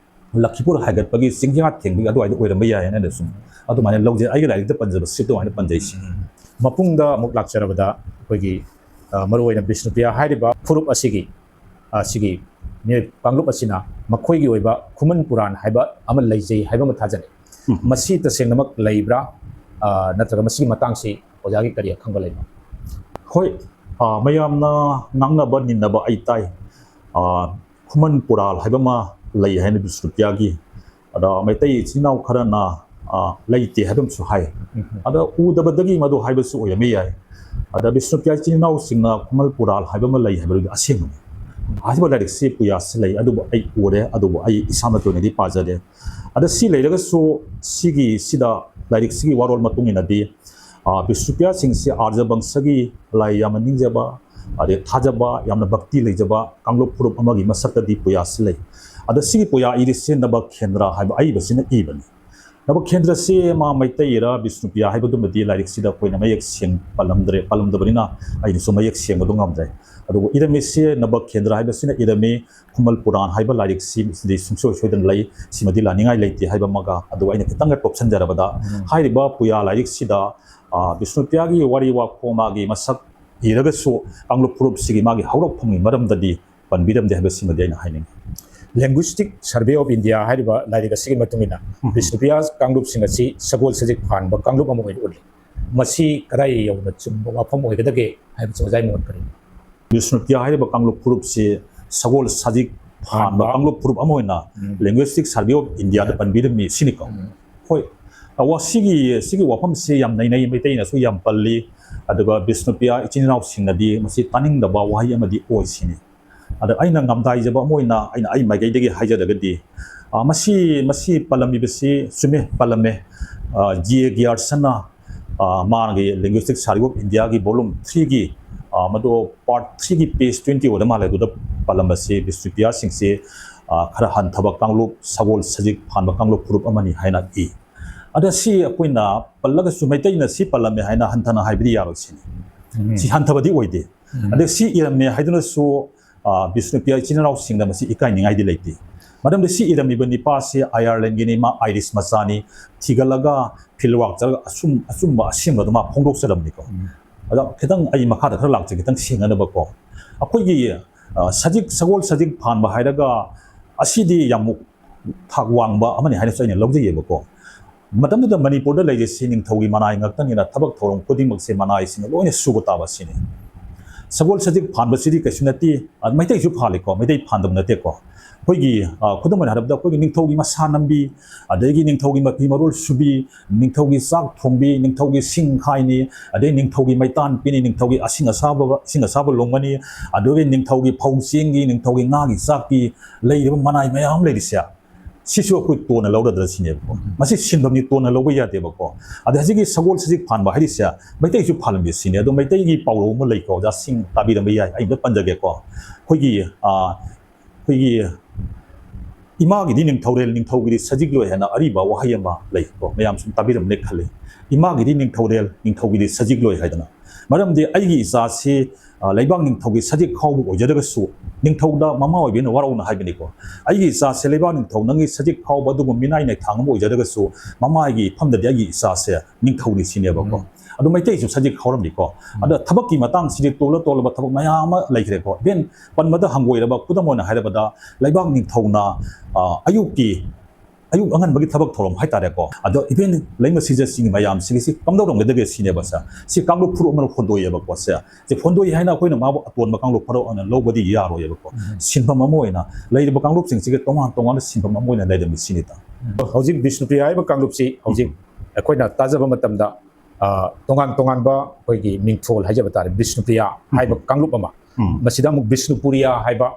ꯂꯈꯤꯄꯨꯔ ꯍꯥꯏꯒꯠꯄꯒꯤ ꯆꯤꯡꯌꯥ ꯊꯦꯡꯕꯒꯤ ꯑꯗꯨꯋꯥꯏꯗ ꯑꯣꯏꯔꯝꯕ ꯌꯥꯏ ꯍꯥꯏꯅ ꯑꯩꯅ ꯁꯨꯝ ꯑꯗꯨꯃꯥꯏꯅ ꯂꯧꯖꯩ꯫ ꯑꯩꯒꯤ ꯂꯥꯏꯔꯤꯛꯇ ꯄꯟꯖꯕ ꯁꯤ ꯑꯗꯨꯃꯥꯏꯅ ꯄꯟꯖꯩ ꯁꯤ꯫ ꯃꯄꯨꯡꯗ ꯑꯃꯨꯛ ꯂꯥꯛꯆꯔꯕꯗ, ꯑꯩꯈꯣꯏꯒꯤ, ꯑ, ꯃꯔꯨꯑꯣꯏꯅ ꯕꯤꯁꯅꯨꯄ꯭ꯔꯤꯌꯥ ꯍꯥꯏꯔꯤꯕ ꯐꯨꯔꯨꯞ ꯑꯁꯤꯒꯤ, ꯑ, ꯁꯤꯒꯤ ꯃꯤꯑꯣꯏ ꯀꯥꯡꯂꯨꯞ ꯑꯁꯤꯅ ꯃꯈꯣꯏꯒꯤ ꯑꯣꯏꯕ ꯈꯨꯃꯟ ꯄꯨꯔꯥꯟ ꯍꯥꯏꯕ ꯑꯃ ꯂꯩꯖꯩ ꯍꯥꯏꯕ ꯑꯃ ꯊꯥꯖꯅꯩ꯫ ꯃꯁꯤ ꯇꯁꯦꯡꯅꯃꯛ ꯂꯩꯕ꯭ꯔꯥ? ꯑ, ꯅꯠꯇ꯭ꯔꯒ ꯃꯁꯤꯒꯤ ꯃꯇꯥꯡꯁꯤ ꯑꯣꯖꯥꯒꯤ ꯀꯔꯤ ꯑꯈꯪꯕ ꯂꯩꯕ? ꯍꯣꯏ, ꯑ, ꯃꯌꯥꯝꯅ ꯉꯥꯡꯅꯕ ꯅꯤꯟꯅꯕ ꯑꯩ ꯇꯥꯏ꯫ ꯑ, ꯈꯨꯃꯟ ꯄꯨꯔꯥꯜ ꯍꯥꯏꯕ ꯑꯃ ꯂꯩ ꯍꯥꯏꯅ ꯕꯤꯁꯅꯨꯄ꯭ꯔꯤꯌꯥꯒꯤ꯫ ꯑꯗ ꯃꯩꯇꯩ ꯏꯆꯤꯟ ꯏꯅꯥꯎ ꯈꯔꯅ, ꯑ, ꯂꯩꯇꯦ ꯍꯥꯏꯕ ꯑꯃꯁꯨ ꯍꯥꯏ꯫ ꯑꯗ ꯎꯗꯕꯗꯒꯤ ꯃꯗꯨ ꯍꯥꯏꯕꯁꯨ ꯑꯣꯏꯔꯝꯕ ꯌꯥꯏ꯫ ꯑꯗ ꯕꯤꯁꯅꯨꯄ꯭ꯔꯤꯌꯥ ꯏꯆꯤꯟ ꯏꯅꯥꯎꯁꯤꯡꯅ ꯈꯨꯃꯟ ꯄꯨꯔꯥꯜ ꯍꯥꯏꯕ ꯑꯃ ꯂꯩ ꯍꯥꯏꯕꯗꯨꯗꯤ ꯑꯁꯦꯡꯕꯅꯤ꯫ ꯍꯥꯏꯔꯤꯕ ꯂꯥꯏꯔꯤꯛꯁꯤ ꯄꯨꯌꯥꯁꯤ ꯂꯩ, ꯑꯗꯨꯕꯨ ꯑꯩ ꯎꯔꯦ, ꯑꯗꯨꯕꯨ ꯑꯩ ꯏꯁꯥꯃꯛꯀꯤ ꯑꯣꯏꯅꯗꯤ ꯄꯥꯖꯗꯦ꯫ ꯑꯗ ꯁꯤ ꯂꯩꯔꯒꯁꯨ ꯁꯤꯒꯤ, ꯁꯤꯗ ꯂꯥꯏꯔꯤꯛꯁꯤꯒꯤ ꯋꯥꯔꯣꯜ ꯃꯇꯨꯡ ꯏꯟꯅꯗꯤ, ꯑ, ꯕꯤꯁꯅꯨꯄ꯭ꯔꯤꯌꯥꯁꯤꯡꯁꯤ ꯑꯥꯔꯖ ꯕꯪꯁꯒꯤ ꯂꯥꯏ ꯌꯥꯝꯅ ꯅꯤꯡꯖꯕ, ꯑꯗꯩ ꯊꯥꯖꯕ, ꯌꯥꯝꯅ ꯚꯛꯇꯤ ꯂꯩꯖꯕ ꯀꯥꯡꯂꯨꯞ ꯐꯨꯔꯨꯞ ꯑꯃꯒꯤ ꯃꯁꯛꯇꯗꯤ ꯄꯨꯌꯥꯁꯤ ꯂꯩ꯫ ꯑꯗ ꯁꯤꯒꯤ ꯄꯨꯌꯥ ꯏꯔꯤꯁꯦ ꯅꯕꯈꯦꯟꯗ꯭ꯔ ꯍꯥꯏꯕ ꯑꯏꯕꯁꯤꯅ ꯏꯕꯅꯤ꯫ ꯅꯕꯀꯦꯟꯗ꯭ꯔꯁꯤ ꯃꯥ ꯃꯩꯇꯩꯔ ꯕꯤꯁꯅꯨꯄ꯭ꯔꯤꯌꯥ ꯍꯥꯏꯕꯗꯨꯃꯗꯤ ꯂꯥꯏꯔꯤꯛꯁꯤꯗ ꯑꯩꯈꯣꯏꯅ ꯃꯌꯦꯛ ꯁꯦꯡ ꯄꯜꯂꯝꯗ꯭ꯔꯦ, ꯄꯜꯂꯝꯗꯕꯅꯤꯅ ꯑꯩꯅꯁꯨ ꯃꯌꯦꯛ ꯁꯦꯡꯕꯗꯨ ꯉꯝꯗ꯭ꯔꯦ꯫ ꯑꯗꯨꯕꯨ ꯏꯔꯝꯃꯤꯁꯤ ꯅꯕꯀꯦꯟꯗ꯭ꯔ ꯍꯥꯏꯕꯁꯤꯅ ꯏꯔꯝꯃꯤ, ꯈꯨꯃꯜ ꯄꯨꯔꯥꯟ ꯍꯥꯏꯕ ꯂꯥꯏꯔꯤꯛꯁꯤꯗꯤ ꯁꯨꯡꯁꯣꯏ ꯁꯣꯏꯗꯅ ꯂꯩ, ꯁꯤꯃꯗꯤ ꯂꯥꯟꯅꯤꯡꯉꯥꯏ ꯂꯩꯇꯦ ꯍꯥꯏꯕ ꯑꯃꯒ, ꯑꯗꯨꯒ ꯑꯩꯅ ꯈꯤꯇꯪꯒ ꯇꯣꯞꯁꯤꯟꯖꯔꯕꯗ, ꯎꯝ꯫ ꯍꯥꯏꯔꯤꯕ ꯄꯨꯌꯥ ꯂꯥꯏꯔꯤꯛꯁꯤꯗ, ꯑ, ꯕꯤꯁꯅꯨꯄ꯭ꯔꯤꯌꯥꯒꯤ ꯋꯥꯔꯤ ꯋꯥꯈꯣ ꯃꯥꯒꯤ ꯃꯁꯛ ꯏꯔꯒꯁꯨ ꯀꯥꯡꯂꯨꯞ ꯐꯨꯔꯨꯞꯁꯤꯒꯤ ꯃꯥꯒꯤ ꯍꯧꯔꯛꯐꯝꯒꯤ ꯃꯔꯝꯗꯗꯤ ꯄꯟꯕꯤꯔꯝꯗꯦ ꯍꯥꯏꯕꯁꯤꯃꯗꯤ ꯑꯩꯅ ꯍꯥꯏꯅꯤꯡꯉꯤ꯫ Linguistic Survey of India ꯍꯥꯏꯔꯤꯕ ꯂꯥꯏꯔꯤꯛ ꯑꯁꯤꯒꯤ ꯃꯇꯨꯡ ꯏꯟꯅ, ꯎꯝ꯫ ꯕꯤꯁꯅꯨꯄ꯭ꯔꯤꯌꯥ ꯀꯥꯡꯂꯨꯞꯁꯤꯡ ꯑꯁꯤ ꯁꯒꯣꯜ ꯁꯖꯤꯛ ꯐꯥꯟꯕ ꯀꯥꯡꯂꯨꯞ ꯑꯃ ꯑꯣꯏꯅ ꯎꯠꯂꯤ꯫ ꯃꯁꯤ ꯀꯗꯥꯏ ꯌꯧꯅ ꯆꯨꯝꯕ ꯋꯥꯐꯝ ꯑꯣꯏꯒꯗꯒꯦ ꯍꯥꯏꯕꯁꯤ ꯑꯣꯖꯥꯒꯤ ꯃꯣꯠ ꯀꯔꯤꯅꯣ? ꯕꯤꯁꯅꯨꯄ꯭ꯔꯤꯌꯥ ꯍꯥꯏꯔꯤꯕ ꯀꯥꯡꯂꯨꯞ ꯐꯨꯔꯨꯞꯁꯤ ꯁꯒꯣꯜ ꯁꯖꯤꯛ ꯐꯥꯟꯕ ꯐꯥꯟꯕ꯫ ꯀꯥꯡꯂꯨꯞ ꯐꯨꯔꯨꯞ ꯑꯃ ꯑꯣꯏꯅ ꯎꯝ꯫ Linguistic Survey of Indiaꯗ ꯄꯟꯕꯤꯔꯝꯃꯤ ꯁꯤꯅꯤꯀꯣ꯫ ꯎꯝ꯫ ꯍꯣꯏ, ꯑ, ꯋꯥ-, ꯁꯤꯒꯤ, ꯁꯤꯒꯤ ꯋꯥꯐꯝꯁꯤ ꯌꯥꯝ ꯅꯩꯅꯩ, ꯃꯩꯇꯩꯅꯁꯨ ꯌꯥꯝ ꯄꯜꯂꯤ꯫ ꯑꯗꯨꯒ ꯕꯤꯁꯅꯨꯄ꯭ꯔꯤꯌꯥ ꯏꯆꯤꯟ ꯏꯅꯥꯎꯁꯤꯡꯅꯗꯤ ꯃꯁꯤ ꯇꯥꯅꯤꯡꯗꯕ ꯋꯥꯍꯩ ꯑꯃꯗꯤ ꯑꯣꯏ ꯁꯤꯅꯤ꯫ ꯑꯗ ꯑꯩꯅ ꯉꯝꯗꯥꯏꯖꯕ ꯑꯃ ꯑꯣꯏꯅ ꯑꯩꯅ ꯑꯩ ꯃꯥꯏꯀꯩꯗꯒꯤ ꯍꯥꯏꯖꯔꯒꯗꯤ, ꯑ, ꯃꯁꯤ, ꯃꯁꯤ ꯄꯜꯂꯝꯃꯤꯕꯁꯤ ꯆꯨꯝꯃꯦ, ꯄꯜꯂꯝꯃꯦ꯫ ꯑ, ꯖꯤ ꯑꯦ ꯒꯤꯌꯥꯔꯁꯟꯅ, ꯑ, ꯃꯥꯒꯤ Linguistic Survey of Indiaꯒꯤ volume threeꯒꯤ, ꯑ, ꯃꯗꯨ part threeꯒꯤ page twenty ꯑꯣꯏꯔ ꯃꯥꯜꯂꯦ, ꯑꯗꯨꯗ ꯄꯜꯂꯝꯕꯁꯤ ꯕꯤꯁꯅꯨꯄ꯭ꯔꯤꯌꯥꯁꯤꯡꯁꯤ, ꯑ, ꯈꯔ ꯍꯟꯊꯕ ꯀꯥꯡꯂꯨꯞ, ꯁꯒꯣꯜ ꯁꯖꯤꯛ ꯐꯥꯟꯕ ꯀꯥꯡꯂꯨꯞ ꯐꯨꯔꯨꯞ ꯑꯃꯅꯤ ꯍꯥꯏꯅ ꯏ꯫ ꯑꯗ ꯁꯤ ꯑꯩꯈꯣꯏꯅ ꯄꯜꯂꯒꯁꯨ ꯃꯩꯇꯩꯅ ꯁꯤ ꯄꯜꯂꯝꯃꯦ ꯍꯥꯏꯅ ꯍꯟꯊꯅ ꯍꯥꯏꯕꯗꯤ ꯌꯥꯔꯣꯏ ꯁꯤꯅꯤ꯫ ꯎꯝ꯫ ꯁꯤ ꯍꯟꯊꯕꯗꯤ ꯑꯣꯏꯗꯦ꯫ ꯎꯝ꯫ ꯑꯗ ꯁꯤ ꯏꯔꯝꯃꯦ ꯍꯥꯏꯗꯨꯅꯁꯨ, ꯑ, ꯕꯤꯁꯅꯨꯄ꯭ꯔꯤꯌꯥ ꯏꯆꯤꯟ ꯏꯅꯥꯎꯁꯤꯡꯗ ꯃꯁꯤ ꯏꯀꯥꯏꯅꯤꯡꯉꯥꯏꯗꯤ ꯂꯩꯇꯦ꯫ ꯃꯔꯝꯗꯤ ꯁꯤ ꯏꯔꯝꯃꯤꯕ ꯅꯤꯄꯥꯁꯤ ꯑꯥꯌꯔꯂꯦꯟꯒꯤꯅꯤ, ꯃꯥ ꯑꯥꯏꯔꯤꯁ ꯃꯆꯥꯅꯤ, ꯊꯤꯒꯠꯂꯒ ꯐꯤꯜꯋꯥꯛ ꯆꯠꯂꯒ ꯑꯆꯨꯝ-, ꯑꯆꯨꯝꯕ ꯑꯁꯦꯡꯕꯗꯣ ꯃꯥ ꯐꯣꯡꯗꯣꯛꯆꯔꯝꯅꯤꯀꯣ꯫ ꯎꯝ꯫ ꯑꯗ ꯈꯤꯇꯪ ꯑꯩ ꯃꯈꯥꯗ ꯈꯔ ꯂꯥꯛꯆꯒꯦ, ꯈꯤꯇꯪ ꯁꯦꯡꯅꯅꯕꯀꯣ꯫ ꯑꯩꯈꯣꯏꯒꯤ, ꯑ, ꯁꯖꯤꯛ, ꯁꯒꯣꯜ ꯁꯖꯤꯛ ꯐꯥꯟꯕ ꯍꯥꯏꯔꯒ ꯑꯁꯤꯗꯤ ꯌꯥꯝ ꯊꯥꯛ ꯋꯥꯡꯕ ꯑꯃꯅꯤ ꯍꯥꯏꯅꯁꯨ ꯑꯩꯅ ꯂꯧꯖꯩꯌꯦꯕꯀꯣ꯫ ꯃꯇꯝꯗꯨꯗ ꯃꯅꯤꯄꯨꯔꯗ ꯂꯩꯔꯤꯁꯤ ꯅꯤꯡꯊꯧꯒꯤ ꯃꯅꯥꯏ ꯉꯥꯛꯇꯅꯤꯅ ꯊꯕꯛ ꯊꯧꯔꯝ ꯈꯨꯗꯤꯡꯃꯛꯁꯦ ꯃꯅꯥꯏꯁꯤꯡꯅ ꯂꯣꯏꯅ ꯁꯨꯕ ꯇꯥꯕ ꯑꯁꯤꯅꯤ꯫ ꯁꯒꯣꯜ ꯁꯖꯤꯛ ꯐꯥꯟꯕꯁꯤꯗꯤ ꯀꯩꯁꯨ ꯅꯠꯇꯦ, ꯑ, ꯃꯩꯇꯩꯁꯨ ꯐꯥꯜꯂꯤꯀꯣ, ꯃꯩꯇꯩ ꯐꯥꯟꯗꯕ ꯅꯠꯇꯦꯀꯣ꯫ ꯑꯩꯈꯣꯏꯒꯤ, ꯑ, ꯈꯨꯗꯝ ꯑꯣꯏꯅ ꯍꯥꯏꯔꯕꯗ ꯑꯩꯈꯣꯏꯒꯤ ꯅꯤꯡꯊꯧꯒꯤ ꯃꯁꯥ ꯅꯝꯕꯤ, ꯑꯗꯒꯤ ꯅꯤꯡꯊꯧꯒꯤ ꯃꯐꯤ ꯃꯔꯣꯜ ꯁꯨꯕꯤ, ꯅꯤꯡꯊꯧꯒꯤ ꯆꯥꯛ ꯊꯣꯡꯕꯤ, ꯅꯤꯡꯊꯧꯒꯤ ꯁꯤꯡ ꯈꯥꯏꯅꯤ, ꯑꯗꯩ ꯅꯤꯡꯊꯧꯒꯤ ꯃꯩꯇꯥꯟ ꯄꯤꯅꯤ, ꯅꯤꯡꯊꯧꯒꯤ ꯑꯁꯤꯡ ꯑꯁꯥꯕ, ꯏꯁꯤꯡ ꯑꯁꯥꯕ ꯂꯣꯡꯒꯅꯤ, ꯑꯗꯨꯒꯤ ꯅꯤꯡꯊꯧꯒꯤ ꯐꯧ ꯆꯦꯡꯒꯤ, ꯅꯤꯡꯊꯧꯒꯤ ꯉꯥꯒꯤ ꯆꯥꯛꯀꯤ ꯂꯩꯔꯤꯕ ꯃꯅꯥꯏ ꯃꯌꯥꯝ ꯂꯩꯔꯤꯁꯦ, ꯁꯤꯁꯨ ꯑꯩꯈꯣꯏ ꯇꯣꯟꯅ ꯂꯧꯔꯗ꯭ꯔꯥ ꯁꯤꯅꯦꯕꯀꯣ꯫ ꯃꯁꯤ ꯁꯤꯟꯐꯝꯅꯤ, ꯇꯣꯟꯅ ꯂꯧꯕ ꯌꯥꯗꯦꯕꯀꯣ꯫ ꯑꯗ ꯍꯧꯖꯤꯛꯀꯤ ꯁꯒꯣꯜ ꯁꯖꯤꯛ ꯐꯥꯟꯕ ꯍꯥꯏꯔꯤꯁꯦ ꯃꯩꯇꯩꯁꯨ ꯐꯥꯜꯂꯝꯃꯤ ꯁꯤꯅꯦ꯫ ꯑꯗꯣ ꯃꯩꯇꯩꯒꯤ ꯄꯥꯎꯔꯧ ꯑꯃ ꯂꯩꯀꯣ, ꯑꯣꯖꯥꯁꯤꯡ ꯇꯥꯕꯤꯔꯝꯕ ꯌꯥꯏ, ꯑꯩ ꯑꯝꯇ ꯄꯟꯖꯒꯦꯀꯣ꯫ ꯑꯩꯈꯣꯏꯒꯤ, ꯑ, ꯑꯩꯈꯣꯏꯒꯤ "ꯏꯃꯥꯒꯤꯗꯤ ꯅꯤꯡꯊꯧꯔꯦꯜ, ꯅꯤꯡꯊꯧꯒꯤꯗꯤ ꯁꯖꯤꯛꯂꯣꯏ" ꯍꯥꯏꯅ ꯑꯔꯤꯕ ꯋꯥꯍꯩ ꯑꯃ ꯂꯩ ꯀꯣ, ꯃꯌꯥꯝ ꯁꯨꯝ ꯇꯥꯕꯤꯔꯝꯅꯤ ꯈꯜꯂꯤ꯫ "ꯏꯃꯥꯒꯤꯗꯤ ꯅꯤꯡꯊꯧꯔꯦꯜ, ꯅꯤꯡꯊꯧꯒꯤꯗꯤ ꯁꯖꯤꯛꯂꯣꯏ" ꯍꯥꯏꯗꯅ꯫ ꯃꯔꯝꯗꯤ ꯑꯩꯒꯤ ꯏꯆꯥꯁꯤ, ꯑ, ꯂꯩꯕꯥꯛ ꯅꯤꯡꯊꯧꯒꯤ ꯁꯖꯤꯛ ꯈꯥꯎꯕ ꯑꯣꯏꯖꯔꯒꯁꯨ, ꯅꯤꯡꯊꯧꯗ ꯃꯃꯥ ꯑꯣꯏꯕꯤꯅ ꯋꯥꯔꯧꯅ ꯍꯥꯏꯕꯅꯤꯀꯣ, "ꯑꯩꯒꯤ ꯏꯆꯥꯁꯦ ꯂꯩꯕꯥꯛ ꯅꯤꯡꯊꯧ ꯅꯪꯒꯤ ꯁꯖꯤꯛ ꯈꯥꯎꯕ ꯑꯗꯨꯒꯨꯝꯕ ꯃꯤꯅꯥꯏ ꯅꯩꯊꯥꯡ ꯑꯃ ꯑꯣꯏꯖꯔꯒꯁꯨ, ꯃꯃꯥꯒꯤ ꯏꯐꯝꯗꯗꯤ ꯑꯩꯒꯤ ꯏꯆꯥꯁꯦ ꯅꯤꯡꯊꯧꯅꯤ" ꯁꯤꯅꯦꯕꯀꯣ꯫ ꯎꯝ꯫ ꯑꯗꯨ ꯃꯩꯇꯩꯁꯨ ꯁꯖꯤꯛ ꯈꯥꯎꯔꯝꯃꯤꯀꯣ꯫ ꯎꯝ꯫ ꯑꯗ ꯊꯕꯛꯀꯤ ꯃꯇꯥꯡꯁꯤꯗꯤ ꯇꯣꯜꯂ ꯇꯣꯜꯂꯕ ꯊꯕꯛ ꯃꯌꯥꯝ ꯑꯃ ꯂꯩꯈ꯭ꯔꯦꯀꯣ꯫ Even ꯄꯟꯕꯗ ꯍꯪꯒꯣꯏꯔꯕ ꯈꯨꯗꯝ ꯑꯣꯏꯅ ꯍꯥꯏꯔꯕꯗ, ꯂꯩꯕꯥꯛ ꯅꯤꯡꯊꯧꯅ, ꯑ, ꯑꯌꯨꯛꯀꯤ, ꯑꯌꯨꯛ ꯑꯉꯟꯕꯒꯤ ꯊꯕꯛ ꯊꯧꯔꯝ ꯍꯥꯏꯇꯥꯔꯦꯀꯣ꯫ ꯑꯗꯣ even ꯂꯩꯃ ꯁꯤꯖꯁꯤꯡ ꯃꯌꯥꯝꯁꯤꯒꯤ ꯁꯤ ꯀꯝꯗꯧꯔꯝꯒꯗꯒꯦ ꯁꯤꯅꯦꯕ ꯁꯦ꯫ ꯁꯤ ꯀꯥꯡꯂꯨꯞ ꯐꯨꯔꯨꯞ ꯑꯃꯅ ꯍꯣꯟꯗꯣꯛꯑꯦꯕꯀꯣ ꯁꯦ꯫ ꯁꯤ ꯍꯣꯟꯗꯣꯛꯏ ꯍꯥꯏꯅ ꯑꯩꯈꯣꯏꯅ ꯃꯥꯕꯨ ꯑꯇꯣꯟꯕ ꯀꯥꯡꯂꯨꯞ ꯐꯨꯔꯨꯞ ꯑꯣꯏꯅ ꯂꯧꯕꯗꯤ ꯌꯥꯔꯣꯏꯕꯀꯣ꯫ ꯎꯝ꯫ ꯁꯤꯟꯐꯝ ꯑꯃ ꯑꯣꯏꯅ ꯂꯩꯔꯤꯕ ꯀꯥꯡꯂꯨꯞꯁꯤꯡꯁꯤꯒꯤ ꯇꯣꯉꯥꯟ ꯇꯣꯉꯥꯟꯕ ꯁꯤꯟꯐꯝ ꯑꯃ ꯑꯣꯏꯅ ꯂꯩꯔꯝꯃꯤ ꯁꯤꯅꯤ ꯇꯥ꯫ ꯎꯝ꯫ ꯍꯧꯖꯤꯛ ꯕꯤꯁꯅꯨꯄ꯭ꯔꯤꯌꯥ ꯍꯥꯏꯕ ꯀꯥꯡꯂꯨꯞꯁꯤ ꯍꯧꯖꯤꯛ ꯎꯝ꯫ ꯑꯩꯈꯣꯏꯅ ꯇꯥꯖꯕ ꯃꯇꯝꯗ, ꯑ, ꯇꯣꯉꯥꯟ ꯇꯣꯉꯥꯟꯕ ꯑꯩꯈꯣꯏꯒꯤ ꯃꯤꯡꯊꯣꯜ ꯍꯥꯏꯖꯕ ꯇꯥꯔꯦ, ꯕꯤꯁꯅꯨꯄ꯭ꯔꯤꯌꯥ ꯎꯝ꯫ ꯍꯥꯏꯕ ꯀꯥꯡꯂꯨꯞ ꯑꯃ, ꯎꯝ꯫ ꯃꯁꯤꯗ ꯑꯃꯨꯛ ꯕꯤꯁꯅꯨꯄꯨꯔꯤꯌꯥ ꯍꯥꯏꯕ,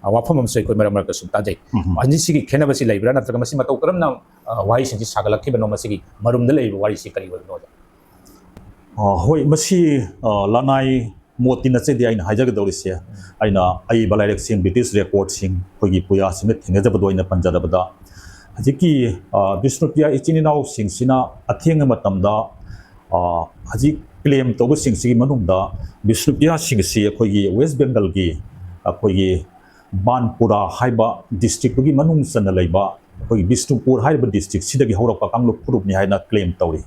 ꯑ, ꯋꯥꯐꯝ ꯑꯃꯁꯨ ꯑꯩꯈꯣꯏ ꯃꯔꯛ ꯃꯔꯛꯇ ꯁꯨꯝ ꯇꯥꯖꯩ꯫ ꯎꯝ꯫ ꯑꯅꯤꯁꯤꯒꯤ ꯈꯦꯠꯅꯕꯁꯤ ꯂꯩꯕ꯭ꯔꯥ, ꯅꯠꯇ꯭ꯔꯒ ꯃꯁꯤ ꯃꯇꯧ ꯀꯔꯝꯅ, ꯑ, ꯋꯥꯍꯩꯁꯤꯡꯁꯤ ꯁꯥꯒꯠꯂꯛꯈꯤꯕꯅꯣ, ꯃꯁꯤꯒꯤ ꯃꯔꯨꯝꯗ ꯂꯩꯔꯤꯕ ꯋꯥꯔꯤꯁꯤ ꯀꯔꯤ ꯑꯣꯏꯕꯅꯣ? ꯑ, ꯍꯣꯏ, ꯃꯁꯤ, ꯑ, ꯂꯅꯥꯏ ꯃꯣꯠꯇꯤ ꯅꯠꯆꯗꯦ ꯑꯩꯅ ꯍꯥꯏꯖꯒꯗꯧꯔꯤꯁꯦ꯫ ꯎꯝ꯫ ꯑꯩꯅ ꯑꯏꯕ ꯂꯥꯏꯔꯤꯛꯁꯤꯡ, British recordꯁꯤꯡ, ꯑꯩꯈꯣꯏꯒꯤ ꯄꯨꯌꯥꯁꯤꯡꯗ ꯊꯦꯡꯅꯖꯕꯗꯣ ꯑꯩꯅ ꯄꯟꯖꯔꯕꯗ, ꯍꯧꯖꯤꯛꯀꯤ, ꯑ, ꯕꯤꯁꯅꯨꯄ꯭ꯔꯤꯌꯥ ꯏꯆꯤꯟ ꯏꯅꯥꯎꯁꯤꯡꯁꯤꯅ ꯑꯊꯦꯡꯕ ꯃꯇꯝꯗ, ꯑ, ꯍꯧꯖꯤꯛ claim ꯇꯧꯕꯁꯤꯡꯁꯤꯒꯤ ꯃꯅꯨꯡꯗ ꯕꯤꯁꯅꯨꯄ꯭ꯔꯤꯌꯥꯁꯤꯡꯁꯤ ꯑꯩꯈꯣꯏꯒꯤ West Bengalꯒꯤ ꯑꯩꯈꯣꯏꯒꯤ ꯕꯥꯟꯄꯨꯔꯥ ꯍꯥꯏꯕ districtꯇꯨꯒꯤ ꯃꯅꯨꯡ ꯆꯟꯅ ꯂꯩꯕ ꯑꯩꯈꯣꯏꯒꯤ ꯕꯤꯁꯅꯨꯄꯨꯔ ꯍꯥꯏꯔꯤꯕ district ꯁꯤꯗꯒꯤ ꯍꯧꯔꯛꯄ ꯀꯥꯡꯂꯨꯞ ꯐꯨꯔꯨꯞꯅꯤ ꯍꯥꯏꯅ claim ꯇꯧꯔꯤ꯫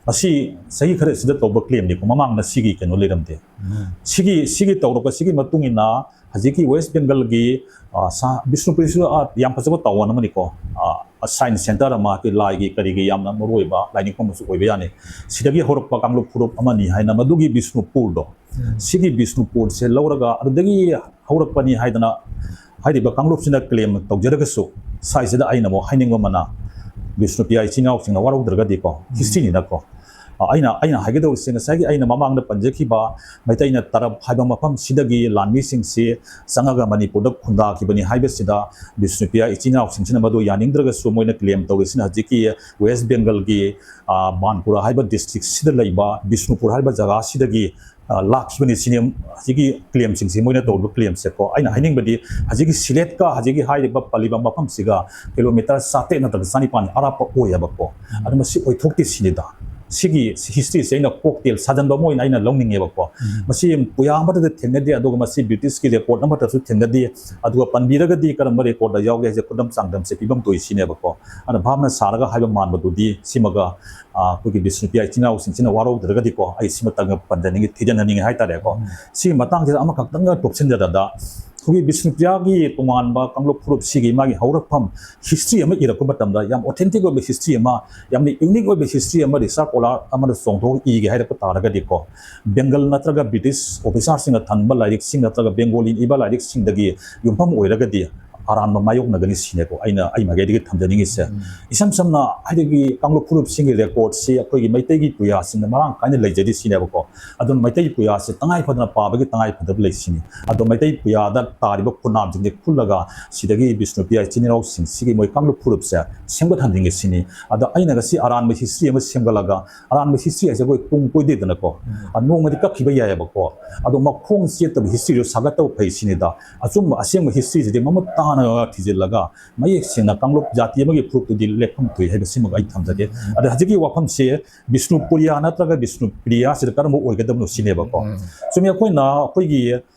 ꯃꯁꯤ ꯆꯍꯤ ꯈꯔ ꯑꯁꯤꯗ ꯇꯧꯕ claimꯅꯤꯀꯣ, ꯃꯃꯥꯡꯗ ꯁꯤꯒꯤ ꯀꯩꯅꯣ ꯂꯩꯔꯝꯗꯦ꯫ ꯎꯝ꯫ ꯁꯤꯒꯤ, ꯁꯤꯒꯤ ꯇꯧꯔꯛꯄꯁꯤꯒꯤ ꯃꯇꯨꯡ ꯏꯟꯅ ꯍꯧꯖꯤꯛꯀꯤ West Bengalꯒꯤ, ꯑ, ꯁꯥ-, ꯕꯤꯁꯅꯨꯄꯨꯔꯁꯨ, ꯑ, ꯌꯥꯝ ꯐꯖꯕ town ꯑꯃꯅꯤꯀꯣ, ꯑ, science centre ꯑꯃ, ꯑꯩꯈꯣꯏ ꯂꯥꯏꯒꯤ ꯀꯔꯤꯒꯤ ꯌꯥꯝꯅ ꯃꯔꯨ ꯑꯣꯏꯕ ꯂꯥꯏꯅꯤꯡꯐꯝ ꯑꯃꯁꯨ ꯑꯣꯏꯕ ꯌꯥꯅꯤ꯫ ꯁꯤꯗꯒꯤ ꯍꯧꯔꯛꯄ ꯀꯥꯡꯂꯨꯞ ꯐꯨꯔꯨꯞ ꯑꯃꯅꯤ ꯍꯥꯏꯅ ꯃꯗꯨꯒꯤ ꯕꯤꯁꯅꯨꯄꯨꯔꯗꯣ, ꯎꯝ꯫ ꯁꯤꯒꯤ ꯕꯤꯁꯅꯨꯄꯨꯔꯁꯦ ꯂꯧꯔꯒ ꯑꯗꯨꯗꯒꯤ ꯍꯧꯔꯛꯄꯅꯤ ꯍꯥꯏꯗꯅ ꯍꯥꯏꯔꯤꯕ ꯀꯥꯡꯂꯨꯞꯁꯤꯅ claim ꯇꯧꯖꯔꯒꯁꯨ, ꯁ꯭ꯋꯥꯏꯁꯤꯗ ꯑꯩꯅ ꯑꯃꯨꯛ ꯍꯥꯏꯅꯤꯡꯕ ꯑꯃꯅ, ꯕꯤꯁꯅꯨꯄ꯭ꯔꯤꯌꯥ ꯏꯆꯤꯟ ꯏꯅꯥꯎꯁꯤꯡꯅ ꯋꯥꯔꯧꯗ꯭ꯔꯒꯗꯤꯀꯣ, ꯎꯝ꯫ Historyꯅꯤꯅꯀꯣ, ꯑ, ꯑꯩꯅ ꯑꯩꯅ ꯍꯥꯏꯒꯗꯧꯔꯤꯁꯦ, ꯉꯁꯥꯏꯒꯤ ꯑꯩꯅ ꯃꯃꯥꯡꯗ ꯄꯟꯖꯈꯤꯕ ꯃꯩꯇꯩꯅ ꯇꯔꯞ ꯍꯥꯏꯕ ꯃꯐꯝꯁꯤꯗꯒꯤ ꯂꯥꯟꯃꯤꯁꯤꯡꯁꯤ ꯆꯪꯉꯒ ꯃꯅꯤꯄꯨꯔꯗ ꯈꯨꯟꯗꯥꯈꯤꯕꯅꯤ ꯍꯥꯏꯕꯁꯤꯗ ꯕꯤꯁꯅꯨꯄ꯭ꯔꯤꯌꯥ ꯏꯆꯤꯟ ꯏꯅꯥꯎꯁꯤꯡꯁꯤꯅ ꯃꯗꯨ ꯌꯥꯅꯤꯡꯗ꯭ꯔꯒꯁꯨ ꯃꯣꯏꯅ ꯀ꯭ꯂꯦꯝ ꯇꯧꯔꯤꯁꯤꯅ ꯍꯧꯖꯤꯛꯀꯤ ꯋꯦꯁ ꯕꯦꯡꯒꯜꯒꯤ, ꯑ, ꯕꯥꯟꯄꯨꯔꯥ ꯍꯥꯏꯕ ꯗꯤꯁꯇ꯭ꯔꯤꯛꯁꯤꯗ ꯂꯩꯕ ꯕꯤꯁꯅꯨꯄꯨꯔ ꯍꯥꯏꯕ ꯖꯒꯥꯁꯤꯗꯒꯤ, ꯑ, ꯂꯥꯛꯈꯤꯕꯅꯤ ꯁꯤꯅꯤ꯫ ꯍꯧꯖꯤꯛꯀꯤ ꯀ꯭ꯂꯦꯝꯁꯤꯡꯁꯤ, ꯃꯣꯏꯅ ꯇꯧꯔꯤꯕ ꯀ꯭ꯂꯦꯝꯁꯦꯀꯣ, ꯑꯩꯅ ꯍꯥꯏꯅꯤꯡꯕꯗꯤ ꯍꯧꯖꯤꯛꯀꯤ ꯁꯤꯂꯦꯠꯀ ꯍꯧꯖꯤꯛꯀꯤ ꯍꯥꯏꯔꯤꯕ ꯄꯜꯂꯤꯕ ꯃꯐꯝꯁꯤꯒ ꯀꯤꯂꯣꯃꯤꯇꯔ ꯆꯥꯇ꯭ꯔꯦꯠ ꯅꯠꯇ꯭ꯔꯒ ꯆꯅꯤꯄꯥꯟ ꯑꯔꯥꯞꯄ ꯑꯣꯏꯌꯦꯕꯀꯣ꯫ ꯑꯗꯨ ꯃꯁꯤ ꯑꯣꯏꯊꯣꯛꯇꯦ ꯁꯤꯅꯤꯗ꯫ ꯁꯤꯒꯤ ꯍꯤꯁꯇ꯭ꯔꯤꯁꯦ ꯑꯩꯅ ꯀꯣꯛꯇꯦꯜ ꯁꯥꯖꯟꯕ ꯑꯃ ꯑꯣꯏꯅ ꯑꯩꯅ ꯂꯧꯅꯤꯡꯉꯦꯕꯀꯣ꯫ ꯃꯁꯤ ꯄꯨꯌꯥ ꯑꯃꯠꯇꯗ ꯊꯦꯡꯅꯗꯦ, ꯑꯗꯨꯒ ꯃꯁꯤ ꯕ꯭ꯔꯤꯇꯤꯁꯀꯤ ꯔꯦꯀꯣꯔꯠ ꯑꯃꯠꯇꯁꯨ ꯊꯦꯡꯅꯗꯦ꯫ ꯑꯗꯨꯒ ꯄꯟꯕꯤꯔꯒꯗꯤ ꯀꯔꯝꯕ ꯔꯦꯀꯣꯔꯠꯇ ꯌꯥꯎꯒꯦ ꯍꯥꯏꯁꯦ ꯈꯨꯗꯝ ꯆꯥꯡꯗꯝꯁꯦ ꯄꯤꯐꯝ ꯊꯣꯛꯏ ꯁꯤꯅꯦꯕꯀꯣ꯫ ꯑꯗꯨꯅ ꯚꯥꯞꯅ ꯁꯥꯔꯒ ꯍꯥꯏꯕ ꯃꯥꯟꯕꯗꯨꯗꯤ ꯁꯤꯃꯒ, ꯑ, ꯑꯩꯈꯣꯏꯒꯤ ꯕꯤꯁꯅꯨꯄ꯭ꯔꯤꯌꯥ ꯏꯆꯤꯟ ꯏꯅꯥꯎꯁꯤꯡꯁꯤꯅ ꯋꯥꯔꯧꯗ꯭ꯔꯒꯗꯤꯀꯣ, ꯑꯩ ꯁꯤꯃꯇꯪꯒ ꯄꯟꯖꯅꯤꯡꯉꯤ, ꯊꯤꯖꯅꯅꯤꯡꯉꯤ ꯍꯥꯏꯇꯥꯔꯦꯀꯣ꯫ ꯁꯤꯒꯤ ꯃꯇꯥꯡꯁꯤꯗ ꯑꯃꯈꯛꯇꯪꯒ ꯇꯣꯛꯁꯤꯟꯖꯔꯕꯗ, ꯑꯩꯈꯣꯏꯒꯤ ꯕꯤꯁꯅꯨꯄ꯭ꯔꯤꯌꯥꯒꯤ ꯇꯣꯉꯥꯟꯕ ꯀꯥꯡꯂꯨꯞ ꯐꯨꯔꯨꯞꯁꯤꯒꯤ ꯃꯥꯒꯤ ꯍꯧꯔꯛꯐꯝ ꯍꯤꯁꯇ꯭ꯔꯤ ꯑꯃ ꯏꯔꯛꯄ ꯃꯇꯝꯗ ꯌꯥꯝ ꯑꯣꯊꯦꯟꯇꯤꯛ ꯑꯣꯏꯕ ꯍꯤꯁꯇ꯭ꯔꯤ ꯑꯃ, ꯌꯥꯝꯅ ꯌꯨꯅꯤꯛ ꯑꯣꯏꯕ ꯍꯤꯁꯇ꯭ꯔꯤ ꯑꯃ ꯔꯤꯁꯥꯔꯆ ꯁ꯭ꯀꯣꯂꯥꯔ ꯑꯃꯅ ꯆꯣꯡꯊꯣꯛ ꯏꯒꯦ ꯍꯥꯏꯔꯛꯄ ꯇꯥꯔꯒꯗꯤꯀꯣ, ꯕꯦꯡꯒꯜ ꯅꯠꯇ꯭ꯔꯒ ꯕ꯭ꯔꯤꯇꯤꯁ ꯑꯣꯐꯤꯁꯥꯔꯁꯤꯡꯅ ꯊꯝꯕ ꯂꯥꯏꯔꯤꯛꯁꯤꯡ ꯅꯠꯇ꯭ꯔꯒ ꯕꯦꯡꯒꯣꯂꯤꯅ ꯏꯕ ꯂꯥꯏꯔꯤꯛꯁꯤꯡꯗꯒꯤ ꯌꯨꯝꯐꯝ ꯑꯣꯏꯔꯒꯗꯤ ꯑꯔꯥꯟꯕ ꯃꯥꯌꯣꯛꯅꯒꯅꯤ ꯁꯤꯅꯦꯀꯣ ꯑꯩꯅ ꯑꯩ ꯃꯥꯏꯀꯩꯗꯒꯤ ꯊꯝꯖꯅꯤꯡꯉꯤꯁꯦ꯫ ꯏꯁꯝ ꯁꯝꯅ ꯍꯥꯏꯗꯤ ꯀꯥꯡꯂꯨꯞ ꯐꯨꯔꯨꯞꯁꯤꯡꯒꯤ ꯔꯦꯀꯣꯔꯠꯁꯤ ꯑꯩꯈꯣꯏꯒꯤ ꯃꯩꯇꯩꯒꯤ ꯄꯨꯌꯥꯁꯤꯡꯗ ꯃꯔꯥꯡ ꯀꯥꯏꯅ ꯂꯩꯖꯔꯤ ꯁꯤꯅꯦꯕꯀꯣ꯫ ꯑꯗꯨꯅ ꯃꯩꯇꯩ ꯄꯨꯌꯥꯁꯤ ꯇꯉꯥꯏ ꯐꯗꯅ ꯄꯥꯕꯒꯤ ꯇꯉꯥꯏ ꯐꯗꯕ ꯂꯩ ꯁꯤꯅꯤ꯫ ꯑꯗꯣ ꯃꯩꯇꯩ ꯄꯨꯌꯥꯗ ꯇꯥꯔꯤꯕ ꯈꯨꯟꯅꯥꯝꯁꯤꯡꯁꯦ ꯈꯨꯜꯂꯒ ꯁꯤꯗꯒꯤ ꯕꯤꯁꯅꯨꯄ꯭ꯔꯤꯌꯥ ꯏꯆꯤꯟ ꯏꯅꯥꯎꯁꯤꯡꯁꯤꯒꯤ ꯃꯣꯏ ꯀꯥꯡꯂꯨꯞ ꯐꯨꯔꯨꯞꯁꯦ ꯁꯦꯝꯒꯠꯍꯟꯅꯤꯡꯉꯤ ꯁꯤꯅꯤ꯫ ꯑꯗꯣ ꯑꯩꯅ ꯉꯁꯤ ꯑꯔꯥꯟꯕ ꯍꯤꯁꯇ꯭ꯔꯤ ꯑꯃ ꯁꯦꯝꯒꯠꯂꯒ ꯑꯔꯥꯟꯕ ꯍꯤꯁꯇ꯭ꯔꯤ ꯍꯥꯏꯁꯦ ꯑꯩꯈꯣꯏ ꯇꯨꯡ ꯀꯣꯏꯗꯦꯗꯅꯀꯣ꯫ ꯑ, ꯅꯣꯡꯃꯗꯤ ꯀꯛꯈꯤꯕ ꯌꯥꯏꯑꯕꯀꯣ꯫ ꯑꯗꯣ ꯃꯈꯣꯡ ꯆꯦꯠꯇꯕ ꯍꯤꯁꯇ꯭ꯔꯤꯗꯣ ꯁꯥꯒꯠꯇꯕ ꯐꯩ ꯁꯤꯅꯤꯗ꯫ ꯑꯆꯨꯝꯕ ꯑꯁꯦꯡꯕ ꯍꯤꯁꯇ꯭ꯔꯤꯁꯤꯗꯤ ꯃꯃꯨꯠ ꯇꯥꯅ ꯊꯤꯖꯤꯜꯂꯒ ꯃꯌꯦꯛ ꯁꯦꯡꯅ ꯀꯥꯡꯂꯨꯞ ꯖꯥꯇꯤ ꯑꯃꯒꯤ ꯐꯨꯔꯨꯞꯇꯨꯗꯤ ꯂꯦꯞꯐꯝ ꯊꯣꯛꯏ ꯍꯥꯏꯕꯁꯤꯃꯒ ꯑꯩ ꯊꯝꯖꯒꯦ꯫ ꯑꯗ ꯍꯧꯖꯤꯛꯀꯤ ꯋꯥꯐꯝꯁꯦ ꯕꯤꯁꯅꯨꯄꯨꯔꯤꯌꯥ ꯅꯠꯇ꯭ꯔꯒ ꯕꯤꯁꯅꯨꯄ꯭ꯔꯤꯌꯥꯁꯤꯗ ꯀꯔꯝꯕ ꯑꯣꯏꯒꯗꯕꯅꯣ ꯁꯤꯅꯦꯕꯀꯣ꯫ ꯆꯨꯝꯃꯤ, ꯑꯩꯈꯣꯏꯅ ꯑꯩꯈꯣꯏꯒꯤ,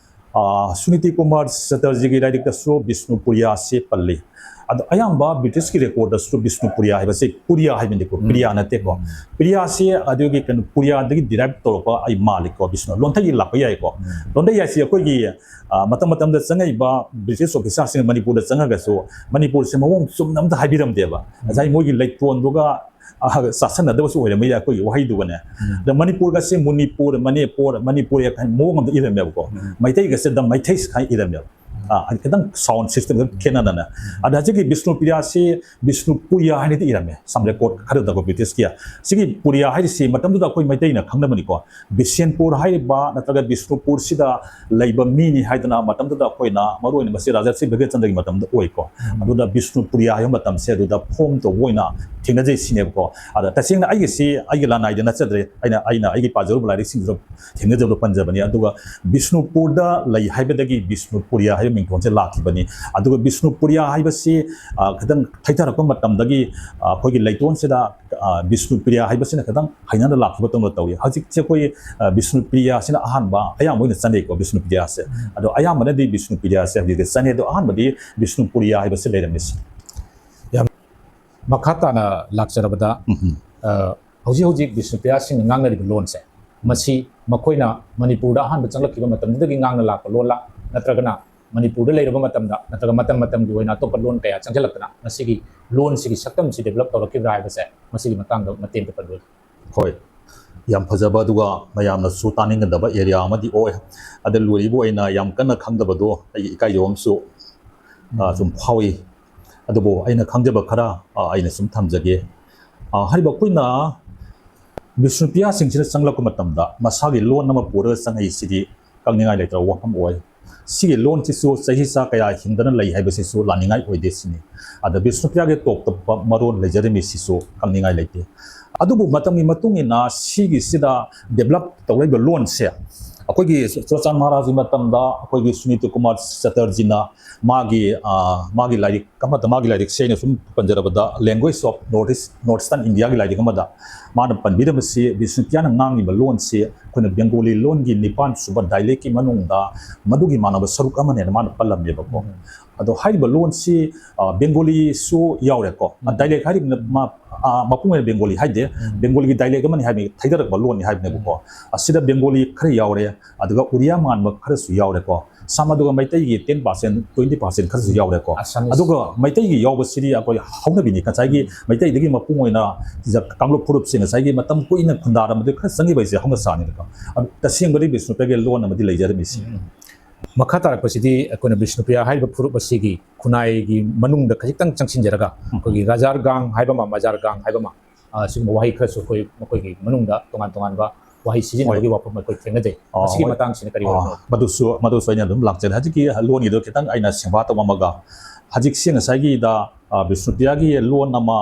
ꯑ, ꯁꯨꯅꯤꯇꯤ ꯀꯨꯃꯥꯔ ꯆꯇꯔꯖꯤꯒꯤ ꯂꯥꯏꯔꯤꯛꯇꯁꯨ ꯕꯤꯁꯅꯨꯄꯨꯔꯤꯌꯥꯁꯤ ꯄꯜꯂꯤ꯫ ꯑꯗꯣ ꯑꯌꯥꯝꯕ ꯕ꯭ꯔꯤꯇꯤꯁꯀꯤ ꯔꯦꯀꯣꯔꯗꯁꯨ ꯕꯤꯁꯅꯨꯄꯨꯔꯤꯌꯥ ꯍꯥꯏꯕꯁꯤ ꯄꯨꯔꯤꯌꯥ ꯍꯥꯏꯕꯅꯤꯀꯣ, ꯄ꯭ꯔꯤꯌꯥ ꯅꯠꯇꯦꯀꯣ꯫ ꯄ꯭ꯔꯤꯌꯥꯁꯤ ꯑꯗꯨꯒꯤ ꯀꯩꯅꯣ ꯄꯨꯔꯤꯌꯥꯗꯒꯤ ꯗꯤꯔꯥꯏꯞ ꯇꯧꯔꯛꯄ ꯑꯩ ꯃꯥꯜꯂꯤꯀꯣ, ꯕꯤꯁꯅꯨ ꯂꯣꯟꯊꯩꯒꯤ ꯂꯥꯛꯄ ꯌꯥꯏꯀꯣ꯫ ꯂꯣꯟꯊꯩ ꯍꯥꯏꯁꯤ ꯑꯩꯈꯣꯏꯒꯤ, ꯑ, ꯃꯇꯝ ꯃꯇꯝꯗ ꯆꯪꯉꯛꯏꯕ ꯕ꯭ꯔꯤꯇꯤꯁ ꯑꯣꯐꯤꯁꯥꯔꯁꯤꯡ ꯃꯅꯤꯄꯨꯔꯗ ꯆꯪꯉꯒꯁꯨ ꯃꯅꯤꯄꯨꯔꯁꯦ ꯃꯑꯣꯡ ꯆꯨꯝꯅ ꯑꯝꯇ ꯍꯥꯏꯕꯤꯔꯝꯗꯦꯕ꯫ ꯉꯁꯥꯏ ꯃꯣꯏꯒꯤ ꯂꯩꯇꯣꯟꯗꯨꯒ, ꯑ, ꯆꯥꯁꯟꯅꯗꯕꯁꯨ ꯑꯣꯏꯔꯝꯕ ꯌꯥꯏ ꯑꯩꯈꯣꯏꯒꯤ ꯋꯥꯍꯩꯗꯨꯒꯅꯦ꯫ ꯑꯗ ꯃꯅꯤꯄꯨꯔꯒꯁꯦ ꯃꯨꯅꯤꯄꯨꯔ, ꯃꯅꯤꯄꯨꯔ, ꯃꯅꯤꯄꯨꯔ ꯍꯥꯏꯅ ꯃꯑꯣꯡ ꯑꯃꯗ ꯏꯔꯝꯃꯦꯕꯀꯣ꯫ ꯃꯩꯇꯩꯒꯁꯦ ꯗ ꯃꯩꯊꯩꯁ ꯍꯥꯏꯅ ꯏꯔꯝꯃꯦꯕ꯫ ꯑꯥ, ꯈꯤꯇꯪ sound system ꯈꯤꯇꯪ ꯈꯦꯠꯅꯗꯅ꯫ ꯑꯗ ꯍꯧꯖꯤꯛꯀꯤ ꯕꯤꯁꯅꯨꯄ꯭ꯔꯤꯌꯥꯁꯤ ꯕꯤꯁꯅꯨꯄꯨꯔꯤꯌꯥ ꯍꯥꯏꯅꯗꯤ ꯏꯔꯝꯃꯦ, some record ꯈꯔꯗꯀꯣ, ꯕ꯭ꯔꯤꯇꯤꯁꯀꯤ꯫ ꯁꯤꯒꯤ ꯄꯨꯔꯤꯌꯥ ꯍꯥꯏꯔꯤꯁꯤ ꯃꯇꯝꯗꯨꯗ ꯑꯩꯈꯣꯏ ꯃꯩꯇꯩꯅ ꯈꯪꯅꯕꯅꯤꯀꯣ꯫ ꯕꯤꯁꯦꯟꯄꯨꯔ ꯍꯥꯏꯔꯤꯕ ꯅꯠꯇ꯭ꯔꯒ ꯕꯤꯁꯅꯨꯄꯨꯔꯁꯤꯗ ꯂꯩꯕ ꯃꯤꯅꯤ ꯍꯥꯏꯗꯅ ꯃꯇꯝꯗꯨꯗ ꯑꯩꯈꯣꯏꯅ, ꯃꯔꯨ ꯑꯣꯏꯅ ꯃꯁꯤ ꯔꯥꯖꯥ ꯁ꯭ꯔꯤ ꯚꯒꯠ ꯆꯟꯗ꯭ꯔꯒꯤ ꯃꯇꯝꯗ ꯑꯣꯏꯀꯣ꯫ ꯎꯝ꯫ ꯑꯗꯨꯗ ꯕꯤꯁꯅꯨꯄꯨꯔꯤꯌꯥ ꯍꯥꯏꯕ ꯃꯇꯝꯁꯦ ꯑꯗꯨꯗ form ꯇꯧꯕ ꯑꯣꯏꯅ ꯊꯦꯡꯅꯖꯩ ꯁꯤꯅꯦꯕꯀꯣ꯫ ꯑꯗ ꯇꯁꯦꯡꯅ ꯑꯩꯒꯤꯁꯤ ꯑꯩꯒꯤ ꯂꯅꯥꯏꯗ ꯅꯠꯆꯗ꯭ꯔꯦ, ꯑꯩꯅ, ꯑꯩꯅ ꯑꯩꯒꯤ ꯄꯥꯖꯔꯨꯕ ꯂꯥꯏꯔꯤꯛꯁꯤꯡꯗꯨꯗ ꯊꯦꯡꯅꯖꯕꯗꯣ ꯄꯟꯖꯕꯅꯤ꯫ ꯑꯗꯨꯒ ꯕꯤꯁꯅꯨꯄꯨꯔꯗ ꯂꯩ ꯍꯥꯏꯕꯗꯒꯤ ꯕꯤꯁꯅꯨꯄꯨꯔꯤꯌꯥ ꯍꯥꯏꯕ ꯃꯤꯡꯊꯣꯟꯁꯦ ꯂꯥꯛꯈꯤꯕꯅꯤ꯫ ꯑꯗꯨꯒ ꯕꯤꯁꯅꯨꯄꯨꯔꯤꯌꯥ ꯍꯥꯏꯕꯁꯤ, ꯑ, ꯈꯤꯇꯪ ꯊꯩꯊꯔꯛꯄ ꯃꯇꯝꯗꯒꯤ, ꯑ, ꯑꯩꯈꯣꯏꯒꯤ ꯂꯩꯇꯣꯟꯁꯤꯗ, ꯑ, ꯕꯤꯁꯅꯨꯄ꯭ꯔꯤꯌꯥ ꯍꯥꯏꯕꯁꯤꯅ ꯈꯤꯇꯪ ꯍꯩꯅꯅ ꯂꯥꯛꯈꯤꯕ ꯇꯧꯅ ꯇꯧꯏ꯫ ꯍꯧꯖꯤꯛꯁꯦ ꯑꯩꯈꯣꯏ, ꯑ, ꯕꯤꯁꯅꯨꯄ꯭ꯔꯤꯌꯥꯁꯤꯅ ꯑꯍꯥꯟꯕ ꯑꯌꯥꯝꯕ ꯑꯣꯏꯅ ꯆꯠꯅꯩꯀꯣ, ꯕꯤꯁꯅꯨꯄ꯭ꯔꯤꯌꯥꯁꯦ꯫ ꯎꯝ꯫ ꯑꯗꯣ ꯑꯌꯥꯝꯕꯅꯗꯤ ꯕꯤꯁꯅꯨꯄ꯭ꯔꯤꯌꯥꯁꯦ ꯍꯧꯖꯤꯛꯇꯤ ꯆꯠꯅꯩ, ꯑꯗꯣ ꯑꯍꯥꯟꯕꯗꯤ ꯕꯤꯁꯅꯨꯄꯨꯔꯤꯌꯥ ꯍꯥꯏꯕꯁꯤ ꯂꯩꯔꯝꯃꯤꯁꯦ꯫ ꯌꯥꯝ ꯃꯈꯥ ꯇꯥꯅ ꯂꯥꯛꯆꯔꯕꯗ, ꯎꯝ꯫ ꯑ, ꯍꯧꯖꯤꯛ ꯍꯧꯖꯤꯛ ꯕꯤꯁꯅꯨꯄ꯭ꯔꯤꯌꯥꯁꯤꯡꯅ ꯉꯥꯡꯅꯔꯤꯕ ꯂꯣꯟꯁꯦ, ꯃꯁꯤ ꯃꯈꯣꯏꯅ ꯃꯅꯤꯄꯨꯔꯗ ꯑꯍꯥꯟꯕ ꯆꯪꯂꯛꯈꯤꯕ ꯃꯇꯝꯗꯨꯗꯒꯤ ꯉꯥꯡꯅ ꯂꯥꯛꯄ ꯂꯣꯟꯂꯥ, ꯅꯠꯇ꯭ꯔꯒꯅ ꯃꯅꯤꯄꯨꯔꯗ ꯂꯩꯔꯕ ꯃꯇꯝꯗ, ꯅꯠꯇ꯭ꯔꯒ ꯃꯇꯝ ꯃꯇꯝꯒꯤ ꯑꯣꯏꯅ ꯑꯇꯣꯞꯄ ꯂꯣꯟ ꯀꯌꯥ ꯆꯪꯁꯤꯜꯂꯛꯇꯅ ꯃꯁꯤꯒꯤ ꯂꯣꯟꯁꯤꯒꯤ ꯁꯛꯇꯝꯁꯤ develop ꯇꯧꯔꯛꯈꯤꯕ꯭ꯔꯥ ꯍꯥꯏꯕꯁꯦ, ꯃꯁꯤꯒꯤ ꯃꯇꯥꯡꯗ ꯃꯇꯦꯛ ꯑꯃꯇ ꯄꯟꯕꯤꯌꯨ꯫ ꯍꯣꯏ, ꯌꯥꯝ ꯐꯖꯕ ꯑꯗꯨꯒ ꯃꯌꯥꯝꯅꯁꯨ ꯇꯥꯅꯤꯡꯒꯗꯕ area ꯑꯃꯗꯤ ꯑꯣꯏ꯫ ꯑꯗ ꯂꯣꯏꯔꯤꯕ ꯑꯣꯏꯅ ꯌꯥꯝ ꯀꯟꯅ ꯈꯪꯗꯕꯗꯣ ꯑꯩꯒꯤ ꯏꯀꯥꯏꯖꯕ ꯑꯃꯁꯨ, ꯑ, ꯁꯨꯝ ꯐꯥꯎꯏ꯫ ꯑꯗꯨꯕꯨ ꯑꯩꯅ ꯈꯪꯖꯕ ꯈꯔ, ꯑ, ꯑꯩꯅ ꯁꯨꯝ ꯊꯝꯖꯒꯦ꯫ ꯑ, ꯍꯥꯏꯔꯤꯕ ꯑꯩꯈꯣꯏꯅ ꯕꯤꯁꯅꯨꯄ꯭ꯔꯤꯌꯥꯁꯤꯡꯁꯤꯅ ꯆꯪꯂꯛꯄ ꯃꯇꯝꯗ ꯃꯁꯥꯒꯤ ꯂꯣꯟ ꯑꯃ ꯄꯨꯔꯒ ꯆꯪꯉꯛꯏꯁꯤꯗꯤ ꯀꯛꯅꯤꯡꯉꯥꯏ ꯂꯩꯇ꯭ꯔꯕ ꯋꯥꯐꯝ ꯑꯣꯏ꯫ ꯁꯤꯒꯤ ꯂꯣꯟꯁꯤꯁꯨ ꯆꯍꯤ ꯆꯥ ꯀꯌꯥ ꯍꯤꯡꯗꯅ ꯂꯩ ꯍꯥꯏꯕꯁꯤꯁꯨ ꯂꯥꯟꯅꯤꯡꯉꯥꯏ ꯑꯣꯏꯗꯦ ꯁꯤꯅꯤ꯫ ꯑꯗ ꯕꯤꯁꯅꯨꯄ꯭ꯔꯤꯌꯥꯒꯤ ꯇꯣꯞ ꯇꯣꯞꯄ ꯃꯔꯣꯟ ꯂꯩꯖꯔꯝꯃꯤ ꯁꯤꯁꯨ ꯀꯛꯅꯤꯡꯉꯥꯏ ꯂꯩꯇꯦ꯫ ꯑꯗꯨꯕꯨ ꯃꯇꯝꯒꯤ ꯃꯇꯨꯡ ꯏꯟꯅ ꯁꯤꯒꯤꯁꯤꯗ develop ꯇꯧꯔꯛꯏꯕ ꯂꯣꯟꯁꯦ ꯑꯩꯈꯣꯏꯒꯤ ꯆꯨꯔꯥꯆꯥꯟ ꯃꯍꯥꯔꯥꯖꯒꯤ ꯃꯇꯝꯗ ꯑꯩꯈꯣꯏꯒꯤ ꯁꯨꯅꯤꯇ ꯀꯨꯃꯥꯔ ꯆꯇꯔꯖꯤꯅ ꯃꯥꯒꯤ, ꯑ, ꯃꯥꯒꯤ ꯂꯥꯏꯔꯤꯛ ꯑꯃꯗ, ꯃꯥꯒꯤ ꯂꯥꯏꯔꯤꯛꯁꯦ ꯑꯩꯅ ꯁꯨꯝ ꯄꯟꯖꯔꯕꯗ Language of North East, North Eastern Indiaꯒꯤ ꯂꯥꯏꯔꯤꯛ ꯑꯃꯗ ꯃꯥꯅ ꯄꯟꯕꯤꯔꯝꯕꯁꯤ ꯕꯤꯁꯅꯨꯄ꯭ꯔꯤꯌꯥꯅ ꯉꯥꯡꯉꯤꯕ ꯂꯣꯟꯁꯤ ꯑꯩꯈꯣꯏꯅ ꯕꯦꯡꯒꯣꯂꯤ ꯂꯣꯟꯒꯤ ꯅꯤꯄꯥꯟ ꯁꯨꯕ dialectꯀꯤ ꯃꯅꯨꯡꯗ ꯃꯗꯨꯒꯤ ꯃꯥꯟꯅꯕ ꯁꯔꯨꯛ ꯑꯃꯅꯦꯅ ꯃꯥꯅ ꯄꯜꯂꯝꯃꯦꯕꯀꯣ꯫ ꯎꯝ꯫ ꯑꯗꯣ ꯍꯥꯏꯔꯤꯕ ꯂꯣꯟꯁꯤ, ꯑ, ꯕꯦꯡꯒꯣꯂꯤꯁꯨ ꯌꯥꯎꯔꯦꯀꯣ꯫ ꯎꯝ꯫ Dialect ꯍꯥꯏꯔꯤꯕꯅ ꯃꯥ-, ꯑ, ꯃꯄꯨꯡ ꯑꯣꯏꯅ ꯕꯦꯡꯒꯣꯂꯤ ꯍꯥꯏꯗꯦ꯫ ꯎꯝ꯫ ꯕꯦꯡꯒꯣꯂꯤꯒꯤ dialect ꯑꯃꯅꯤ ꯍꯥꯏꯕꯅꯤ, ꯊꯩꯗꯔꯛꯄ ꯂꯣꯟꯅꯤ ꯍꯥꯏꯕꯅꯦꯕꯀꯣ꯫ ꯎꯝ꯫ ꯑꯁꯤꯗ ꯕꯦꯡꯒꯣꯂꯤ ꯈꯔ ꯌꯥꯎꯔꯦ, ꯑꯗꯨꯒ ꯎꯔꯤꯌꯥ ꯃꯥꯟꯕ ꯈꯔꯁꯨ ꯌꯥꯎꯔꯦꯀꯣ꯫ ꯁꯝ ꯑꯗꯨꯒ ꯃꯩꯇꯩꯒꯤ ten percent, twenty percent ꯈꯔꯁꯨ ꯌꯥꯎꯔꯦꯀꯣ꯫ Assamese꯫ ꯑꯗꯨꯒ ꯃꯩꯇꯩꯒꯤ ꯌꯥꯎꯕꯁꯤꯗꯤ ꯑꯩꯈꯣꯏ ꯍꯧꯅꯕꯤꯅꯤ, ꯉꯁꯥꯏꯒꯤ ꯃꯩꯇꯩꯗꯒꯤ ꯃꯄꯨꯡ ꯑꯣꯏꯅ ꯁꯤꯗ ꯀꯥꯡꯂꯨꯞ ꯐꯨꯔꯨꯞꯁꯦ ꯉꯁꯥꯏꯒꯤ ꯃꯇꯝ ꯀꯨꯏꯅ ꯈꯨꯟꯗꯥꯔꯝꯕꯗ ꯈꯔ ꯆꯪꯈꯤꯕ ꯍꯥꯏꯁꯦ ꯍꯧꯅ ꯁꯥꯅꯤꯗꯀꯣ꯫ ꯑꯗꯨ ꯇꯁꯦꯡꯕꯗꯤ ꯕꯤꯁꯅꯨꯄ꯭ꯔꯤꯌꯥꯒꯤ ꯂꯣꯟ ꯑꯃꯗꯤ ꯂꯩꯖꯔꯝꯃꯤꯁꯤ꯫ ꯎꯝ꯫ ꯃꯈꯥ ꯇꯥꯔꯛꯄꯁꯤꯗꯤ ꯑꯩꯈꯣꯏꯅ ꯕꯤꯁꯅꯨꯄ꯭ꯔꯤꯌꯥ ꯍꯥꯏꯔꯤꯕ ꯐꯨꯔꯨꯞ ꯑꯁꯤꯒꯤ ꯈꯨꯟꯅꯥꯏꯒꯤ ꯃꯅꯨꯡꯗ ꯈꯖꯤꯛꯇꯪ ꯆꯪꯁꯤꯟꯖꯔꯒ, ꯑꯩꯈꯣꯏꯒꯤ ꯔꯥꯖꯥꯔ ꯒꯥꯡ ꯍꯥꯏꯕ ꯑꯃ, ꯃꯖꯥꯔ ꯒꯥꯡ ꯍꯥꯏꯕ ꯑꯃ, ꯑ, ꯁꯤꯒꯨꯝꯕ ꯋꯥꯍꯩ ꯈꯔꯁꯨ ꯑꯩꯈꯣꯏ ꯃꯈꯣꯏꯒꯤ ꯃꯅꯨꯡꯗ ꯇꯣꯉꯥꯟ ꯇꯣꯉꯥꯟꯕ ꯋꯥꯍꯩ ꯁꯤꯖꯤꯟꯅꯕꯒꯤ ꯋꯥꯐꯝ ꯑꯩꯈꯣꯏ ꯊꯦꯡꯅꯖꯩ꯫ ꯑ, ꯃꯁꯤꯒꯤ ꯍꯣꯏ꯫ ꯃꯇꯥꯡꯁꯤꯅ ꯀꯔꯤ ꯑ, ꯑꯣꯏꯕꯅꯣ? ꯃꯗꯨꯁꯨ, ꯃꯗꯨꯁꯨ ꯑꯩꯅ ꯑꯗꯨꯝ ꯂꯥꯛꯆꯒꯦ꯫ ꯍꯧꯖꯤꯛꯀꯤ ꯂꯣꯟꯒꯤꯗꯣ ꯈꯤꯇꯪ ꯑꯩꯅ ꯁꯦꯝꯕ ꯇꯧꯔꯝꯃꯒ, ꯍꯧꯖꯤꯛꯁꯦ ꯉꯁꯥꯏꯒꯤꯗ, ꯑ, ꯕꯤꯁꯅꯨꯄ꯭ꯔꯤꯌꯥꯒꯤ ꯂꯣꯟ ꯑꯃ,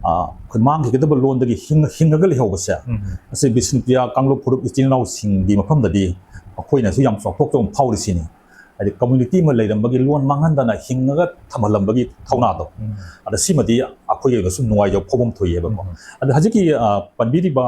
ꯑ, ꯑꯩꯈꯣꯏ ꯃꯥꯡꯈꯤꯒꯗꯕ ꯂꯣꯟꯗꯒꯤ ꯍꯤꯡ-, ꯍꯤꯡꯉꯒ ꯂꯩꯍꯧꯕꯁꯦ, ꯎꯝ꯫ ꯑꯁꯤ ꯕꯤꯁꯅꯨꯄ꯭ꯔꯤꯌꯥ ꯀꯥꯡꯂꯨꯞ ꯐꯨꯔꯨꯞ ꯏꯆꯤꯜ ꯏꯅꯥꯎꯁꯤꯡꯒꯤ ꯃꯐꯝꯗꯗꯤ ꯑꯩꯈꯣꯏꯅꯁꯨ ꯌꯥꯝ ꯆꯥꯎꯊꯣꯛꯆꯕ ꯐꯥꯎꯔꯤꯁꯤꯅꯤ꯫ ꯍꯥꯏꯗꯤ community ꯑꯃ ꯂꯩꯔꯝꯕꯒꯤ ꯂꯣꯟ ꯃꯥꯡꯍꯟꯗꯅ ꯍꯤꯡꯉꯒ ꯊꯝꯍꯜꯂꯝꯕꯒꯤ ꯊꯧꯅꯥꯗꯣ꯫ ꯎꯝ꯫ ꯑꯗ ꯁꯤꯃꯗꯤ ꯑꯩꯈꯣꯏꯒꯤ ꯑꯣꯏꯅꯁꯨ ꯅꯨꯡꯉꯥꯏꯖꯕ ꯐꯥꯎꯐꯝ ꯊꯣꯛꯏꯑꯕꯀꯣ꯫ ꯎꯝ꯫ ꯑꯗ ꯍꯧꯖꯤꯛꯀꯤ, ꯑ, ꯄꯟꯕꯤꯔꯤꯕ,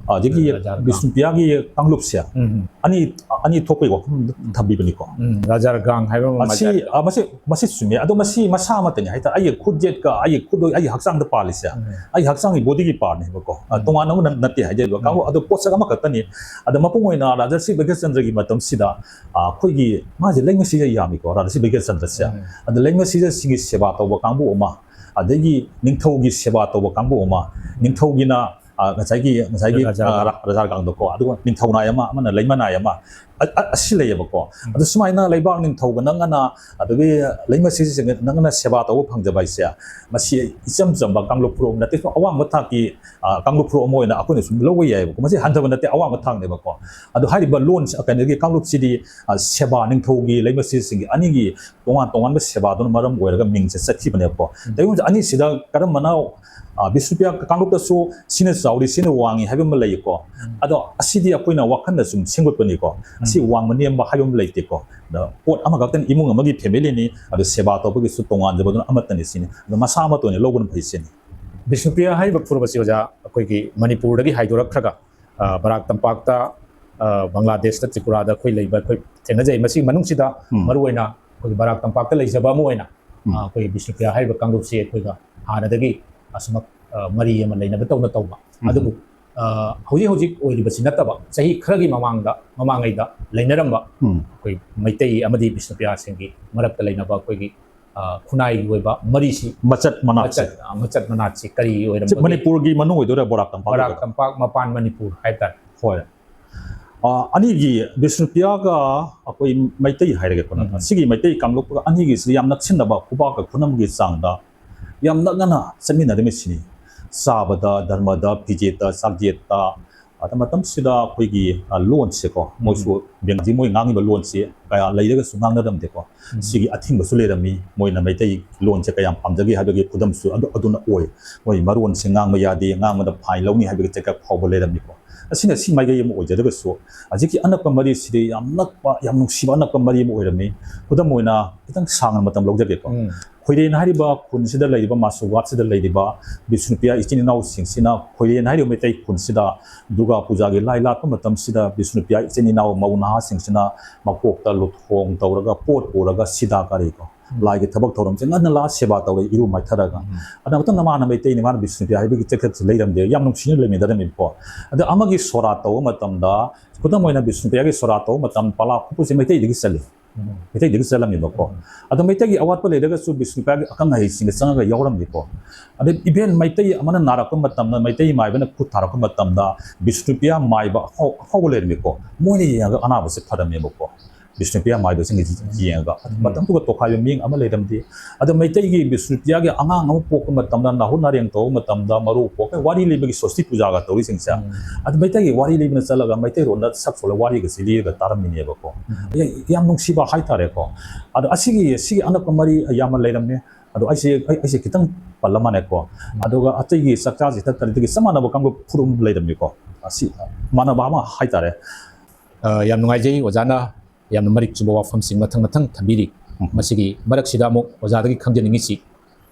ꯑ, ꯍꯧꯖꯤꯛꯀꯤ ꯔꯥꯖꯥꯔ ꯒꯥꯡ꯫ ꯕꯤꯁꯅꯨꯄ꯭ꯔꯤꯌꯥꯒꯤ ꯀꯥꯡꯂꯨꯞꯁꯦ ꯎꯝ꯫ ꯑꯅꯤ, ꯑꯅꯤ ꯊꯣꯛꯄꯒꯤ ꯋꯥꯐꯝ ꯊꯝꯕꯤꯕꯅꯤꯀꯣ꯫ ꯎꯝ, ꯔꯥꯖꯥꯔ ꯒꯥꯡ ꯍꯥꯏꯕ ꯑꯃ ꯃꯁꯤ, ꯃꯖꯥꯔ꯫ ꯑ, ꯃꯁꯤ, ꯃꯁꯤ ꯆꯨꯝꯃꯦ꯫ ꯑꯗꯣ ꯃꯁꯤ ꯃꯁꯥ ꯑꯃꯠꯇꯅꯤ ꯍꯥꯏꯇꯥꯔꯦ꯫ ꯑꯩꯒꯤ ꯈꯨꯠ ꯌꯦꯠꯀ ꯑꯩꯒꯤ ꯈꯨꯠ, ꯑꯩꯒꯤ ꯍꯛꯆꯥꯡꯗ ꯄꯥꯜꯂꯤꯁꯦ, ꯎꯝ꯫ ꯑꯩꯒꯤ ꯍꯛꯆꯥꯡꯒꯤ bodyꯒꯤ partꯅꯦꯕꯀꯣ꯫ ꯑ, ꯎꯝ꯫ ꯇꯣꯉꯥꯟꯅ ꯑꯃ ꯅꯠꯇꯦ ꯍꯥꯏꯖꯔꯤꯕ꯫ ꯎꯝ꯫ ꯀꯥꯡꯕꯨ ꯑꯗꯨ ꯄꯣꯠꯁꯛ ꯑꯃꯈꯛꯇꯅꯤ꯫ ꯑꯗ ꯃꯄꯨꯡ ꯑꯣꯏꯅ ꯔꯥꯖꯔꯁꯤ ꯚꯥꯒ꯭ꯌꯆꯟꯗ꯭ꯔꯒꯤ ꯃꯇꯝꯁꯤꯗ, ꯑ, ꯑꯩꯈꯣꯏꯒꯤ ꯃꯥꯁꯦ ꯂꯩꯃ ꯁꯤꯖ ꯌꯥꯝꯃꯤꯀꯣ, ꯔꯥꯖꯔꯁꯤ ꯚꯥꯒ꯭ꯌꯆꯟꯗ꯭ꯔꯁꯦ꯫ ꯎꯝ꯫ ꯑꯗ ꯂꯩꯃ ꯁꯤꯖꯁꯤꯡꯒꯤ ꯁꯦꯕꯥ ꯇꯧꯕ ꯀꯥꯡꯕꯨ ꯑꯃ, ꯑꯗꯒꯤ ꯅꯤꯡꯊꯧꯒꯤ ꯁꯦꯕꯥ ꯇꯧꯕ ꯀꯥꯡꯕꯨ ꯑꯃ, ꯅꯤꯡꯊꯧꯒꯤꯅ, ꯑ, ꯉꯁꯥꯏꯒꯤ, ꯉꯁꯥꯏꯒꯤ, ꯔꯥꯖꯥꯔ ꯑ, ꯒꯥꯡ꯫ ꯔꯥ-, ꯔꯥꯖꯥꯔ ꯒꯥꯡꯗꯣꯀꯣ, ꯑꯗꯨꯒ ꯅꯤꯡꯊꯧꯅꯥꯏ ꯑꯃ, ꯑꯃꯅ ꯂꯩꯃꯅꯥꯏ ꯑꯃ, ꯑ-, ꯑ-, ꯑꯁꯤ ꯂꯩꯌꯦꯕꯀꯣ꯫ ꯎꯝ꯫ ꯑꯗꯨ ꯁꯨꯃꯥꯏꯅ ꯂꯩꯕꯥꯛ ꯅꯤꯡꯊꯧꯒ ꯅꯪꯒꯅ, ꯑꯗꯒꯤ ꯂꯩꯃ ꯁꯤꯖꯁꯤꯡꯒ ꯅꯪꯒꯅ ꯁꯦꯕꯥ ꯇꯧꯕ ꯐꯪꯖꯕ ꯍꯥꯏꯁꯦ, ꯃꯁꯤ ꯏꯆꯝ ꯆꯝꯕ ꯀꯥꯡꯂꯨꯞ ꯐꯨꯔꯨꯞ ꯅꯠꯇꯦ, ꯁꯨꯝ ꯑꯋꯥꯡꯕ ꯊꯥꯛꯀꯤ, ꯑ, ꯀꯥꯡꯂꯨꯞ ꯐꯨꯔꯨꯞ ꯑꯃ ꯑꯣꯏꯅ ꯑꯩꯈꯣꯏꯅ ꯁꯨꯝ ꯂꯧꯕ ꯌꯥꯏꯑꯕꯀꯣ꯫ ꯃꯁꯤ ꯍꯟꯊꯕ ꯅꯠꯇꯦ, ꯑꯋꯥꯡꯕ ꯊꯥꯛꯅꯦꯕꯀꯣ꯫ ꯑꯗꯣ ꯍꯥꯏꯔꯤꯕ ꯂꯣꯟ, ꯀꯩꯅꯣꯒꯤ ꯀꯥꯡꯂꯨꯞꯁꯤꯗꯤ, ꯑ, ꯁꯦꯕꯥ, ꯅꯤꯡꯊꯧꯒꯤ ꯂꯩꯃ ꯁꯤꯖꯁꯤꯡꯒꯤ ꯑꯅꯤꯒꯤ ꯇꯣꯉꯥꯟ ꯇꯣꯉꯥꯟꯕ ꯁꯦꯕꯥꯗꯨꯅ ꯃꯔꯝ ꯑꯣꯏꯔꯒ ꯃꯤꯡꯁꯦ ꯆꯠꯈꯤꯕꯅꯦꯕꯀꯣ꯫ ꯎꯝ꯫ ꯇꯧꯏꯒꯨꯝꯕꯁꯨꯡ ꯑꯅꯤꯁꯤꯗ ꯀꯔꯝꯕꯅ, ꯑ, ꯕꯤꯁꯅꯨꯄ꯭ꯔꯤꯌꯥ ꯀꯥꯡꯂꯨꯞꯇꯁꯨ ꯁꯤꯅ ꯆꯥꯎꯔꯤ, ꯁꯤꯅ ꯋꯥꯡꯉꯤ ꯍꯥꯏꯕ ꯑꯃ ꯂꯩꯀꯣ꯫ ꯎꯝ꯫ ꯑꯗꯣ ꯑꯁꯤꯗꯤ ꯑꯩꯈꯣꯏꯅ ꯋꯥꯈꯜꯗ ꯁꯨꯝ ꯁꯦꯝꯒꯠꯄꯅꯤꯀꯣ꯫ ꯑꯁꯤ ꯎꯝ꯫ ꯋꯥꯡꯕ ꯅꯦꯝꯕ ꯍꯥꯏꯕ ꯑꯃ ꯂꯩꯇꯦꯀꯣ꯫ ꯑꯗ ꯄꯣꯠ ꯑꯃꯈꯛꯇꯅꯤ, ꯏꯃꯨꯡ ꯑꯃꯒꯤ familyꯅꯤ, ꯑꯗꯨ ꯁꯦꯕꯥ ꯇꯧꯕꯒꯤꯁꯨ ꯇꯣꯉꯥꯟꯖꯕꯗꯨꯅ ꯑꯃꯠꯇꯅꯤ ꯁꯤꯅꯤ꯫ ꯑꯗꯣ ꯃꯁꯥ ꯑꯃꯠꯇ ꯑꯣꯏꯅ ꯂꯧꯕꯅ ꯐꯩ ꯁꯤꯅꯤ꯫ ꯕꯤꯁꯅꯨꯄ꯭ꯔꯤꯌꯥ ꯍꯥꯏꯔꯤꯕ ꯐꯨꯔꯨꯞ ꯑꯁꯤ, ꯑꯣꯖꯥ, ꯑꯩꯈꯣꯏꯒꯤ ꯃꯅꯤꯄꯨꯔꯗꯒꯤ ꯍꯥꯏꯗꯣꯔꯛꯈ꯭ꯔꯒ, ꯑ, ꯕꯔꯥꯛ ꯇꯝꯄꯥꯛꯇ, ꯑ, ꯕꯪꯒ꯭ꯂꯥꯗꯦꯁꯇ, ꯇ꯭ꯔꯤꯄꯨꯔꯥꯗ ꯑꯩꯈꯣꯏ ꯂꯩꯕ ꯑꯩꯈꯣꯏ ꯊꯦꯡꯅꯖꯩ꯫ ꯃꯁꯤꯒꯤ ꯃꯅꯨꯡꯁꯤꯗ ꯎꯝ꯫ ꯃꯔꯨꯑꯣꯏꯅ ꯑꯩꯈꯣꯏꯒꯤ ꯕꯔꯥꯛ ꯇꯝꯄꯥꯛꯇ ꯂꯩꯖꯕ ꯑꯃ ꯑꯣꯏꯅ, ꯎꯝ꯫ ꯑ, ꯑꯩꯈꯣꯏꯒꯤ ꯕꯤꯁꯅꯨꯄ꯭ꯔꯤꯌꯥ ꯍꯥꯏꯔꯤꯕ ꯀꯥꯡꯂꯨꯞꯁꯤ ꯑꯩꯈꯣꯏꯒ ꯍꯥꯟꯅꯗꯒꯤ ꯑꯁꯨꯃꯛ, ꯑ, ꯃꯔꯤ ꯑꯃ ꯂꯩꯅꯕ ꯇꯧꯅ ꯇꯧꯕ꯫ ꯎꯝ꯫ ꯑꯗꯨꯕꯨ, ꯑ, ꯍꯧꯖꯤꯛ ꯍꯧꯖꯤꯛ ꯑꯣꯏꯔꯤꯕꯁꯤ ꯅꯠꯇꯕ, ꯆꯍꯤ ꯈꯔꯒꯤ ꯃꯃꯥꯡꯗ, ꯃꯃꯥꯡꯉꯩꯗ ꯂꯩꯅꯔꯝꯕ ꯎꯝ꯫ ꯑꯩꯈꯣꯏ ꯃꯩꯇꯩ ꯑꯃꯗꯤ ꯕꯤꯁꯅꯨꯄ꯭ꯔꯤꯌꯥꯁꯤꯡꯒꯤ ꯃꯔꯛꯇ ꯂꯩꯅꯕ ꯑꯩꯈꯣꯏꯒꯤ, ꯑ, ꯈꯨꯟꯅꯥꯏꯒꯤ ꯑꯣꯏꯕ ꯃꯔꯤꯁꯤ, ꯃꯆꯠ ꯃꯅꯥꯠꯁꯦ꯫ ꯃꯆꯠ, ꯑ, ꯃꯆꯠ ꯃꯅꯥꯠꯁꯤ ꯀꯔꯤ ꯁꯤ ꯑꯣꯏꯔꯝꯕꯒꯦ? ꯃꯅꯤꯄꯨꯔꯒꯤ ꯃꯅꯨꯡ ꯑꯣꯏꯗꯣꯏꯔꯥ, ꯕꯔꯥꯛ ꯇꯝꯄꯥꯛ ꯕꯔꯥꯛ ꯑꯣꯏꯗꯣꯏꯔꯥ? ꯇꯝꯄꯥꯛ, ꯃꯄꯥꯟ ꯃꯅꯤꯄꯨꯔ ꯍꯥꯏꯕ ꯇꯥꯔꯦ꯫ ꯍꯣꯏ꯫ ꯑ, ꯑꯅꯤꯒꯤ, ꯕꯤꯁꯅꯨꯄ꯭ꯔꯤꯌꯥꯒ ꯑꯩꯈꯣꯏ ꯃꯩꯇꯩ ꯍꯥꯏꯔꯒꯦꯀꯣ, ꯅꯠꯇ꯭ꯔꯥ? ꯎꯝ꯫ ꯁꯤꯒꯤ ꯃꯩꯇꯩ ꯀꯥꯡꯂꯨꯞꯀ ꯑꯅꯤꯒꯤꯁꯤꯗꯤ ꯌꯥꯝ ꯅꯛꯁꯤꯟꯅꯕ, ꯈꯨꯕꯥꯛꯀ ꯈꯨꯅꯝꯒꯤ ꯆꯥꯡꯗ ꯌꯥꯝ ꯅꯛꯅꯅ ꯆꯠꯃꯤꯟꯅꯔꯝꯃꯤꯁꯤꯅꯤ꯫ ꯆꯥꯕꯗ, ꯙꯔꯃꯗ, ꯐꯤꯖꯦꯠꯇ, ꯆꯥꯛꯖꯦꯠꯇ, ꯑꯗ ꯃꯇꯝꯁꯤꯗ ꯑꯩꯈꯣꯏꯒꯤ, ꯑ, ꯂꯣꯟꯁꯦꯀꯣ, ꯎꯝ꯫ ꯃꯣꯏꯁꯨ ꯕꯦꯡꯒꯥꯂꯤ, ꯃꯣꯏ ꯉꯥꯡꯉꯤꯕ ꯂꯣꯟꯁꯤ ꯀꯌꯥ ꯂꯩꯔꯒꯁꯨ ꯉꯥꯡꯅꯔꯝꯗꯦꯀꯣ꯫ ꯎꯝ꯫ ꯁꯤꯒꯤ ꯑꯊꯤꯡꯕꯁꯨ ꯂꯩꯔꯝꯃꯤ꯫ ꯃꯣꯏꯅ ꯃꯩꯇꯩ ꯂꯣꯟꯁꯦ ꯀꯌꯥꯝ ꯄꯥꯝꯖꯒꯦ ꯍꯥꯏꯕꯒꯤ ꯈꯨꯗꯝꯁꯨ ꯑꯗꯨ, ꯑꯗꯨꯅ ꯑꯣꯏ꯫ ꯃꯣꯏ ꯃꯔꯣꯟꯁꯦ ꯉꯥꯡꯕ ꯌꯥꯗꯦ, ꯉꯥꯡꯕꯗ fine ꯂꯧꯅꯤ ꯍꯥꯏꯕꯒꯤ ꯆꯩꯀꯛ ꯐꯥꯎꯕ ꯂꯩꯔꯝꯃꯤꯀꯣ꯫ ꯑꯁꯤꯅ ꯁꯤ ꯃꯥꯏꯀꯩ ꯑꯃ ꯑꯣꯏꯖꯔꯒꯁꯨ, ꯍꯧꯖꯤꯛꯀꯤ ꯑꯅꯛꯄ ꯃꯔꯤꯁꯤꯗꯤ ꯌꯥꯝ ꯅꯛꯄ, ꯌꯥꯝ ꯅꯨꯡꯁꯤꯕ ꯑꯅꯛꯄ ꯃꯔꯤ ꯑꯃ ꯑꯣꯏꯔꯝꯃꯤ꯫ ꯈꯨꯗꯝ ꯑꯣꯏꯅ, ꯈꯤꯇꯪ ꯁꯥꯡꯅ ꯃꯇꯝ ꯂꯧꯖꯒꯦꯀꯣ꯫ ꯎꯝ꯫ ꯈꯣꯏꯔꯦꯟ ꯍꯥꯏꯔꯤꯕ ꯈꯨꯟꯁꯤꯗ ꯂꯩꯔꯤꯕ, ꯃꯥꯁꯨ ꯋꯥꯔꯗꯁꯤꯗ ꯂꯩꯔꯤꯕ ꯕꯤꯁꯅꯨꯄ꯭ꯔꯤꯌꯥ ꯏꯆꯤꯟ ꯏꯅꯥꯎꯁꯤꯡꯁꯤꯅ ꯈꯣꯏꯔꯦꯟ ꯍꯥꯏꯔꯤꯕ ꯃꯩꯇꯩ ꯈꯨꯟꯁꯤꯗ ꯗꯨꯔꯒꯥ ꯄꯨꯖꯥꯒꯤ ꯂꯥꯏ ꯂꯥꯠꯄ ꯃꯇꯝꯁꯤꯗ ꯕꯤꯁꯅꯨꯄ꯭ꯔꯤꯌꯥ ꯏꯆꯤꯟ ꯏꯅꯥꯎ ꯃꯧ ꯅꯍꯥꯁꯤꯡꯁꯤꯅ ꯃꯀꯣꯛꯇ ꯂꯨꯊꯣꯡ ꯇꯧꯔꯒ ꯄꯣꯠ ꯄꯨꯔꯒ ꯁꯤꯗꯥ ꯀꯥꯔꯤꯀꯣ꯫ ꯎꯝ꯫ ꯂꯥꯏꯒꯤ ꯊꯕꯛ ꯊꯧꯔꯝꯁꯦ ꯉꯟꯅ ꯂꯥꯛꯑ ꯁꯦꯕꯥ ꯇꯧꯔꯦ, ꯏꯔꯨ ꯃꯥꯏꯊꯔꯒ꯫ ꯎꯝ꯫ ꯑꯗ ꯃꯇꯝꯗ ꯃꯥꯅ ꯃꯩꯇꯩꯅꯤ, ꯃꯥꯅ ꯕꯤꯁꯅꯨꯄ꯭ꯔꯤꯌꯥ ꯍꯥꯏꯕꯒꯤ ꯆꯩꯊꯛꯁꯦ ꯂꯩꯔꯝꯗꯦ, ꯌꯥꯝ ꯅꯨꯡꯁꯤꯅ ꯂꯩꯃꯤꯟꯅꯔꯝꯃꯤꯕꯀꯣ꯫ ꯑꯗ ꯑꯃꯒꯤ ꯁꯣꯔꯥꯠ ꯇꯧꯕ ꯃꯇꯝꯗ, ꯈꯨꯗꯝ ꯑꯣꯏꯅ ꯕꯤꯁꯅꯨꯄ꯭ꯔꯤꯌꯥꯒꯤ ꯁꯣꯔꯥꯠ ꯇꯧꯕ ꯃꯇꯝ ꯄꯂꯥ ꯈꯨꯠꯄꯨꯁꯦ ꯃꯩꯇꯩꯗꯒꯤ ꯆꯠꯂꯤ꯫ ꯎꯝ꯫ ꯃꯩꯇꯩꯗꯒꯤ ꯆꯠꯂꯝꯃꯤꯕꯀꯣ꯫ ꯎꯝ꯫ ꯑꯗꯣ ꯃꯩꯇꯩꯒꯤ ꯑꯋꯥꯠꯄ ꯂꯩꯔꯒꯁꯨ ꯕꯤꯁꯅꯨꯄ꯭ꯔꯤꯌꯥꯒꯤ ꯑꯈꯪ ꯑꯍꯩꯁꯤꯡꯒ ꯆꯪꯉꯒ ꯌꯥꯎꯔꯝꯃꯤꯀꯣ꯫ ꯑꯗꯩ even ꯃꯩꯇꯩ ꯑꯃꯅ ꯅꯥꯔꯛꯄ ꯃꯇꯝꯗ, ꯃꯩꯇꯩ ꯃꯥꯏꯕꯅ ꯈꯨꯠ ꯊꯥꯔꯛꯄ ꯃꯇꯝꯗ ꯕꯤꯁꯅꯨꯄ꯭ꯔꯤꯌꯥ ꯃꯥꯏꯕ ꯑꯐꯥꯎ-, ꯑꯐꯥꯎꯕ ꯂꯩꯔꯝꯃꯤꯀꯣ꯫ ꯃꯣꯏꯅ ꯌꯦꯡꯉꯒ ꯑꯅꯥꯕꯁꯦ ꯐꯔꯝꯃꯦꯕꯀꯣ꯫ ꯕꯤꯁꯅꯨꯄ꯭ꯔꯤꯌꯥ ꯃꯥꯏꯕꯁꯤꯡꯒꯤ ꯌꯦꯡꯉꯒ꯫ ꯎꯝ꯫ ꯃꯇꯝꯗꯨꯒ ꯇꯣꯈꯥꯏꯕ ꯃꯤꯡ ꯑꯃ ꯂꯩꯔꯝꯗꯦ꯫ ꯑꯗꯣ ꯃꯩꯇꯩꯒꯤ ꯕꯤꯁꯅꯨꯄ꯭ꯔꯤꯌꯥꯒꯤ ꯑꯉꯥꯡ ꯑꯃ ꯄꯣꯛꯄ ꯃꯇꯝꯗ, ꯅꯥꯍꯨꯠ ꯅꯥꯔꯦꯡ ꯇꯧꯕ ꯃꯇꯝꯗ, ꯃꯔꯨ ꯄꯣꯛꯄ ꯋꯥꯔꯤ ꯂꯤꯕꯒꯤ ꯁꯣꯁꯇꯤ ꯄꯨꯖꯥꯒ ꯇꯧꯔꯤꯁꯤꯡꯁꯦ, ꯎꯝ꯫ ꯑꯗꯨ ꯃꯩꯇꯩꯒꯤ ꯋꯥꯔꯤ ꯂꯤꯕꯅ ꯆꯠꯂꯒ ꯃꯩꯇꯩꯔꯣꯟꯗ ꯁꯛ ꯁꯣꯜꯂ ꯋꯥꯔꯤꯒꯁꯤ ꯂꯤꯔꯒ ꯇꯥꯔꯝꯃꯤꯅꯦꯕꯀꯣ꯫ ꯎꯝ꯫ ꯌꯥꯝ ꯅꯨꯡꯁꯤꯕ ꯍꯥꯏꯇꯥꯔꯦꯀꯣ꯫ ꯑꯗꯣ ꯑꯁꯤꯒꯤ, ꯁꯤꯒꯤ ꯑꯅꯛꯄ ꯃꯔꯤ ꯌꯥꯝꯅ ꯂꯩꯔꯝꯃꯦ꯫ ꯑꯗꯣ ꯑꯩꯁꯦ, ꯑꯩ, ꯑꯩꯁꯦ ꯈꯤꯇꯪ ꯄꯜꯂ ꯃꯥꯜꯂꯦꯀꯣ꯫ ꯎꯝ꯫ ꯑꯗꯨꯒ ꯑꯇꯩꯒꯤ ꯆꯥꯛꯆꯥ ꯆꯤꯊꯛ ꯀꯔꯤꯗꯒꯤ ꯆꯞ ꯃꯥꯟꯅꯕ ꯀꯥꯡꯂꯨꯞ ꯐꯨꯔꯨꯞ ꯂꯩꯔꯝꯃꯤꯀꯣ꯫ ꯑꯁꯤ ꯃꯥꯟꯅꯕ ꯑꯃ ꯍꯥꯏꯇꯥꯔꯦ꯫ ꯑ, ꯌꯥꯝ ꯅꯨꯡꯉꯥꯏꯖꯩ ꯑꯣꯖꯥꯅ ꯌꯥꯝꯅ ꯃꯔꯤꯛ ꯆꯨꯝꯕ ꯋꯥꯐꯝꯁꯤꯡ ꯃꯊꯪ ꯃꯊꯪ ꯊꯝꯕꯤꯔꯤ꯫ ꯎꯝ꯫ ꯃꯁꯤꯒꯤ ꯃꯔꯛꯁꯤꯗ ꯑꯃꯨꯛ ꯑꯣꯖꯥꯗꯒꯤ ꯈꯪꯖꯅꯤꯡꯉꯤꯁꯤ,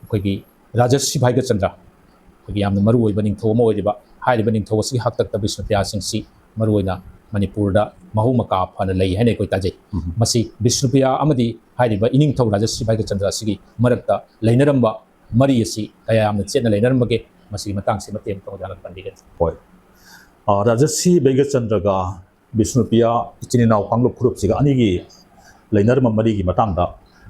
ꯑꯩꯈꯣꯏꯒꯤ ꯔꯥꯖꯁ꯭ꯔꯤ ꯚꯥꯏꯒꯆꯟꯗ꯭ꯔ, ꯑꯩꯈꯣꯏꯒꯤ ꯌꯥꯝꯅ ꯃꯔꯨ ꯑꯣꯏꯕ ꯅꯤꯡꯊꯧ ꯑꯃ ꯑꯣꯏꯔꯤꯕ, ꯍꯥꯏꯔꯤꯕ ꯅꯤꯡꯊꯧ ꯑꯁꯤꯒꯤ ꯍꯥꯛꯇꯛꯇ ꯕꯤꯁꯅꯨꯄ꯭ꯔꯤꯌꯥꯁꯤꯡꯁꯤ ꯃꯔꯨꯑꯣꯏꯅ ꯃꯅꯤꯄꯨꯔꯗ ꯃꯍꯧ ꯃꯀꯥ ꯐꯅ ꯂꯩ ꯍꯥꯏꯅ ꯑꯩꯈꯣꯏ ꯇꯥꯖꯩ꯫ ꯎꯝ꯫ ꯃꯁꯤ ꯕꯤꯁꯅꯨꯄ꯭ꯔꯤꯌꯥ ꯑꯃꯗꯤ ꯍꯥꯏꯔꯤꯕ ꯏꯅꯤꯡꯊꯧ ꯔꯥꯖꯁ꯭ꯔꯤ ꯚꯥꯏꯒꯆꯟꯗ꯭ꯔ ꯑꯁꯤꯒꯤ ꯃꯔꯛꯇ ꯂꯩꯅꯔꯝꯕ ꯃꯔꯤ ꯑꯁꯤ ꯀꯌꯥ ꯌꯥꯝꯅ ꯆꯦꯠꯅ ꯂꯩꯅꯔꯝꯕꯒꯦ? ꯃꯁꯤꯒꯤ ꯃꯇꯥꯡꯁꯤ ꯃꯇꯦꯛ ꯑꯃꯇꯪ ꯑꯣꯖꯥꯅ ꯄꯟꯕꯤꯒꯅꯤ꯫ ꯍꯣꯏ꯫ ꯑ, ꯔꯥꯖꯁ꯭ꯔꯤ ꯚꯩꯒꯆꯟꯗ꯭ꯔꯒ ꯕꯤꯁꯅꯨꯄ꯭ꯔꯤꯌꯥ ꯏꯆꯤꯟ ꯏꯅꯥꯎ ꯀꯥꯡꯂꯨꯞ ꯐꯨꯔꯨꯞꯁꯤꯒ ꯑꯅꯤꯒꯤ ꯂꯩꯅꯔꯝꯕ ꯃꯔꯤꯒꯤ ꯃꯇꯥꯡꯗ,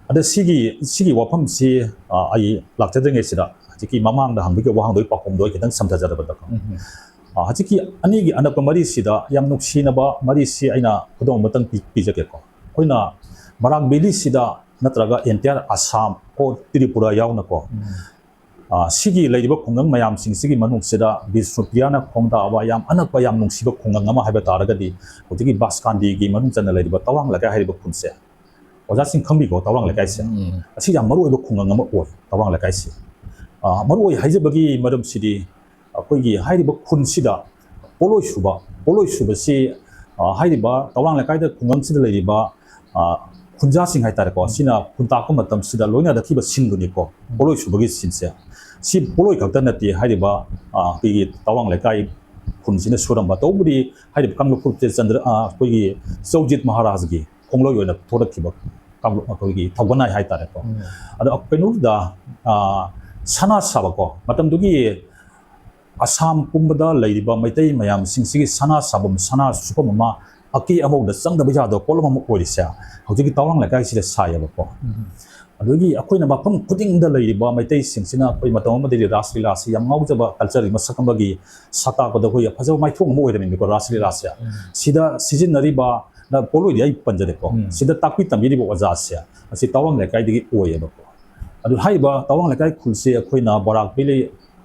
ꯑꯗ ꯁꯤꯒꯤ, ꯁꯤꯒꯤ ꯋꯥꯐꯝꯁꯤ, ꯑ, ꯑꯩ ꯂꯥꯛꯆꯗ꯭ꯔꯤꯉꯩꯁꯤꯗ ꯍꯧꯖꯤꯛꯀꯤ ꯃꯃꯥꯡꯗ ꯍꯪꯕꯤꯈꯤꯕ ꯋꯥꯍꯪꯗꯨꯒꯤ ꯄꯥꯎꯈꯨꯝꯗꯣ ꯑꯩ ꯈꯤꯇꯪ ꯁꯝꯊꯖꯔꯕꯗ, ꯎꯝ꯫ ꯑ, ꯍꯧꯖꯤꯛꯀꯤ ꯑꯅꯤꯒꯤ ꯑꯅꯛꯄ ꯃꯔꯤꯁꯤꯗ ꯌꯥꯝ ꯅꯨꯡꯁꯤꯅꯕ ꯃꯔꯤꯁꯤ ꯑꯩꯅ ꯈꯨꯗꯝ ꯑꯃꯇꯪ ꯄꯤ-, ꯄꯤꯖꯒꯦꯀꯣ꯫ ꯑꯩꯈꯣꯏꯅ ꯕꯔꯥꯛ ꯚꯦꯂꯤꯁꯤꯗ ꯅꯠꯇ꯭ꯔꯒ entire ꯑꯁꯥꯝ ꯑꯣꯔ ꯇ꯭ꯔꯤꯄꯨꯔꯥ ꯌꯥꯎꯅꯀꯣ, ꯑ, ꯁꯤꯒꯤ ꯂꯩꯔꯤꯕ ꯈꯨꯡꯒꯪ ꯃꯌꯥꯝꯁꯤꯡꯁꯤꯒꯤ ꯃꯅꯨꯡꯁꯤꯗ ꯕꯤꯁꯅꯨꯄ꯭ꯔꯤꯌꯥꯅ ꯈꯣꯡꯗꯥꯕ ꯌꯥꯝ ꯑꯅꯛꯄ, ꯌꯥꯝ ꯅꯨꯡꯁꯤꯕ ꯈꯨꯡꯒꯪ ꯑꯃ ꯍꯥꯏꯕ ꯇꯥꯔꯒꯗꯤ ꯍꯧꯖꯤꯛꯀꯤ ꯕꯥꯁꯀꯥꯟꯗꯤꯒꯤ ꯃꯅꯨꯡ ꯆꯟꯅ ꯂꯩꯔꯤꯕ ꯇꯋꯥꯡ ꯂꯩꯀꯥꯏ ꯍꯥꯏꯔꯤꯕ ꯈꯨꯟꯁꯦ꯫ ꯑꯣꯖꯥꯁꯤꯡ ꯈꯪꯕꯤꯀꯣ, ꯇꯋꯥꯡ ꯂꯩꯀꯥꯏꯁꯦ? ꯎꯝ꯫ ꯑꯁꯤ ꯌꯥꯝ ꯃꯔꯨ ꯑꯣꯏꯕ ꯈꯨꯡꯒꯪ ꯑꯃ ꯑꯣꯏ, ꯇꯋꯥꯡ ꯂꯩꯀꯥꯏꯁꯦ꯫ ꯑ, ꯃꯔꯨ ꯑꯣꯏ ꯍꯥꯏꯖꯕꯒꯤ ꯃꯔꯝꯁꯤꯗꯤ ꯑꯩꯈꯣꯏꯒꯤ ꯍꯥꯏꯔꯤꯕ ꯈꯨꯟꯁꯤꯗ ꯄꯣꯠꯂꯣꯏ ꯁꯨꯕ, ꯄꯣꯠꯂꯣꯏ ꯁꯨꯕꯁꯤ, ꯑ, ꯍꯥꯏꯔꯤꯕ ꯇꯋꯥꯡ ꯂꯩꯀꯥꯏꯗ ꯈꯨꯡꯒꯪꯁꯤꯗ ꯂꯩꯔꯤꯕ, ꯑ, ꯈꯨꯟꯖꯥꯁꯤꯡ ꯍꯥꯏꯇꯥꯔꯦꯀꯣ, ꯁꯤꯅ ꯈꯨꯟ ꯇꯥꯛꯄ ꯃꯇꯝꯁꯤꯗ ꯂꯣꯏꯅꯔꯛꯈꯤꯕ ꯁꯤꯡꯗꯨꯅꯤꯀꯣ, ꯄꯣꯠꯂꯣꯏ ꯁꯨꯕꯒꯤ ꯁꯤꯟꯁꯦ꯫ ꯁꯤ ꯄꯣꯠꯂꯣꯏ ꯈꯛꯇ ꯅꯠꯇꯦ, ꯍꯥꯏꯔꯤꯕ, ꯑ, ꯑꯩꯈꯣꯏꯒꯤ ꯇꯋꯥꯡ ꯂꯩꯀꯥꯏ ꯈꯨꯟꯁꯤꯅ ꯁꯨꯔꯝꯕ, ꯇꯧꯕꯗꯤ ꯍꯥꯏꯔꯤꯕ ꯀꯥꯡꯂꯨꯞ ꯐꯨꯔꯨꯞꯁꯦ ꯆꯟꯗ꯭ꯔ-, ꯑ, ꯑꯩꯈꯣꯏꯒꯤ ꯆꯧꯖꯤꯠ ꯃꯍꯥꯔꯥꯖꯒꯤ ꯈꯣꯡꯂꯣꯏ ꯑꯣꯏꯅ ꯊꯣꯛꯂꯛꯈꯤꯕ ꯀꯥꯡꯂꯨꯞ, ꯑꯩꯈꯣꯏꯒꯤ ꯊꯧꯒꯅꯥꯏ ꯍꯥꯏꯇꯥꯔꯦꯀꯣ꯫ ꯎꯝ꯫ ꯑꯗꯣ ꯀꯩꯅꯣꯗ, ꯑ, ꯁꯅꯥ ꯁꯥꯕꯀꯣ, ꯃꯇꯝꯗꯨꯒꯤ ꯑꯁꯥꯝ ꯄꯨꯝꯕꯗ ꯂꯩꯔꯤꯕ ꯃꯩꯇꯩ ꯃꯌꯥꯝꯁꯤꯡꯁꯤꯒꯤ ꯁꯅꯥ ꯁꯥꯐꯝ, ꯁꯅꯥ ꯁꯨꯐꯝ ꯑꯃ, ꯑꯀꯦ ꯑꯃꯧꯗ ꯆꯪꯗꯕ ꯌꯥꯗꯕ ꯄꯣꯠꯂꯝ ꯑꯃ ꯑꯣꯏꯔꯤꯁꯦ ꯍꯧꯖꯤꯛꯀꯤ ꯇꯋꯥꯡ ꯂꯩꯀꯥꯏꯁꯤꯗ ꯁꯥꯏꯌꯦꯕꯀꯣ꯫ ꯎꯝ꯫ ꯑꯗꯨꯗꯒꯤ ꯑꯩꯈꯣꯏꯅ ꯃꯐꯝ ꯈꯨꯗꯤꯡꯗ ꯂꯩꯔꯤꯕ ꯃꯩꯇꯩꯁꯤꯡꯁꯤꯅ ꯑꯩꯈꯣꯏ ꯃꯇꯝ ꯑꯃꯗꯗꯤ ꯔꯥꯁ ꯂꯤꯂꯥꯁꯤ ꯌꯥꯝ ꯉꯥꯎꯖꯕ, ꯀꯜꯆꯔꯒꯤ ꯃꯁꯛ ꯑꯃꯒꯤ ꯁꯛ ꯇꯥꯛꯄꯗ ꯑꯩꯈꯣꯏ ꯐꯖꯕ ꯃꯥꯏꯊꯣꯡ ꯑꯃ ꯑꯣꯏꯔꯝꯃꯤꯕꯀꯣ, ꯔꯥꯁ ꯂꯤꯂꯥꯁꯦ꯫ ꯎꯝ꯫ ꯁꯤꯗ ꯁꯤꯖꯤꯟꯅꯔꯤꯕ ꯅ ꯄꯣꯠꯂꯣꯏꯗꯤ ꯑꯩ ꯄꯟꯖꯔꯦꯀꯣ꯫ ꯎꯝ꯫ ꯁꯤꯗ ꯇꯥꯛꯄꯤ ꯇꯝꯕꯤꯔꯤꯕ ꯑꯣꯖꯥꯁꯦ ꯑꯁꯤ ꯇꯋꯥꯡ ꯂꯩꯀꯥꯏꯗꯒꯤ ꯑꯣꯏꯌꯦꯕꯀꯣ꯫ ꯑꯗꯨ ꯍꯥꯏꯔꯤꯕ ꯇꯋꯥꯡ ꯂꯩꯀꯥꯏ ꯈꯨꯜꯁꯦ ꯑꯩꯈꯣꯏꯅ ꯕꯔꯥꯛ ꯚꯦꯂꯤ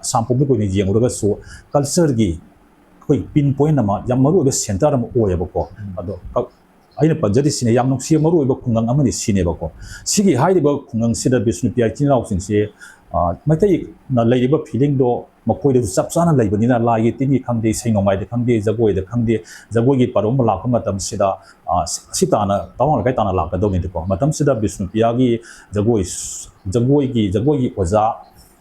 ꯑꯁꯥꯝ ꯄꯨꯝꯕꯒꯤ ꯑꯣꯏꯅ ꯌꯦꯡꯂꯨꯔꯒꯁꯨ ꯀꯜꯆꯔꯒꯤ ꯑꯩꯈꯣꯏ ꯄꯤꯟ ꯄꯣꯏꯟ ꯑꯃ, ꯌꯥꯝ ꯃꯔꯨꯑꯣꯏꯕ ꯁꯦꯟꯇꯔ ꯑꯃ ꯑꯣꯏꯌꯦꯕꯀꯣ꯫ ꯎꯝ꯫ ꯑꯗꯣ ꯀ-, ꯑꯩꯅ ꯄꯟꯖꯔꯤꯁꯤꯅ ꯌꯥꯝ ꯅꯨꯡꯁꯤꯕ ꯃꯔꯨꯑꯣꯏꯕ ꯈꯨꯡꯒꯪ ꯑꯃꯅꯤ ꯁꯤꯅꯦꯕꯀꯣ꯫ ꯁꯤꯒꯤ ꯍꯥꯏꯔꯤꯕ ꯈꯨꯡꯒꯪꯁꯤꯗ ꯕꯤꯁꯅꯨꯄ꯭ꯔꯤꯌꯥ ꯏꯆꯤꯟ ꯏꯅꯥꯎꯁꯤꯡꯁꯦ, ꯑ, ꯃꯩꯇꯩꯅ ꯂꯩꯔꯤꯕ ꯐꯤꯂꯤꯡꯗꯣ ꯃꯈꯣꯏꯗꯁꯨ ꯆꯞ ꯆꯥꯅ ꯂꯩꯕꯅꯤꯅ, ꯂꯥꯏꯒꯤ ꯇꯤꯟꯒꯤ ꯈꯪꯗꯦ, ꯏꯁꯩ ꯅꯣꯡꯃꯥꯏꯗ ꯈꯪꯗꯦ, ꯖꯒꯣꯏꯗ ꯈꯪꯗꯦ, ꯖꯒꯣꯏꯒꯤ ꯄꯔꯣ ꯑꯃ ꯂꯥꯛꯄ ꯃꯇꯝꯁꯤꯗ, ꯑ, ꯁꯤ, ꯁꯤ ꯇꯥꯅ, ꯇꯋꯥꯡ ꯂꯩꯀꯥꯏ ꯇꯥꯅ ꯂꯥꯛꯀꯗꯧꯅꯤꯀꯣ꯫ ꯃꯇꯝꯁꯤꯗ ꯕꯤꯁꯅꯨꯄ꯭ꯔꯤꯌꯥꯒꯤ ꯖꯒꯣꯏ, ꯖꯒꯣꯏꯒꯤ, ꯖꯒꯣꯏꯒꯤ ꯑꯣꯖꯥ,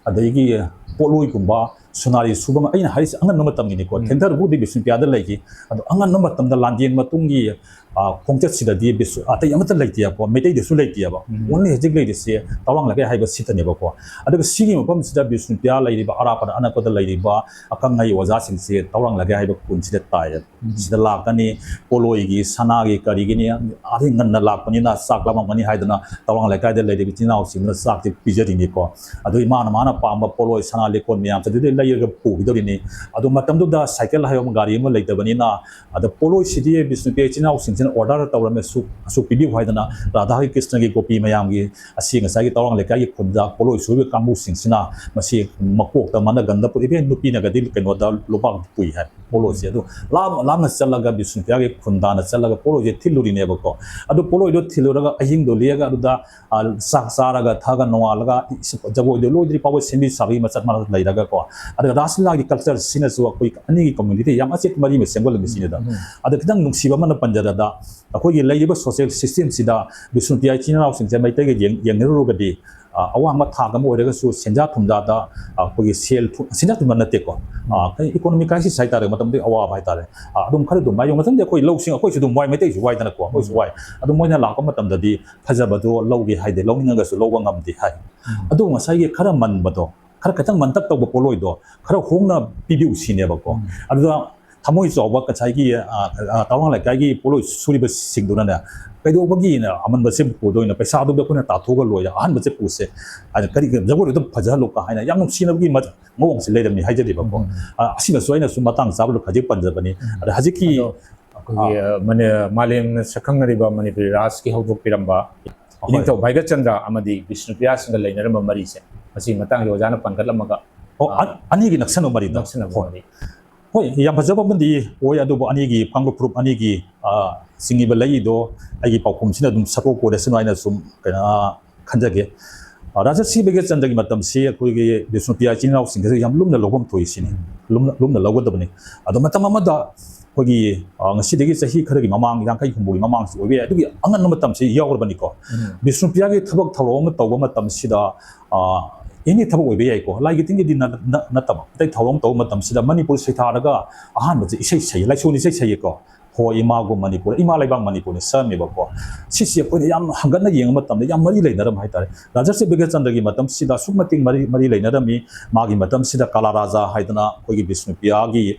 ꯑꯗꯒꯤ ꯄꯣꯠꯂꯣꯏꯒꯨꯝꯕ, ꯁꯣꯅꯥꯔꯤ ꯁꯨꯕ, ꯑꯩꯅ ꯍꯥꯏꯔꯤꯁꯦ ꯑꯉꯟꯕ ꯃꯇꯝꯒꯤꯅꯤꯀꯣ꯫ ꯎꯝ꯫ ꯊꯦꯡꯊꯔꯕꯨꯗꯤ ꯕꯤꯁꯅꯨꯄ꯭ꯔꯤꯌꯥꯗ ꯂꯩꯈꯤ꯫ ꯑꯗꯣ ꯑꯉꯟꯕ ꯃꯇꯝꯗ ꯂꯥꯟꯖꯦꯟ ꯃꯇꯨꯡꯒꯤ, ꯑ, ꯈꯣꯡꯆꯠꯁꯤꯗꯗꯤ ꯕꯤꯁ-, ꯑꯇꯩ ꯑꯃꯠꯇ ꯂꯩꯇꯦꯕꯀꯣ, ꯃꯩꯇꯩꯗꯁꯨ ꯂꯩꯇꯦꯕ꯫ ꯎꯝ꯫ Only ꯍꯧꯖꯤꯛ ꯂꯩꯔꯤꯁꯦ ꯇꯋꯥꯡ ꯂꯩꯀꯥꯏ ꯍꯥꯏꯕ ꯁꯤꯗꯅꯦꯕꯀꯣ꯫ ꯑꯗꯨꯒ ꯁꯤꯒꯤ ꯃꯐꯝꯁꯤꯗ ꯕꯤꯁꯅꯨꯄ꯭ꯔꯤꯌꯥ ꯂꯩꯔꯤꯕ, ꯑꯔꯥꯞꯄꯗ ꯑꯅꯛꯄꯗ ꯂꯩꯔꯤꯕ ꯑꯈꯪ ꯑꯍꯩ ꯑꯣꯖꯥꯁꯤꯡꯁꯦ ꯇꯋꯥꯡ ꯂꯩꯀꯥꯏ ꯍꯥꯏꯕ ꯈꯨꯟꯁꯤꯗ ꯇꯥꯏꯌꯦꯕ꯫ ꯎꯝ꯫ ꯁꯤꯗ ꯂꯥꯛꯀꯅꯤ, ꯄꯣꯠꯂꯣꯏꯒꯤ, ꯁꯅꯥꯒꯤ, ꯀꯔꯤꯒꯤꯅꯤ, ꯑꯗꯩ ꯉꯟꯅ ꯂꯥꯛꯄꯅꯤꯅ ꯆꯥꯛ ꯂꯥꯝꯃꯝꯒꯅꯤ ꯍꯥꯏꯗꯅ ꯇꯋꯥꯡ ꯂꯩꯀꯥꯏꯗ ꯂꯩꯔꯤꯕ ꯏꯆꯤꯟ ꯏꯅꯥꯎꯁꯤꯡꯗꯨꯅ ꯆꯥꯛꯁꯦ ꯄꯤꯖꯔꯤꯅꯤꯀꯣ꯫ ꯑꯗꯨꯒꯤ ꯃꯥꯅ, ꯃꯥꯅ ꯄꯥꯝꯕ ꯄꯣꯠꯂꯣꯏ, ꯁꯅꯥ ꯂꯤꯛꯀꯣꯟ ꯃꯌꯥꯝꯁꯦ ꯑꯗꯨꯗꯩ ꯂꯩꯔꯒ ꯄꯨꯈꯤꯗꯧꯔꯤꯅꯤ꯫ ꯑꯗꯣ ꯃꯇꯝꯗꯨꯗ ꯁꯥꯏꯀꯜ ꯍꯥꯏꯕ ꯒꯥꯔꯤ ꯑꯃ ꯂꯩꯇꯕꯅꯤꯅ, ꯑꯗ ꯄꯣꯠꯂꯣꯏꯁꯤꯗꯤ ꯕꯤꯁꯅꯨꯄ꯭ꯔꯤꯌꯥ ꯏꯆꯤꯟ ꯏꯅꯥꯎꯁꯤꯡꯁꯤꯅ ꯑꯣꯔꯗꯔ ꯇꯧꯔꯝꯃꯦ, ꯑꯁꯨꯛ, ꯑꯁꯨꯛ ꯄꯤꯕꯤꯌꯨ ꯍꯥꯏꯗꯅ, ꯔꯥꯙꯥꯒꯤ ꯀ꯭ꯔꯤꯁꯅꯒꯤ ꯒꯣꯄꯤ ꯃꯌꯥꯝꯒꯤ, ꯑꯁꯤ ꯉꯁꯥꯏꯒꯤ ꯇꯋꯥꯡ ꯂꯩꯀꯥꯏꯒꯤ ꯈꯨꯟꯗ ꯄꯣꯠꯂꯣꯏ ꯁꯨꯔꯤꯕ ꯀꯥꯡꯕꯨꯁꯤꯡꯁꯤꯅ ꯃꯁꯤ ꯃꯀꯣꯛꯇ ꯃꯅꯒꯟꯗ ꯄꯨꯔꯛꯏ, ꯏꯚꯦꯟ ꯅꯨꯄꯤꯅꯒꯗꯤ ꯀꯩꯅꯣꯗ ꯂꯨꯄꯥꯛ ꯄꯨꯏ ꯍꯥꯏ꯫ ꯄꯣꯠꯂꯣꯏꯁꯦ ꯑꯗꯨ ꯂꯥꯞꯅ ꯂꯥꯞꯅ ꯆꯠꯂꯒ ꯕꯤꯁꯅꯨꯄ꯭ꯔꯤꯌꯥꯒꯤ ꯈꯨꯟ ꯇꯥꯟꯅ ꯆꯠꯂꯒ ꯄꯣꯠꯂꯣꯏꯁꯦ ꯊꯤꯜꯂꯨꯔꯤꯅꯦꯕꯀꯣ꯫ ꯑꯗꯨ ꯄꯣꯠꯂꯣꯏꯗꯣ ꯊꯤꯜꯂꯨꯔꯒ ꯑꯍꯤꯡꯗꯣ ꯂꯦꯛꯑꯒ ꯑꯗꯨꯗ, ꯑ, ꯆꯥꯛ ꯆꯥꯔꯒ ꯊꯛꯑꯒ ꯅꯣꯡꯉꯥꯜꯂꯒ ꯖꯒꯣꯏꯗꯣ ꯂꯣꯏꯗ꯭ꯔꯤ ꯐꯥꯎꯕ ꯁꯦꯝꯕꯤ ꯁꯥꯕꯤ ꯃꯆꯠ ꯃꯔꯛ ꯂꯩꯔꯒꯀꯣ꯫ ꯑꯗꯨꯒ ꯔꯥꯁ ꯂꯤꯂꯥꯒꯤ ꯀꯜꯆꯔꯁꯤꯅꯁꯨ ꯑꯩꯈꯣꯏ ꯑꯅꯤꯒꯤ ꯀꯝꯃ꯭ꯌꯨꯅꯤꯇꯤ ꯌꯥꯝ ꯑꯆꯦꯠꯄ ꯃꯔꯤ ꯑꯃ ꯁꯦꯝꯒꯠꯂꯝꯃꯤ ꯁꯤꯅꯤꯗ꯫ ꯎꯝ꯫ ꯑꯗ ꯈꯤꯇꯪ ꯅꯨꯡꯁꯤꯕ ꯑꯃꯅ ꯄꯟꯖꯔꯗ, ꯑꯩꯈꯣꯏꯒꯤ ꯂꯩꯔꯤꯕ ꯁꯣꯁꯤꯌꯦꯜ ꯁꯤꯁꯇꯦꯝꯁꯤꯗ ꯕꯤꯁꯅꯨꯄ꯭ꯔꯤꯌꯥ ꯏꯆꯤꯟ ꯏꯅꯥꯎꯁꯤꯡꯁꯦ ꯃꯩꯇꯩꯒ ꯌꯦꯡ-, ꯌꯦꯡꯅꯔꯨꯔꯒꯗꯤ, ꯑ, ꯑꯋꯥꯡꯕ ꯊꯥꯛ ꯑꯃ ꯑꯣꯏꯔꯒꯁꯨ ꯁꯦꯟꯖꯥ ꯊꯨꯝꯖꯥꯗ, ꯑ, ꯑꯩꯈꯣꯏꯒꯤ ꯁꯦꯜ ꯊꯨ-, ꯁꯦꯟꯖꯥ ꯊꯨꯝꯖꯥ ꯅꯠꯇꯦꯀꯣ꯫ ꯑ, ꯎꯝ꯫ ꯀꯩ, ꯏꯀꯣꯅꯣꯃꯤꯛ ꯀ꯭ꯔꯥꯏꯁꯤꯁ ꯍꯥꯏꯇꯥꯔꯦ, ꯃꯇꯝꯗꯨꯒꯤ ꯑꯋꯥꯕ ꯍꯥꯏꯇꯥꯔꯦ꯫ ꯑ, ꯑꯗꯨꯝ ꯈꯔ ꯑꯗꯨꯝ ꯃꯥꯌꯣꯛ-, ꯃꯊꯪꯗꯤ ꯑꯩꯈꯣꯏ ꯂꯧꯁꯤꯡ, ꯑꯩꯈꯣꯏꯁꯨ ꯑꯗꯨꯝ ꯋꯥꯏ, ꯃꯩꯇꯩꯁꯨ ꯋꯥꯏꯗꯅꯀꯣ, ꯑꯩꯈꯣꯏꯁꯨ ꯎꯝ꯫ ꯋꯥꯏ꯫ ꯑꯗꯨ ꯃꯣꯏꯅ ꯂꯥꯛꯄ ꯃꯇꯝꯗꯗꯤ ꯐꯖꯕꯗꯣ ꯂꯧꯒꯦ ꯍꯥꯏꯗꯦ, ꯂꯧꯅꯤꯡꯉꯒꯁꯨ ꯂꯧꯕ ꯉꯝꯗꯦ ꯍꯥꯏ꯫ ꯎꯝ꯫ ꯑꯗꯨ ꯉꯁꯥꯏꯒꯤ ꯈꯔ ꯃꯟꯕꯗꯣ, ꯈꯔ ꯈꯤꯇꯪ ꯃꯟꯇꯛ ꯇꯧꯕ ꯄꯣꯠꯂꯣꯏꯗꯣ ꯈꯔ ꯍꯣꯡꯅ ꯄꯤꯕꯤꯌꯨ ꯁꯤꯅꯦꯕꯀꯣ꯫ ꯎꯝ꯫ ꯑꯗꯨꯗ ꯊꯃꯣꯏ ꯆꯥꯎꯕ ꯉꯁꯥꯏꯒꯤ, ꯑ, ꯑ, ꯇꯋꯥꯡ ꯂꯩꯀꯥꯏꯒꯤ ꯄꯣꯠꯂꯣꯏ ꯁꯨꯔꯤꯕꯁꯤꯡꯗꯨꯅꯅꯦ, "ꯀꯩꯗꯧꯕꯒꯤꯅ ꯑꯃꯟꯕꯁꯦ ꯄꯨꯗꯣꯏꯅꯣ? ꯄꯩꯁꯥꯗꯨꯗꯤ ꯑꯩꯈꯣꯏꯅ ꯇꯥꯊꯣꯛꯑꯒ ꯂꯣꯏꯔꯦ, ꯑꯍꯟꯕꯁꯦ ꯄꯨꯁꯦ, ꯑꯗ ꯀꯔꯤ, ꯖꯒꯣꯏꯗꯨ ꯑꯗꯨꯝ ꯐꯖꯍꯜꯂꯨꯀ" ꯍꯥꯏꯅ ꯌꯥꯝ ꯅꯨꯡꯁꯤꯅꯕꯒꯤ ꯃ-, ꯃꯑꯣꯡꯁꯦ ꯂꯩꯔꯝꯃꯤ ꯍꯥꯏꯖꯔꯤꯕꯀꯣ꯫ ꯎꯝ꯫ ꯑ, ꯑꯁꯤꯃꯁꯨ ꯑꯩꯅꯁꯨ ꯃꯇꯥꯡ ꯆꯥꯕꯗ ꯈꯖꯤꯛ ꯄꯟꯖꯕꯅꯤ꯫ ꯎꯝ꯫ ꯑꯗ ꯍꯧꯖꯤꯛꯀꯤ ꯑꯗꯣ ꯑꯩꯈꯣꯏꯒꯤ, ꯑꯥ꯫ ꯑ, ꯃꯅꯤ-, ꯃꯥꯂꯦꯝꯅ ꯁꯛꯈꯪꯅꯔꯤꯕ ꯃꯅꯤꯄꯨꯔꯤ ꯔꯥꯖꯀꯤ ꯍꯧꯗꯣꯛꯄꯤꯔꯝꯕ ꯍꯣꯏ꯫ ꯅꯤꯡꯊꯧ ꯚꯥꯏꯒꯆꯟꯗ꯭ꯔ ꯑꯃꯗꯤ ꯕꯤꯁꯅꯨꯄ꯭ꯔꯤꯌꯥꯁꯤꯡꯒ ꯂꯩꯅꯔꯝꯕ ꯃꯔꯤꯁꯦ, ꯃꯁꯤꯒꯤ ꯃꯇꯥꯡꯗ ꯑꯣꯖꯥꯅ ꯄꯟꯈꯠꯂꯝꯃꯒ, ꯑꯣ, ꯑ, ꯑ-, ꯑꯅꯤꯒꯤ ꯅꯛꯁꯟꯕ ꯃꯔꯤꯗꯣ꯫ ꯅꯛꯁꯟꯅꯕ ꯍꯣꯏ꯫ ꯃꯔꯤ꯫ ꯍꯣꯏ, ꯌꯥꯝ ꯐꯖꯕ ꯑꯃꯗꯤ ꯑꯣꯏ, ꯑꯗꯨꯕꯨ ꯑꯅꯤꯒꯤ ꯀꯥꯡꯂꯨꯞ ꯐꯨꯔꯨꯞ ꯑꯅꯤꯒꯤ, ꯑ, ꯆꯤꯡꯉꯤꯕ ꯂꯩꯗꯣ ꯑꯩꯒꯤ ꯄꯥꯎꯈꯨꯝꯁꯤꯅ ꯑꯗꯨꯝ ꯁꯥꯄꯣꯛ ꯀꯣꯏꯔꯁꯅꯨ ꯍꯥꯏꯅ ꯁꯨꯝ, ꯀꯩꯅꯣ, ꯈꯟꯖꯒꯦ꯫ ꯑ, ꯔꯥꯖꯥ ꯁ꯭ꯔꯤ ꯚꯩꯒ꯭ꯌꯆꯟꯗ꯭ꯔꯒꯤ ꯃꯇꯝꯁꯤ ꯑꯩꯈꯣꯏꯒꯤ ꯕꯤꯁꯅꯨꯄ꯭ꯔꯤꯌꯥ ꯏꯆꯤꯟ ꯏꯅꯥꯎꯁꯤꯡꯒꯁꯨ ꯌꯥꯝ ꯂꯨꯝꯅ ꯂꯧꯐꯝ ꯊꯣꯛꯏ ꯁꯤꯅꯤ꯫ ꯎꯝ꯫ ꯂꯨꯝꯅ, ꯂꯨꯝꯅ ꯂꯧꯒꯗꯕꯅꯤ꯫ ꯑꯗꯣ ꯃꯇꯝ ꯑꯃꯗ ꯑꯩꯈꯣꯏꯒꯤ, ꯑ, ꯉꯁꯤꯗꯒꯤ ꯆꯍꯤ ꯈꯔꯒꯤ ꯃꯃꯥꯡ, ꯌꯥꯡꯈꯩ ꯍꯨꯝꯐꯨꯒꯤ ꯃꯃꯥꯡꯁꯤ ꯑꯣꯏꯕ ꯌꯥꯏ, ꯑꯗꯨꯒꯤ ꯑꯉꯟꯕ ꯃꯇꯝꯁꯤ ꯌꯥꯎꯔꯕꯅꯤꯀꯣ꯫ ꯎꯝ꯫ ꯕꯤꯁꯅꯨꯄ꯭ꯔꯤꯌꯥꯒꯤ ꯊꯕꯛ ꯊꯧꯔꯝ ꯑꯃ ꯇꯧꯕ ꯃꯇꯝꯁꯤꯗ, ꯑ, ꯑꯦꯅꯤ ꯊꯕꯛ ꯑꯣꯏꯕ ꯌꯥꯏꯀꯣ, ꯂꯥꯏꯒꯤ ꯇꯤꯟꯒꯤꯗꯤ ꯅ-, ꯅ-, ꯅꯠꯇꯕ, ꯑꯇꯩ ꯊꯧꯔꯝ ꯇꯧꯕ ꯃꯇꯝꯁꯤꯗ ꯃꯅꯤꯄꯨꯔ ꯁꯩꯊꯥꯔꯒ ꯑꯍꯥꯟꯕꯁꯦ ꯏꯁꯩ ꯁꯛꯏ, ꯂꯥꯏꯁꯣꯟ ꯏꯁꯩ ꯁꯛꯏꯀꯣ꯫ "ꯍꯣ ꯏꯃꯥꯒꯨꯝ ꯃꯅꯤꯄꯨꯔ", "ꯏꯃꯥ ꯂꯩꯕꯥꯛ ꯃꯅꯤꯄꯨꯔꯅ ꯁꯛꯑꯝꯃꯦꯕꯀꯣ"꯫ ꯁꯤꯁꯦ ꯑꯩꯈꯣꯏꯅ ꯌꯥꯝ ꯍꯪꯒꯠꯅ ꯌꯦꯡꯕ ꯃꯇꯝꯗ ꯌꯥꯝ ꯃꯔꯤ ꯂꯩꯅꯔꯝꯕ ꯍꯥꯏꯇꯥꯔꯦ꯫ ꯔꯥꯖꯥ ꯁ꯭ꯔꯤ ꯚꯩꯒ꯭ꯌꯆꯟꯗ꯭ꯔꯒꯤ ꯃꯇꯝꯁꯤꯗ ꯑꯁꯨꯛꯀꯤ ꯃꯇꯤꯛ ꯃꯔꯤ, ꯃꯔꯤ ꯂꯩꯅꯔꯝꯃꯤ꯫ ꯃꯥꯒꯤ ꯃꯇꯝꯁꯤꯗ ꯀꯂꯥ ꯔꯥꯖꯥ ꯍꯥꯏꯗꯅ ꯑꯩꯈꯣꯏꯒꯤ ꯕꯤꯁꯅꯨꯄ꯭ꯔꯤꯌꯥꯒꯤ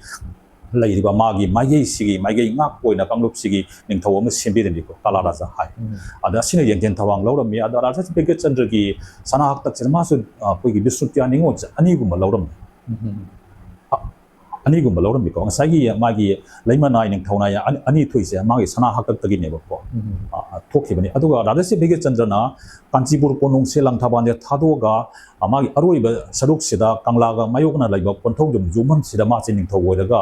ꯂꯩꯔꯤꯕ ꯃꯥꯒꯤ ꯃꯥꯏꯀꯩꯁꯤꯒꯤ ꯃꯥꯏꯀꯩ ꯉꯥꯛꯄ ꯑꯣꯏꯅ ꯀꯥꯡꯂꯨꯞꯁꯤꯒꯤ ꯅꯤꯡꯊꯧ ꯑꯃ ꯁꯦꯝꯕꯤꯔꯝꯃꯤꯀꯣ, ꯀꯂꯥ ꯔꯥꯖꯥ ꯍꯥꯏ꯫ ꯎꯝ꯫ ꯑꯗ ꯑꯁꯤꯅ ꯌꯦꯡꯊꯤꯟ ꯊꯧꯔꯥꯡ ꯂꯧꯔꯝꯃꯤ꯫ ꯑꯗ ꯔꯥꯖꯥ ꯁ꯭ꯔꯤ ꯚꯩꯒ꯭ꯌꯆꯟꯗ꯭ꯔꯒꯤ ꯁꯅꯥ ꯍꯛꯇꯛꯁꯤꯗ ꯃꯥꯁꯨ, ꯑ, ꯑꯩꯈꯣꯏꯒꯤ ꯕꯤꯁꯅꯨꯄ꯭ꯔꯤꯌꯥ ꯅꯤꯉꯣꯜꯁꯦ ꯑꯅꯤꯒꯨꯝꯕ ꯂꯧꯔꯝꯃꯤ꯫ ꯑꯅꯤꯒꯨꯝꯕ ꯂꯧꯔꯝꯃꯤꯀꯣ꯫ ꯉꯁꯥꯏꯒꯤ ꯃꯥꯒꯤ ꯂꯩꯃꯅꯥꯏ ꯅꯤꯡꯊꯧꯅꯥꯏ ꯑꯅꯤ, ꯑꯅꯤ ꯊꯣꯛꯏꯁꯦ ꯃꯥꯒꯤ ꯁꯅꯥ ꯍꯥꯛꯇꯛꯇꯒꯤꯅꯦꯕꯀꯣ꯫ ꯎꯝ꯫ ꯑ, ꯑ, ꯊꯣꯛꯈꯤꯕꯅꯤ꯫ ꯑꯗꯨꯒ ꯔꯥꯖꯥ ꯁꯤ ꯚꯩꯒ꯭ꯌꯆꯟꯗ꯭ꯔꯅ ꯀꯥꯟꯆꯤꯄꯨꯔ ꯀꯣꯅꯨꯡꯁꯦ ꯂꯥꯡꯊꯕꯥꯜꯁꯦ ꯊꯥꯗꯣꯛꯑꯒ, ꯑ, ꯃꯥꯒꯤ ꯑꯔꯣꯏꯕ ꯁꯔꯨꯛꯁꯤꯗ ꯀꯪꯂꯥꯒ ꯃꯥꯌꯣꯛꯅ ꯂꯩꯕ ꯀꯣꯟꯊꯧꯖꯝ ꯌꯨꯝꯐꯝꯁꯤꯗ ꯃꯥꯁꯦ ꯅꯤꯡꯊꯧ ꯑꯣꯏꯔꯒ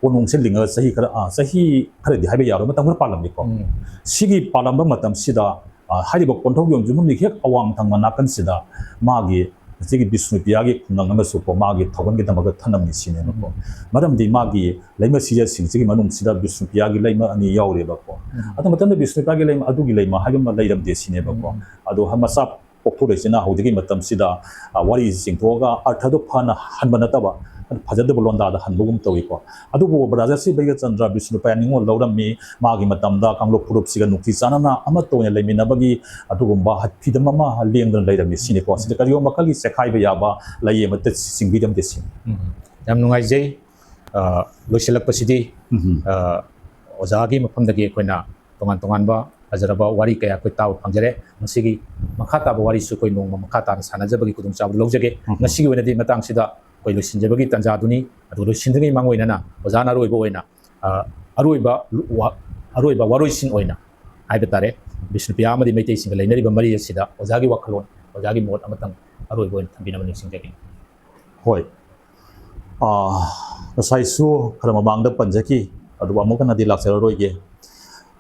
ꯀꯣꯅꯨꯡꯁꯦ ꯂꯤꯡꯉꯒ ꯆꯍꯤ ꯈꯔ, ꯑ, ꯆꯍꯤ ꯈꯔꯗꯤ ꯍꯥꯏꯕ ꯌꯥꯔꯣꯏ, ꯃꯇꯝ ꯈꯔ ꯄꯥꯜꯂꯝꯃꯤꯀꯣ꯫ ꯎꯝ꯫ ꯁꯤꯒꯤ ꯄꯥꯜꯂꯝꯕ ꯃꯇꯝꯁꯤꯗ, ꯑ, ꯍꯥꯏꯔꯤꯕ ꯀꯣꯟꯊꯧꯖꯝ ꯌꯨꯝꯐꯝꯒꯤ ꯍꯦꯛ ꯑꯋꯥꯡ ꯊꯪꯕ ꯅꯥꯀꯟꯁꯤꯗ ꯃꯥꯒꯤ ꯉꯁꯤꯒꯤ ꯕꯤꯁꯅꯨꯄ꯭ꯔꯤꯌꯥꯒꯤ ꯈꯨꯡꯒꯪ ꯑꯃꯁꯨꯀꯣ ꯃꯥꯒꯤ ꯊꯧꯒꯟꯒꯤꯗꯃꯛꯇ ꯊꯝꯂꯝꯃꯤ ꯁꯤꯅꯦꯕꯀꯣ꯫ ꯎꯝ꯫ ꯃꯔꯝꯗꯤ ꯃꯥꯒꯤ ꯂꯩꯃ ꯁꯤꯖꯁꯤꯡꯁꯤꯒꯤ ꯃꯅꯨꯡꯁꯤꯗ ꯕꯤꯁꯅꯨꯄ꯭ꯔꯤꯌꯥꯒꯤ ꯂꯩꯃ ꯑꯅꯤ ꯌꯥꯎꯔꯦꯕꯀꯣ꯫ ꯎꯝ꯫ ꯑꯗꯨ ꯃꯇꯝꯗ ꯕꯤꯁꯅꯨꯄ꯭ꯔꯤꯌꯥꯒꯤ ꯂꯩꯃ ꯑꯗꯨꯒꯤ ꯂꯩꯃ ꯍꯥꯏꯕ ꯑꯃ ꯂꯩꯔꯝꯗꯦ ꯁꯤꯅꯦꯕꯀꯣ꯫ ꯎꯝ꯫ ꯑꯗꯣ ꯃꯆꯥ ꯄꯣꯛꯊꯣꯔꯛꯏꯁꯤꯅ ꯍꯧꯖꯤꯛꯀꯤ ꯃꯇꯝꯁꯤꯗ, ꯑ, ꯋꯥꯔꯤꯁꯤ ꯆꯤꯡꯊꯣꯛꯑꯒ ꯑꯔꯊꯗꯣ ꯐꯅ ꯍꯟꯕ ꯅꯠꯇꯕ, ꯐꯖꯗꯕ ꯂꯣꯟꯗꯥꯗ ꯍꯟꯕꯒꯨꯝ ꯇꯧꯏꯀꯣ꯫ ꯑꯗꯨꯕꯨ ꯔꯥꯖꯥ ꯁꯤ ꯚꯩꯒ꯭ꯌꯆꯟꯗ꯭ꯔ ꯕꯤꯁꯅꯨꯄ꯭ꯔꯤꯌꯥ ꯅꯤꯉꯣꯜ ꯂꯧꯔꯝꯃꯤ꯫ ꯃꯥꯒꯤ ꯃꯇꯝꯗ ꯀꯥꯡꯂꯨꯞ ꯐꯨꯔꯨꯞꯁꯤꯒ ꯅꯨꯡꯁꯤ ꯆꯥꯟꯅꯅ ꯑꯃꯠꯇ ꯑꯣꯏꯅ ꯂꯩꯃꯤꯟꯅꯕꯒꯤ ꯑꯗꯨꯒꯨꯝꯕ ꯐꯤꯗꯝ ꯑꯃ ꯂꯦꯡꯗꯅ ꯂꯩꯔꯝꯃꯤ ꯁꯤꯅꯤꯀꯣ꯫ ꯁꯤꯗ ꯀꯔꯤꯒꯨꯝꯕ ꯃꯈꯜꯒꯤ ꯆꯦꯈꯥꯏꯕ ꯌꯥꯕ ꯂꯩ ꯑꯃꯠꯇ ꯆꯤꯡꯕꯤꯔꯝꯗꯦ ꯁꯤꯅꯤ꯫ ꯎꯝ꯫ ꯌꯥꯝ ꯅꯨꯡꯉꯥꯏꯖꯩ꯫ ꯑ, ꯂꯣꯏꯁꯤꯜꯂꯛꯄꯁꯤꯗꯤ, ꯎꯝ꯫ ꯑ, ꯑꯣꯖꯥꯒꯤ ꯃꯐꯝꯗꯒꯤ ꯑꯩꯈꯣꯏꯅ ꯇꯣꯉꯥꯟ ꯇꯣꯉꯥꯟꯕ ꯐꯖꯔꯕ ꯋꯥꯔꯤ ꯀꯌꯥ ꯑꯩꯈꯣꯏ ꯇꯥꯕ ꯐꯪꯖꯔꯦ꯫ ꯃꯁꯤꯒꯤ ꯃꯈꯥ ꯇꯥꯕ ꯋꯥꯔꯤꯁꯨ ꯑꯩꯈꯣꯏ ꯅꯣꯡꯃ ꯃꯈꯥ ꯇꯥꯅ ꯁꯥꯟꯅꯖꯕꯒꯤ ꯈꯨꯗꯣꯡꯆꯥꯕ ꯂꯧꯖꯒꯦ꯫ ꯎꯝ꯫ ꯉꯁꯤꯒꯤ ꯑꯣꯏꯅꯗꯤ ꯃꯇꯥꯡꯁꯤꯗ ꯑꯩꯈꯣꯏ ꯂꯣꯏꯁꯤꯟꯖꯕꯒꯤ ꯇꯥꯟꯖꯥꯗꯨꯅꯤ꯫ ꯑꯗꯨꯒ ꯂꯣꯏꯁꯤꯟꯗ꯭ꯔꯤꯉꯩ ꯃꯥꯡꯑꯣꯏꯅꯅ ꯑꯣꯖꯥꯅ ꯑꯔꯣꯏꯕ ꯑꯣꯏꯅ, ꯑ, ꯑꯔꯣꯏꯕ ꯋꯥ-, ꯑꯔꯣꯏꯕ ꯋꯥꯔꯣꯏꯁꯤꯟ ꯑꯣꯏꯅ ꯍꯥꯏꯕ ꯇꯥꯔꯦ, ꯕꯤꯁꯅꯨꯄ꯭ꯔꯤꯌꯥ ꯑꯃꯗꯤ ꯃꯩꯇꯩꯁꯤꯡꯒ ꯂꯩꯅꯔꯤꯕ ꯃꯔꯤ ꯑꯁꯤꯗ ꯑꯣꯖꯥꯒꯤ ꯋꯥꯈꯜꯂꯣꯟ, ꯑꯣꯖꯥꯒꯤ ꯃꯣꯠ ꯑꯃꯇꯪ ꯑꯔꯣꯏꯕ ꯑꯣꯏꯅ ꯊꯝꯕꯤꯅꯕ ꯅꯤꯡꯁꯤꯡꯖꯒꯦ꯫ ꯍꯣꯏ꯫ ꯑꯥ, ꯉꯁꯥꯏꯁꯨ ꯈꯔ ꯃꯃꯥꯡꯗ ꯄꯟꯖꯈꯤ, ꯑꯗꯨꯕꯨ ꯑꯃꯨꯛ ꯍꯟꯅꯗꯤ ꯂꯥꯛꯆꯔꯔꯣꯏꯒꯦ꯫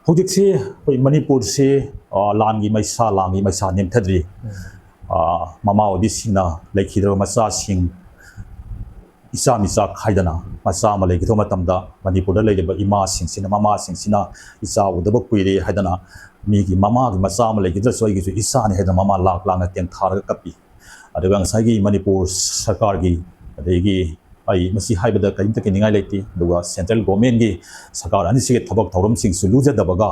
ꯍꯧꯖꯤꯛꯁꯤ ꯑꯩꯈꯣꯏ ꯃꯅꯤꯄꯨꯔꯁꯤ, ꯑꯥ, ꯂꯥꯟꯒꯤ ꯃꯩꯁꯥ, ꯂꯥꯟꯒꯤ ꯃꯩꯁꯥ ꯅꯦꯝꯊꯗ꯭ꯔꯤ꯫ ꯎꯝ꯫ ꯑꯥ, ꯃꯃꯥ ꯑꯣꯏꯕꯤꯁꯤꯡꯅ ꯂꯩꯈꯤꯗ꯭ꯔꯕ ꯃꯆꯥꯁꯤꯡ ꯏꯆꯥ ꯃꯤꯆꯥ ꯈꯥꯏꯗꯅ ꯃꯆꯥ ꯑꯃ ꯂꯩꯈꯤꯗꯕ ꯃꯇꯝꯗ ꯃꯅꯤꯄꯨꯔꯗ ꯂꯩꯔꯤꯕ ꯏꯃꯥꯁꯤꯡꯁꯤꯅ, ꯃꯃꯥꯁꯤꯡꯁꯤꯅ ꯏꯆꯥ ꯎꯗꯕ ꯀꯨꯏꯔꯦ ꯍꯥꯏꯗꯅ ꯃꯤꯒꯤ ꯃꯃꯥꯒꯤ ꯃꯆꯥ ꯑꯃ ꯂꯩꯈꯤꯗ꯭ꯔꯁꯨ ꯑꯩꯒꯤꯁꯨ ꯏꯆꯥꯅꯤ ꯍꯥꯏꯗꯅ ꯃꯃꯥ ꯂꯥꯛ ꯂꯥꯛꯅ ꯇꯦꯡꯊꯥꯔꯒ ꯀꯞꯄꯤ꯫ ꯑꯗꯨꯒ ꯉꯁꯥꯏꯒꯤ ꯃꯅꯤꯄꯨꯔ ꯁꯔꯀꯥꯔꯒꯤ, ꯑꯗꯒꯤ ꯑꯩ ꯃꯁꯤ ꯍꯥꯏꯕꯗ ꯀꯔꯤꯝꯇ ꯀꯤꯅꯤꯡꯉꯥꯏ ꯂꯩꯇꯦ, ꯑꯗꯨꯒ central governmentꯀꯤ ꯁꯔꯀꯥꯔ ꯑꯅꯤꯁꯤꯒꯤ ꯊꯕꯛ ꯊꯧꯔꯝꯁꯤꯡꯁꯨ ꯂꯨꯖꯗꯕꯒ,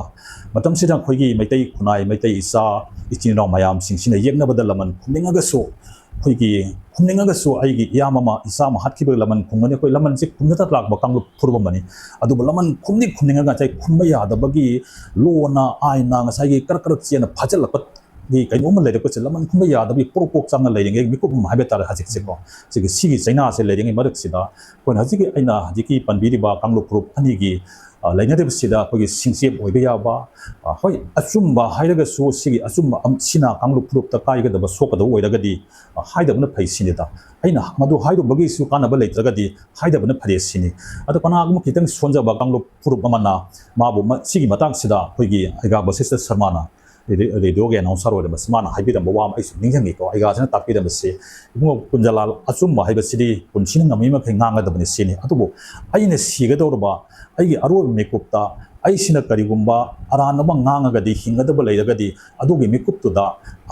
ꯃꯇꯝꯁꯤꯗ ꯑꯩꯈꯣꯏꯒꯤ ꯃꯩꯇꯩ ꯈꯨꯟꯅꯥꯏ, ꯃꯩꯇꯩ ꯏꯆꯥ ꯏꯆꯤꯟ ꯏꯅꯥꯎ ꯃꯌꯥꯝꯁꯤꯡꯁꯤꯅ ꯌꯦꯛꯅꯕꯗ ꯂꯃꯟ ꯈꯨꯝꯅꯤꯡꯉꯒꯁꯨ, ꯑꯩꯈꯣꯏꯒꯤ ꯈꯨꯝꯅꯤꯡꯉꯒꯁꯨ ꯑꯩꯒꯤ ꯏꯌꯥꯝꯕ ꯑꯃ, ꯏꯆꯥ ꯑꯃ ꯍꯥꯠꯈꯤꯕꯗ ꯂꯃꯟ ꯈꯨꯝꯒꯅꯤ꯫ ꯑꯩꯈꯣꯏ ꯂꯃꯟꯁꯤ ꯈꯨꯝꯅꯗ ꯂꯥꯛꯄ ꯀꯥꯡꯂꯨꯞ ꯐꯨꯔꯨꯞ ꯑꯃꯅꯤ꯫ ꯑꯗꯨꯕꯨ ꯂꯃꯟ ꯈꯨꯝꯅꯤ ꯈꯨꯝꯅꯤꯡꯉꯒ ꯉꯁꯥꯏ ꯈꯨꯝꯕ ꯌꯥꯗꯕꯒꯤ ꯂꯣꯅ, ꯑꯥꯏꯟꯅ ꯉꯁꯥꯏꯒꯤ ꯀꯔꯛ ꯀꯔꯛ ꯆꯦꯅ ꯐꯥꯖꯤꯜꯂꯛꯄ ꯀꯩꯅꯣꯝ ꯑꯃ ꯂꯩꯔꯛꯄꯁꯦ ꯂꯃꯟ ꯈꯨꯝꯕ ꯌꯥꯗꯕꯒꯤ ꯄꯣꯔꯣꯛ ꯄꯣꯛ ꯆꯥꯡꯅ ꯂꯩꯔꯤꯉꯩ ꯃꯤꯀꯨꯞ ꯑꯃ ꯍꯥꯏꯕ ꯇꯥꯔꯦ ꯍꯧꯖꯤꯛꯁꯦꯀꯣ꯫ ꯁꯤꯒꯤ ꯁꯤꯒꯤ ꯆꯩꯅꯥꯁꯦ ꯂꯩꯔꯤꯉꯩ ꯃꯔꯛꯁꯤꯗ ꯑꯩꯈꯣꯏꯅ ꯍꯧꯖꯤꯛꯀꯤ ꯑꯩꯅ ꯍꯧꯖꯤꯛꯀꯤ ꯄꯟꯕꯤꯔꯤꯕ ꯀꯥꯡꯂꯨꯞ ꯐꯨꯔꯨꯞ ꯑꯅꯤꯒꯤ ꯂꯩꯅꯔꯤꯕꯁꯤꯗ ꯑꯩꯈꯣꯏꯒꯤ ꯁꯤꯡꯆꯦꯞ ꯑꯣꯏꯕ ꯌꯥꯕ, ꯍꯣꯏ, ꯑꯆꯨꯝꯕ ꯍꯥꯏꯔꯒꯁꯨ ꯁꯤꯒꯤ ꯑꯆꯨꯝꯕ ꯁꯤꯅ ꯀꯥꯡꯂꯨꯞ ꯐꯨꯔꯨꯞꯇ ꯀꯥꯏꯒꯗꯕ ꯁꯣꯛꯀꯗꯕ ꯑꯣꯏꯔꯒꯗꯤ ꯍꯥꯏꯗꯕꯅ ꯐꯩ ꯁꯤꯅꯤꯗ꯫ ꯑꯩꯅ ꯃꯗꯨ ꯍꯥꯏꯔꯨꯕꯒꯤꯁꯨ ꯀꯥꯟꯅꯕ ꯂꯩꯇ꯭ꯔꯒꯗꯤ ꯍꯥꯏꯗꯕꯅ ꯐꯔꯦ ꯁꯤꯅꯤ꯫ ꯑꯗꯣ ꯀꯅꯥꯒꯨꯝꯕ ꯈꯤꯇꯪ ꯁꯣꯟꯖꯕ ꯀꯥꯡꯂꯨꯞ ꯐꯨꯔꯨꯞ ꯑꯃꯅ ꯃꯥꯕꯨ ꯁꯤꯒꯤ ꯃꯇꯥꯡꯁꯤꯗ ꯑꯩꯈꯣꯏꯒꯤ ꯑꯩꯒꯥ ꯕꯁꯤꯁꯇ ꯁꯔꯃꯅ ꯔꯦꯗꯤꯑꯣꯒꯤ ꯑꯦꯅꯥꯎꯟꯁꯔ ꯑꯣꯏꯔꯝꯕꯁꯤ ꯃꯥꯅ ꯍꯥꯏꯕꯤꯔꯝꯕ ꯋꯥ ꯑꯃ ꯑꯩꯁꯨ ꯅꯤꯡꯁꯤꯡꯉꯤꯀꯣ꯫ ꯑꯩꯒꯥꯁꯤꯅ ꯇꯥꯛꯄꯤꯔꯝꯕꯁꯤ, "ꯏꯕꯨꯡꯉꯣ ꯀꯨꯟꯖꯂꯥꯜ, ꯑꯆꯨꯝꯕ ꯍꯥꯏꯕꯁꯤꯗꯤ ꯄꯨꯟꯁꯤꯅ ꯉꯝꯃꯤ ꯃꯈꯩ ꯉꯥꯡꯒꯗꯕꯅꯤ ꯁꯤꯅꯤ꯫ ꯑꯗꯨꯕꯨ ꯑꯩꯅ ꯁꯤꯒꯗꯧꯔꯕ ꯑꯩꯒꯤ ꯑꯔꯣꯏꯕ ꯃꯤꯀꯨꯞꯇ ꯑꯩꯁꯤꯅ ꯀꯔꯤꯒꯨꯝꯕ ꯑꯔꯥꯟꯕ ꯑꯃ ꯉꯥꯡꯉꯒꯗꯤ, ꯍꯤꯡꯒꯗꯕ ꯂꯩꯔꯒꯗꯤ ꯑꯗꯨꯒꯤ ꯃꯤꯀꯨꯞꯇꯨꯗ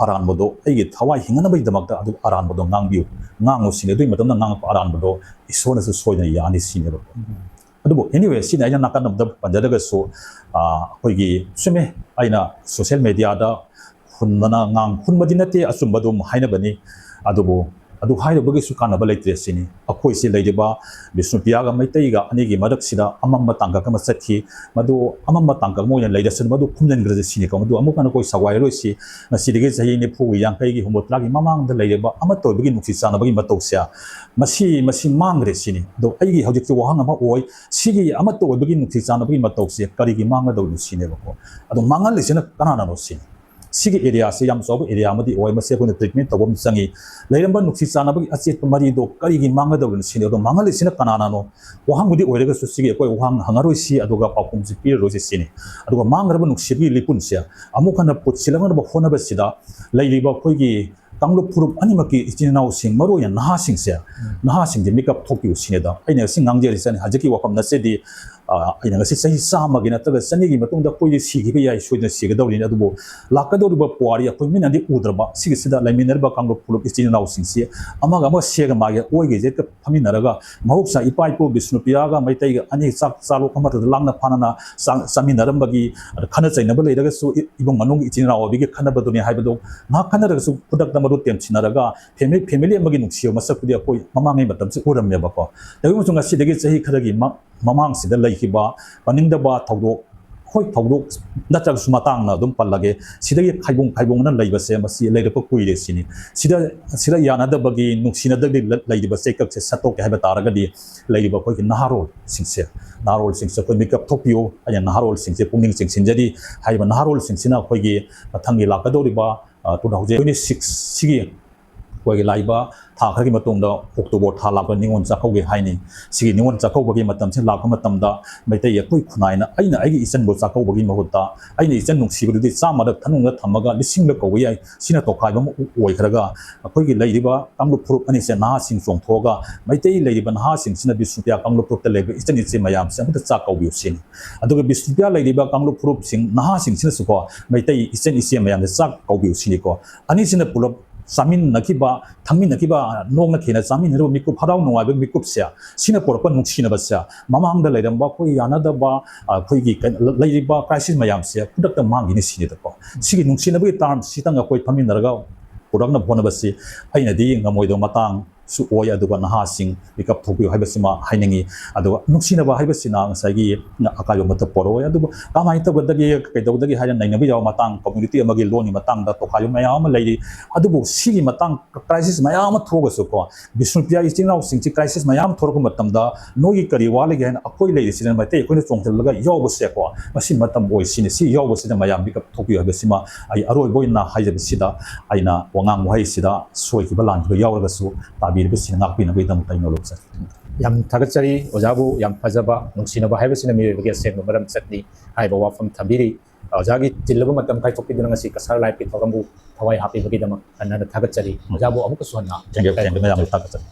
ꯑꯔꯥꯟꯕꯗꯣ ꯑꯩꯒꯤ ꯊꯋꯥꯏ ꯍꯤꯡꯅꯕꯒꯤꯗꯃꯛꯇ ꯑꯗꯨ ꯑꯔꯥꯟꯕꯗꯣ ꯉꯥꯡꯕꯤꯌꯨ, ꯉꯥꯡꯉꯨ ꯁꯤꯅꯤ꯫ ꯑꯗꯨꯒꯤ ꯃꯇꯝꯗ ꯉꯥꯡꯉꯛꯄ ꯑꯔꯥꯟꯕꯗꯣ ꯏꯁꯣꯔꯅꯁꯨ ꯁꯣꯏꯗꯅ ꯌꯥꯅꯤ ꯁꯤꯅꯦꯕ꯫ ꯑꯗꯨꯕꯨ anyway, ꯁꯤꯅ ꯑꯩꯅ ꯅꯥꯀꯟ ꯑꯃꯗ ꯄꯟꯖꯔꯒꯁꯨ, ꯑꯩꯈꯣꯏꯒꯤ ꯆꯨꯝꯃꯦ, ꯑꯩꯅ ꯁꯣꯁꯦꯜ ꯃꯦꯗꯤꯌꯥꯗ ꯍꯨꯟꯕꯅ ꯉꯥꯡ ꯍꯨꯟꯕꯗꯤ ꯅꯠꯇꯦ, ꯑꯆꯨꯝꯕ ꯑꯗꯨꯝ ꯍꯥꯏꯅꯕꯅꯤ꯫ ꯑꯗꯨꯕꯨ ꯑꯗꯨ ꯍꯥꯏꯔꯨꯕꯒꯤꯁꯨ ꯀꯥꯟꯅꯕ ꯂꯩꯇ꯭ꯔꯦ ꯁꯤꯅꯤ꯫ ꯑꯩꯈꯣꯏꯁꯤ ꯂꯩꯔꯤꯕ ꯕꯤꯁꯅꯨꯄ꯭ꯔꯤꯌꯥꯒ ꯃꯩꯇꯩꯒ ꯑꯅꯤꯒꯤ ꯃꯔꯛꯁꯤꯗ ꯑꯃꯝꯕ ꯇꯥꯡꯀꯛ ꯑꯃ ꯆꯠꯈꯤ꯫ ꯃꯗꯨ ꯑꯃꯝꯕ ꯇꯥꯡꯀꯛ ꯑꯃ ꯑꯣꯏꯅ ꯂꯩꯔꯁꯅꯨ, ꯃꯗꯨ ꯈꯨꯝꯖꯤꯟꯈ꯭ꯔꯁꯤ ꯁꯤꯅꯤꯀꯣ꯫ ꯃꯗꯨ ꯑꯃꯨꯛ ꯍꯟꯅ ꯑꯩꯈꯣꯏ ꯁꯥꯎꯒꯥꯏꯔꯔꯣꯏꯁꯤ꯫ ꯉꯁꯤꯗꯒꯤ ꯆꯍꯤ ꯅꯤꯐꯨꯒꯤ, ꯌꯥꯡꯈꯩꯒꯤ, ꯍꯨꯝꯐꯨꯇꯔꯥꯒꯤ ꯃꯃꯥꯡꯗ ꯂꯩꯔꯤꯕ ꯑꯃꯠꯇ ꯑꯣꯏꯕꯒꯤ ꯅꯨꯡꯁꯤ ꯆꯥꯟꯅꯕꯒꯤ ꯃꯇꯧꯁꯦ, ꯃꯁꯤ, ꯃꯁꯤ ꯃꯥꯡꯈ꯭ꯔꯦ ꯁꯤꯅꯤ꯫ ꯑꯗꯣ ꯑꯩꯒꯤ ꯍꯧꯖꯤꯛꯁꯦ ꯋꯥꯍꯪ ꯑꯃ ꯑꯣꯏ, ꯁꯤꯒꯤ ꯑꯃꯠꯇ ꯑꯣꯏꯕꯒꯤ ꯅꯨꯡꯁꯤ ꯆꯥꯟꯅꯕꯒꯤ ꯃꯇꯧꯁꯦ ꯀꯔꯤꯒꯤ ꯃꯥꯡꯒꯗꯧꯔꯤꯅꯣ ꯁꯤꯅꯦꯕꯀꯣ꯫ ꯑꯗꯣ ꯃꯥꯡꯍꯜꯂꯤꯁꯤꯅ ꯀꯅꯥꯅꯅꯣ ꯁꯤꯅꯤ꯫ ꯁꯤꯒꯤ ꯑꯦꯔꯤꯌꯥꯁꯦ ꯌꯥꯝ ꯆꯥꯎꯕ ꯑꯦꯔꯤꯌꯥ ꯑꯃꯗꯤ ꯑꯣꯏ, ꯃꯁꯤ ꯑꯩꯈꯣꯏꯅ ꯇ꯭ꯔꯤꯠꯃꯦꯟ ꯇꯧꯕ ꯑꯃ ꯆꯪꯉꯤ꯫ ꯂꯩꯔꯝꯕ ꯅꯨꯡꯁꯤ ꯆꯥꯟꯅꯕꯒꯤ ꯑꯆꯦꯠꯄ ꯃꯔꯤꯗꯣ ꯀꯔꯤꯒꯤ ꯃꯥꯡꯒꯗꯧꯔꯤꯅꯣ ꯁꯤꯅꯤ꯫ ꯑꯗꯣ ꯃꯥꯡꯍꯜꯂꯤꯁꯤꯅ ꯀꯅꯥꯅꯅꯣ? ꯋꯥꯍꯪꯕꯨꯗꯤ ꯑꯣꯏꯔꯒꯁꯨ ꯁꯤꯒꯤ ꯑꯩꯈꯣꯏ ꯋꯥꯍꯪ ꯍꯪꯉꯔꯣꯏꯁꯤ, ꯑꯗꯨꯒ ꯄꯥꯎꯈꯨꯝꯁꯤ ꯄꯤꯔꯔꯣꯏꯁꯤ ꯁꯤꯅꯤ꯫ ꯑꯗꯨꯒ ꯃꯥꯡꯈ꯭ꯔꯕ ꯅꯨꯡꯁꯤꯕꯒꯤ ꯂꯤꯄꯨꯟꯁꯦ ꯑꯃꯨꯛ ꯍꯟꯅ ꯄꯨꯠꯁꯤꯜꯂꯛꯅꯕ ꯍꯣꯠꯅꯕꯁꯤꯗ ꯂꯩꯔꯤꯕ ꯑꯩꯈꯣꯏꯒꯤ ꯀꯥꯡꯂꯨꯞ ꯐꯨꯔꯨꯞ ꯑꯅꯤꯃꯛꯀꯤ ꯏꯆꯤꯟ ꯏꯅꯥꯎꯁꯤꯡ, ꯃꯔꯨ ꯑꯣꯏꯅ ꯅꯍꯥꯁꯤꯡꯁꯦ, ꯅꯍꯥꯁꯤꯡꯁꯦ ꯃꯤꯀꯞ ꯊꯣꯛꯄꯤꯌꯨ ꯁꯤꯅꯤꯗ ꯑꯩꯅ ꯉꯁꯤ ꯉꯥꯡꯖꯔꯤꯁꯦ꯫ ꯍꯧꯖꯤꯛꯀꯤ ꯋꯥꯐꯝ ꯅꯠꯆꯗꯦ꯫ ꯑ, ꯑꯩꯅ ꯉꯁꯤ ꯆꯍꯤ ꯆꯥꯝꯃꯒꯤ ꯅꯠꯇ꯭ꯔꯒ ꯆꯅꯤꯒꯤ ꯃꯇꯨꯡꯗ ꯑꯩꯈꯣꯏꯗꯤ ꯁꯤꯈꯤꯕ ꯌꯥꯏ, ꯁꯣꯏꯗꯅ ꯁꯤꯒꯗꯧꯔꯤꯅꯤ꯫ ꯑꯗꯨꯕꯨ ꯂꯥꯛꯀꯗꯧꯔꯤꯕ ꯄꯨꯋꯥꯔꯤ ꯑꯩꯈꯣꯏ ꯃꯤꯠꯅꯗꯤ ꯎꯗ꯭ꯔꯕ ꯁꯤꯒꯤꯁꯤꯗ ꯂꯩꯃꯤꯟꯅꯔꯤꯕ ꯀꯥꯡꯂꯨꯞ ꯐꯨꯔꯨꯞ ꯏꯆꯤꯟ ꯏꯅꯥꯎꯁꯤꯡꯁꯤ ꯑꯃꯒ ꯑꯃꯒ ꯁꯦꯒ ꯃꯥꯒ ꯑꯣꯏꯒ ꯌꯦꯠꯀ ꯐꯝꯃꯤꯟꯅꯔꯒ ꯃꯍꯧꯁꯥ ꯏꯄꯥ ꯏꯄꯨ ꯕꯤꯁꯅꯨꯄ꯭ꯔꯤꯌꯥꯒ ꯃꯩꯇꯩꯒ ꯑꯅꯤ ꯆꯥꯛ ꯆꯥꯂꯣꯛ ꯑꯃꯠꯇꯗ ꯂꯥꯡꯅ ꯐꯥꯅꯅ ꯆꯥ-, ꯆꯥꯃꯤꯟꯅꯔꯝꯕꯒꯤ, ꯑꯗ ꯈꯠꯅ ꯆꯩꯅꯕ ꯂꯩꯔꯒꯁꯨ ꯏ-, ꯏꯃꯨꯡ ꯃꯅꯨꯡꯒꯤ ꯏꯆꯤꯟ ꯏꯅꯥꯎ ꯑꯣꯏꯕꯒꯤ ꯈꯠꯅꯕꯗꯨꯅꯤ ꯍꯥꯏꯕꯗꯣ ꯉꯥꯏꯍꯥꯛ ꯈꯠꯅꯔꯒꯁꯨ ꯈꯨꯗꯛꯇ ꯃꯗꯨ ꯇꯦꯝꯁꯤꯟꯅꯔꯒ ꯐꯦꯃꯤꯂꯤ, ꯐꯦꯃꯤꯂꯤ ꯑꯃꯒꯤ ꯅꯨꯡꯁꯤꯕ ꯃꯁꯛꯇꯨꯗꯤ ꯑꯩꯈꯣꯏ ꯃꯃꯥꯡꯉꯩ ꯃꯇꯝꯁꯤ ꯎꯔꯝꯃꯦꯕꯀꯣ꯫ ꯇꯧꯏꯒꯨꯝꯕꯁꯨ ꯉꯁꯤꯗꯒꯤ ꯆꯍꯤ ꯈꯔꯒꯤ ꯃ-, ꯃꯃꯥꯡꯁꯤꯗ ꯂꯩꯈꯤꯕ ꯄꯟꯅꯤꯡꯗꯕ ꯊꯧꯗꯣꯛ ꯍꯣꯏ, ꯊꯧꯗꯣꯛ ꯅꯠꯇ꯭ꯔꯒꯁꯨ ꯃꯇꯥꯡꯅ ꯑꯗꯨꯝ ꯄꯜꯂꯒꯦ꯫ ꯁꯤꯗꯒꯤ ꯈꯥꯏꯕꯣꯡ ꯈꯥꯏꯕꯣꯡꯅ ꯂꯩꯕꯁꯦ ꯃꯁꯤ ꯂꯩꯔꯛꯄ ꯀꯨꯏꯔꯦ ꯁꯤꯅꯤ꯫ ꯁꯤꯗ ꯁꯤꯗ ꯌꯥꯅꯗꯕꯒꯤ, ꯅꯨꯡꯁꯤꯅꯗꯕꯒꯤ ꯂ- ꯂꯩꯔꯤꯕ ꯆꯩꯀꯛꯁꯦ ꯁꯠꯇꯣꯛꯀꯦ ꯍꯥꯏꯕ ꯇꯥꯔꯒꯗꯤ, ꯂꯩꯔꯤꯕ ꯑꯩꯈꯣꯏꯒꯤ ꯅꯍꯥꯔꯣꯜꯁꯤꯡꯁꯦ, ꯅꯍꯥꯔꯣꯜꯁꯤꯡꯁꯦ ꯑꯩꯈꯣꯏ ꯃꯤꯀꯞ ꯊꯣꯛꯄꯤꯌꯨ꯫ ꯑꯩꯅ ꯅꯍꯥꯔꯣꯜꯁꯤꯡꯁꯦ ꯄꯨꯛꯅꯤꯡ ꯆꯤꯡꯁꯤꯟꯖꯔꯤ꯫ ꯍꯥꯏꯔꯤꯕ ꯅꯍꯥꯔꯣꯜꯁꯤꯡꯁꯤꯅ ꯑꯩꯈꯣꯏꯒꯤ ꯃꯊꯪꯒꯤ ꯂꯥꯛꯀꯗꯧꯔꯤꯕ, ꯑ, two thousand twenty six ꯁꯤꯒꯤ ꯑꯩꯈꯣꯏꯒꯤ ꯂꯥꯛꯏꯕ ꯊꯥ ꯈꯔꯒꯤ ꯃꯇꯨꯡꯗ ꯑꯣꯛꯇꯣꯕꯔ ꯊꯥ ꯂꯥꯛꯄ ꯅꯤꯉꯣꯜ ꯆꯥꯛꯀꯧꯒꯦ ꯍꯥꯏꯅꯤ꯫ ꯁꯤꯒꯤ ꯅꯤꯉꯣꯜ ꯆꯥꯛꯀꯧꯕꯒꯤ ꯃꯇꯝꯁꯤ ꯂꯥꯛꯄ ꯃꯇꯝꯗ ꯃꯩꯇꯩ ꯑꯩꯈꯣꯏ ꯈꯨꯟꯅꯥꯏꯅ ꯑꯩꯅ ꯑꯩꯒꯤ ꯏꯆꯟꯕꯨ ꯆꯥꯛꯀꯧꯕꯒꯤ ꯃꯍꯨꯠꯇ ꯑꯩꯅ ꯏꯆꯟ ꯅꯨꯡꯁꯤꯕꯗꯨꯗꯤ ꯆꯥꯝꯃꯗ ꯊꯅꯨꯡꯗ ꯊꯝꯃꯒ ꯂꯤꯁꯤꯡꯗ ꯀꯧꯕ ꯌꯥꯏ꯫ ꯁꯤꯅ ꯇꯣꯈꯥꯏꯕ ꯑꯃ ꯑꯣꯏꯈ꯭ꯔꯒ ꯑꯩꯈꯣꯏꯒꯤ ꯂꯩꯔꯤꯕ ꯀꯥꯡꯂꯨꯞ ꯐꯨꯔꯨꯞ ꯑꯅꯤꯁꯦ ꯅꯍꯥꯁꯤꯡ ꯆꯣꯡꯊꯣꯛꯑꯒ ꯃꯩꯇꯩ ꯂꯩꯔꯤꯕ ꯅꯍꯥꯁꯤꯡꯁꯤꯅ ꯕꯤꯁꯅꯨꯄ꯭ꯔꯤꯌꯥ ꯀꯥꯡꯂꯨꯞ ꯐꯨꯔꯨꯞꯇ ꯂꯩꯔꯤꯕ ꯏꯆꯟ ꯏꯆꯦ ꯃꯌꯥꯝꯁꯦ ꯑꯃꯠꯇ ꯆꯥꯛ ꯀꯧꯕꯤꯌꯨ ꯁꯤꯅꯤ꯫ ꯑꯗꯨꯒ ꯕꯤꯁꯅꯨꯄ꯭ꯔꯤꯌꯥ ꯂꯩꯔꯤꯕ ꯀꯥꯡꯂꯨꯞ ꯐꯨꯔꯨꯞꯁꯤꯡ ꯅꯍꯥꯁꯤꯡꯁꯤꯅꯁꯨꯀꯣ ꯃꯩꯇꯩ ꯏꯆꯟ ꯏꯆꯦ ꯃꯌꯥꯝꯁꯦ ꯆꯥꯛ ꯀꯧꯕꯤꯌꯨ ꯁꯤꯅꯤꯀꯣ꯫ ꯑꯅꯤꯁꯤꯅ ꯄꯨꯂꯞ ꯆꯥꯃꯤꯟꯅꯈꯤꯕ, ꯊꯛꯃꯤꯟꯅꯈꯤꯕ, ꯅꯣꯛꯅ ꯈꯦꯅ ꯆꯥꯃꯤꯟꯅꯔꯤꯕ ꯃꯤꯀꯨꯞ, ꯍꯔꯥꯎ ꯅꯨꯡꯉꯥꯏꯕ ꯃꯤꯀꯨꯞꯁꯦ, ꯁꯤꯅ ꯄꯨꯔꯛꯄ ꯅꯨꯡꯁꯤꯅꯕꯁꯦ, ꯃꯃꯥꯡꯗ ꯂꯩꯔꯝꯕ ꯑꯩꯈꯣꯏ ꯌꯥꯅꯗꯕ, ꯑꯩꯈꯣꯏꯒꯤ ꯀꯩꯅꯣ, ꯂꯩꯔꯤꯕ ꯀ꯭ꯔꯥꯏꯁꯤꯁ ꯃꯌꯥꯝꯁꯦ ꯈꯨꯗꯛꯇ ꯃꯥꯡꯈꯤꯅꯤ ꯁꯤꯅꯤꯗꯀꯣ꯫ ꯁꯤꯒꯤ ꯅꯨꯡꯁꯤꯅꯕꯒꯤ ꯇꯥꯔꯝꯁꯤꯇꯪ ꯑꯩꯈꯣꯏ ꯐꯝꯃꯤꯟꯅꯔꯒ ꯄꯨꯔꯛꯅꯕ ꯍꯣꯠꯅꯕꯁꯤ ꯑꯩꯅꯗꯤ ꯉꯝꯃꯣꯏꯗꯕ ꯃꯇꯥꯡꯁꯨ ꯑꯣꯏ꯫ ꯑꯗꯨꯒ ꯅꯍꯥꯁꯤꯡ ꯄꯤꯛ ꯑꯞ ꯊꯣꯛꯄꯤꯌꯨ ꯍꯥꯏꯕꯁꯤꯃ ꯍꯥꯏꯅꯤꯡꯉꯤ꯫ ꯑꯗꯨꯒ ꯅꯨꯡꯁꯤꯅꯕ ꯍꯥꯏꯕꯁꯤꯅ ꯉꯁꯥꯏꯒꯤ ꯑꯀꯥꯏꯕ ꯑꯃꯠꯇ ꯄꯣꯔꯛꯑꯣꯏ꯫ ꯑꯗꯨꯕꯨ ꯀꯃꯥꯏꯅ ꯇꯧꯒꯗꯒꯦ, ꯀꯩꯗꯧꯒꯗꯒꯦ ꯍꯥꯏꯅ ꯅꯩꯅꯕ ꯌꯥꯕ ꯃꯇꯥꯡ, ꯀꯝꯃ꯭ꯌꯨꯅꯤꯇꯤ ꯑꯃꯒꯤ ꯂꯣꯟꯒꯤ ꯃꯇꯥꯡꯗ ꯇꯣꯈꯥꯏꯕ ꯃꯌꯥꯝ ꯑꯃ ꯂꯩꯔꯤ꯫ ꯑꯗꯨꯕꯨ ꯁꯤꯒꯤ ꯃꯇꯥꯡ, ꯀ꯭ꯔꯥꯏꯁꯤꯁ ꯃꯌꯥꯝ ꯑꯃ ꯊꯣꯛꯑꯒꯁꯨꯀꯣ, ꯕꯤꯁꯅꯨꯄ꯭ꯔꯤꯌꯥ ꯏꯆꯤꯟ ꯏꯅꯥꯎꯁꯤꯡꯁꯤ ꯀ꯭ꯔꯥꯏꯁꯤꯁ ꯃꯌꯥꯝ ꯊꯣꯛꯂꯛꯄ ꯃꯇꯝꯗ ꯅꯣꯏꯒꯤ ꯀꯔꯤ ꯋꯥꯠꯂꯤꯒꯦ ꯍꯥꯏꯅ ꯑꯩꯈꯣꯏ ꯂꯩꯔꯤꯁꯤꯗ ꯃꯩꯇꯩ ꯑꯩꯈꯣꯏꯅ ꯆꯣꯡꯁꯤꯜꯂꯒ ꯌꯥꯎꯕꯁꯦꯀꯣ, ꯃꯁꯤ ꯃꯇꯝ ꯑꯣꯏ ꯁꯤꯅꯤ꯫ ꯁꯤ ꯌꯥꯎꯕꯁꯤꯗ ꯃꯌꯥꯝ ꯄꯤꯛ ꯑꯞ ꯊꯣꯛꯄꯤꯌꯨ ꯍꯥꯏꯕꯁꯤꯃ ꯑꯩ ꯑꯔꯣꯏꯕ ꯑꯣꯏꯅ ꯍꯥꯏꯖꯕꯁꯤꯗ, ꯑꯩꯅ ꯋꯥꯉꯥꯡ ꯋꯥꯍꯩꯁꯤꯗ ꯁꯣꯏꯈꯤꯕ ꯂꯥꯟꯈꯤꯕ ꯌꯥꯎꯔꯒꯁꯨ ꯇꯥꯕꯤꯔꯤꯕꯁꯤꯡ ꯉꯥꯛꯄꯤꯅꯕꯒꯤꯗꯃꯛꯇ ꯑꯩ ꯅꯣꯂꯨꯛ ꯆꯠꯂꯤ꯫ ꯌꯥꯝ ꯊꯥꯒꯠꯆꯔꯤ ꯑꯣꯖꯥꯕꯨ꯫ ꯌꯥꯝ ꯐꯖꯕ, ꯅꯨꯡꯁꯤꯅꯕ ꯍꯥꯏꯕꯁꯤꯅ ꯃꯤꯑꯣꯏꯕꯒꯤ ꯑꯁꯦꯡꯕ ꯃꯔꯝ ꯆꯠꯅꯤ ꯍꯥꯏꯕ ꯋꯥꯐꯝ ꯊꯝꯕꯤꯔꯤ꯫ ꯑꯣꯖꯥꯒꯤ ꯆꯤꯜꯂꯕ ꯃꯇꯝ ꯀꯥꯏꯊꯣꯛꯄꯤꯗꯨꯅ ꯉꯁꯤ ꯀꯁꯥꯔ ꯂꯥꯏꯐꯀꯤ ꯊꯧꯔꯝꯕꯨ ꯊꯋꯥꯏ ꯍꯥꯞꯄꯤꯕꯒꯤꯗꯃꯛ ꯍꯟꯅ ꯍꯟꯅ ꯊꯥꯒꯠꯆꯔꯤ꯫ ꯑꯣꯖꯥꯕꯨ ꯑꯃꯨꯛꯀꯁꯨ ꯍꯟꯅ ꯊꯦꯡꯀ꯭ꯌꯨ, ꯊꯦꯡꯀ꯭ꯌꯨ, ꯃꯌꯥꯝꯕꯨ ꯊꯥꯒꯠꯆꯔꯤ꯫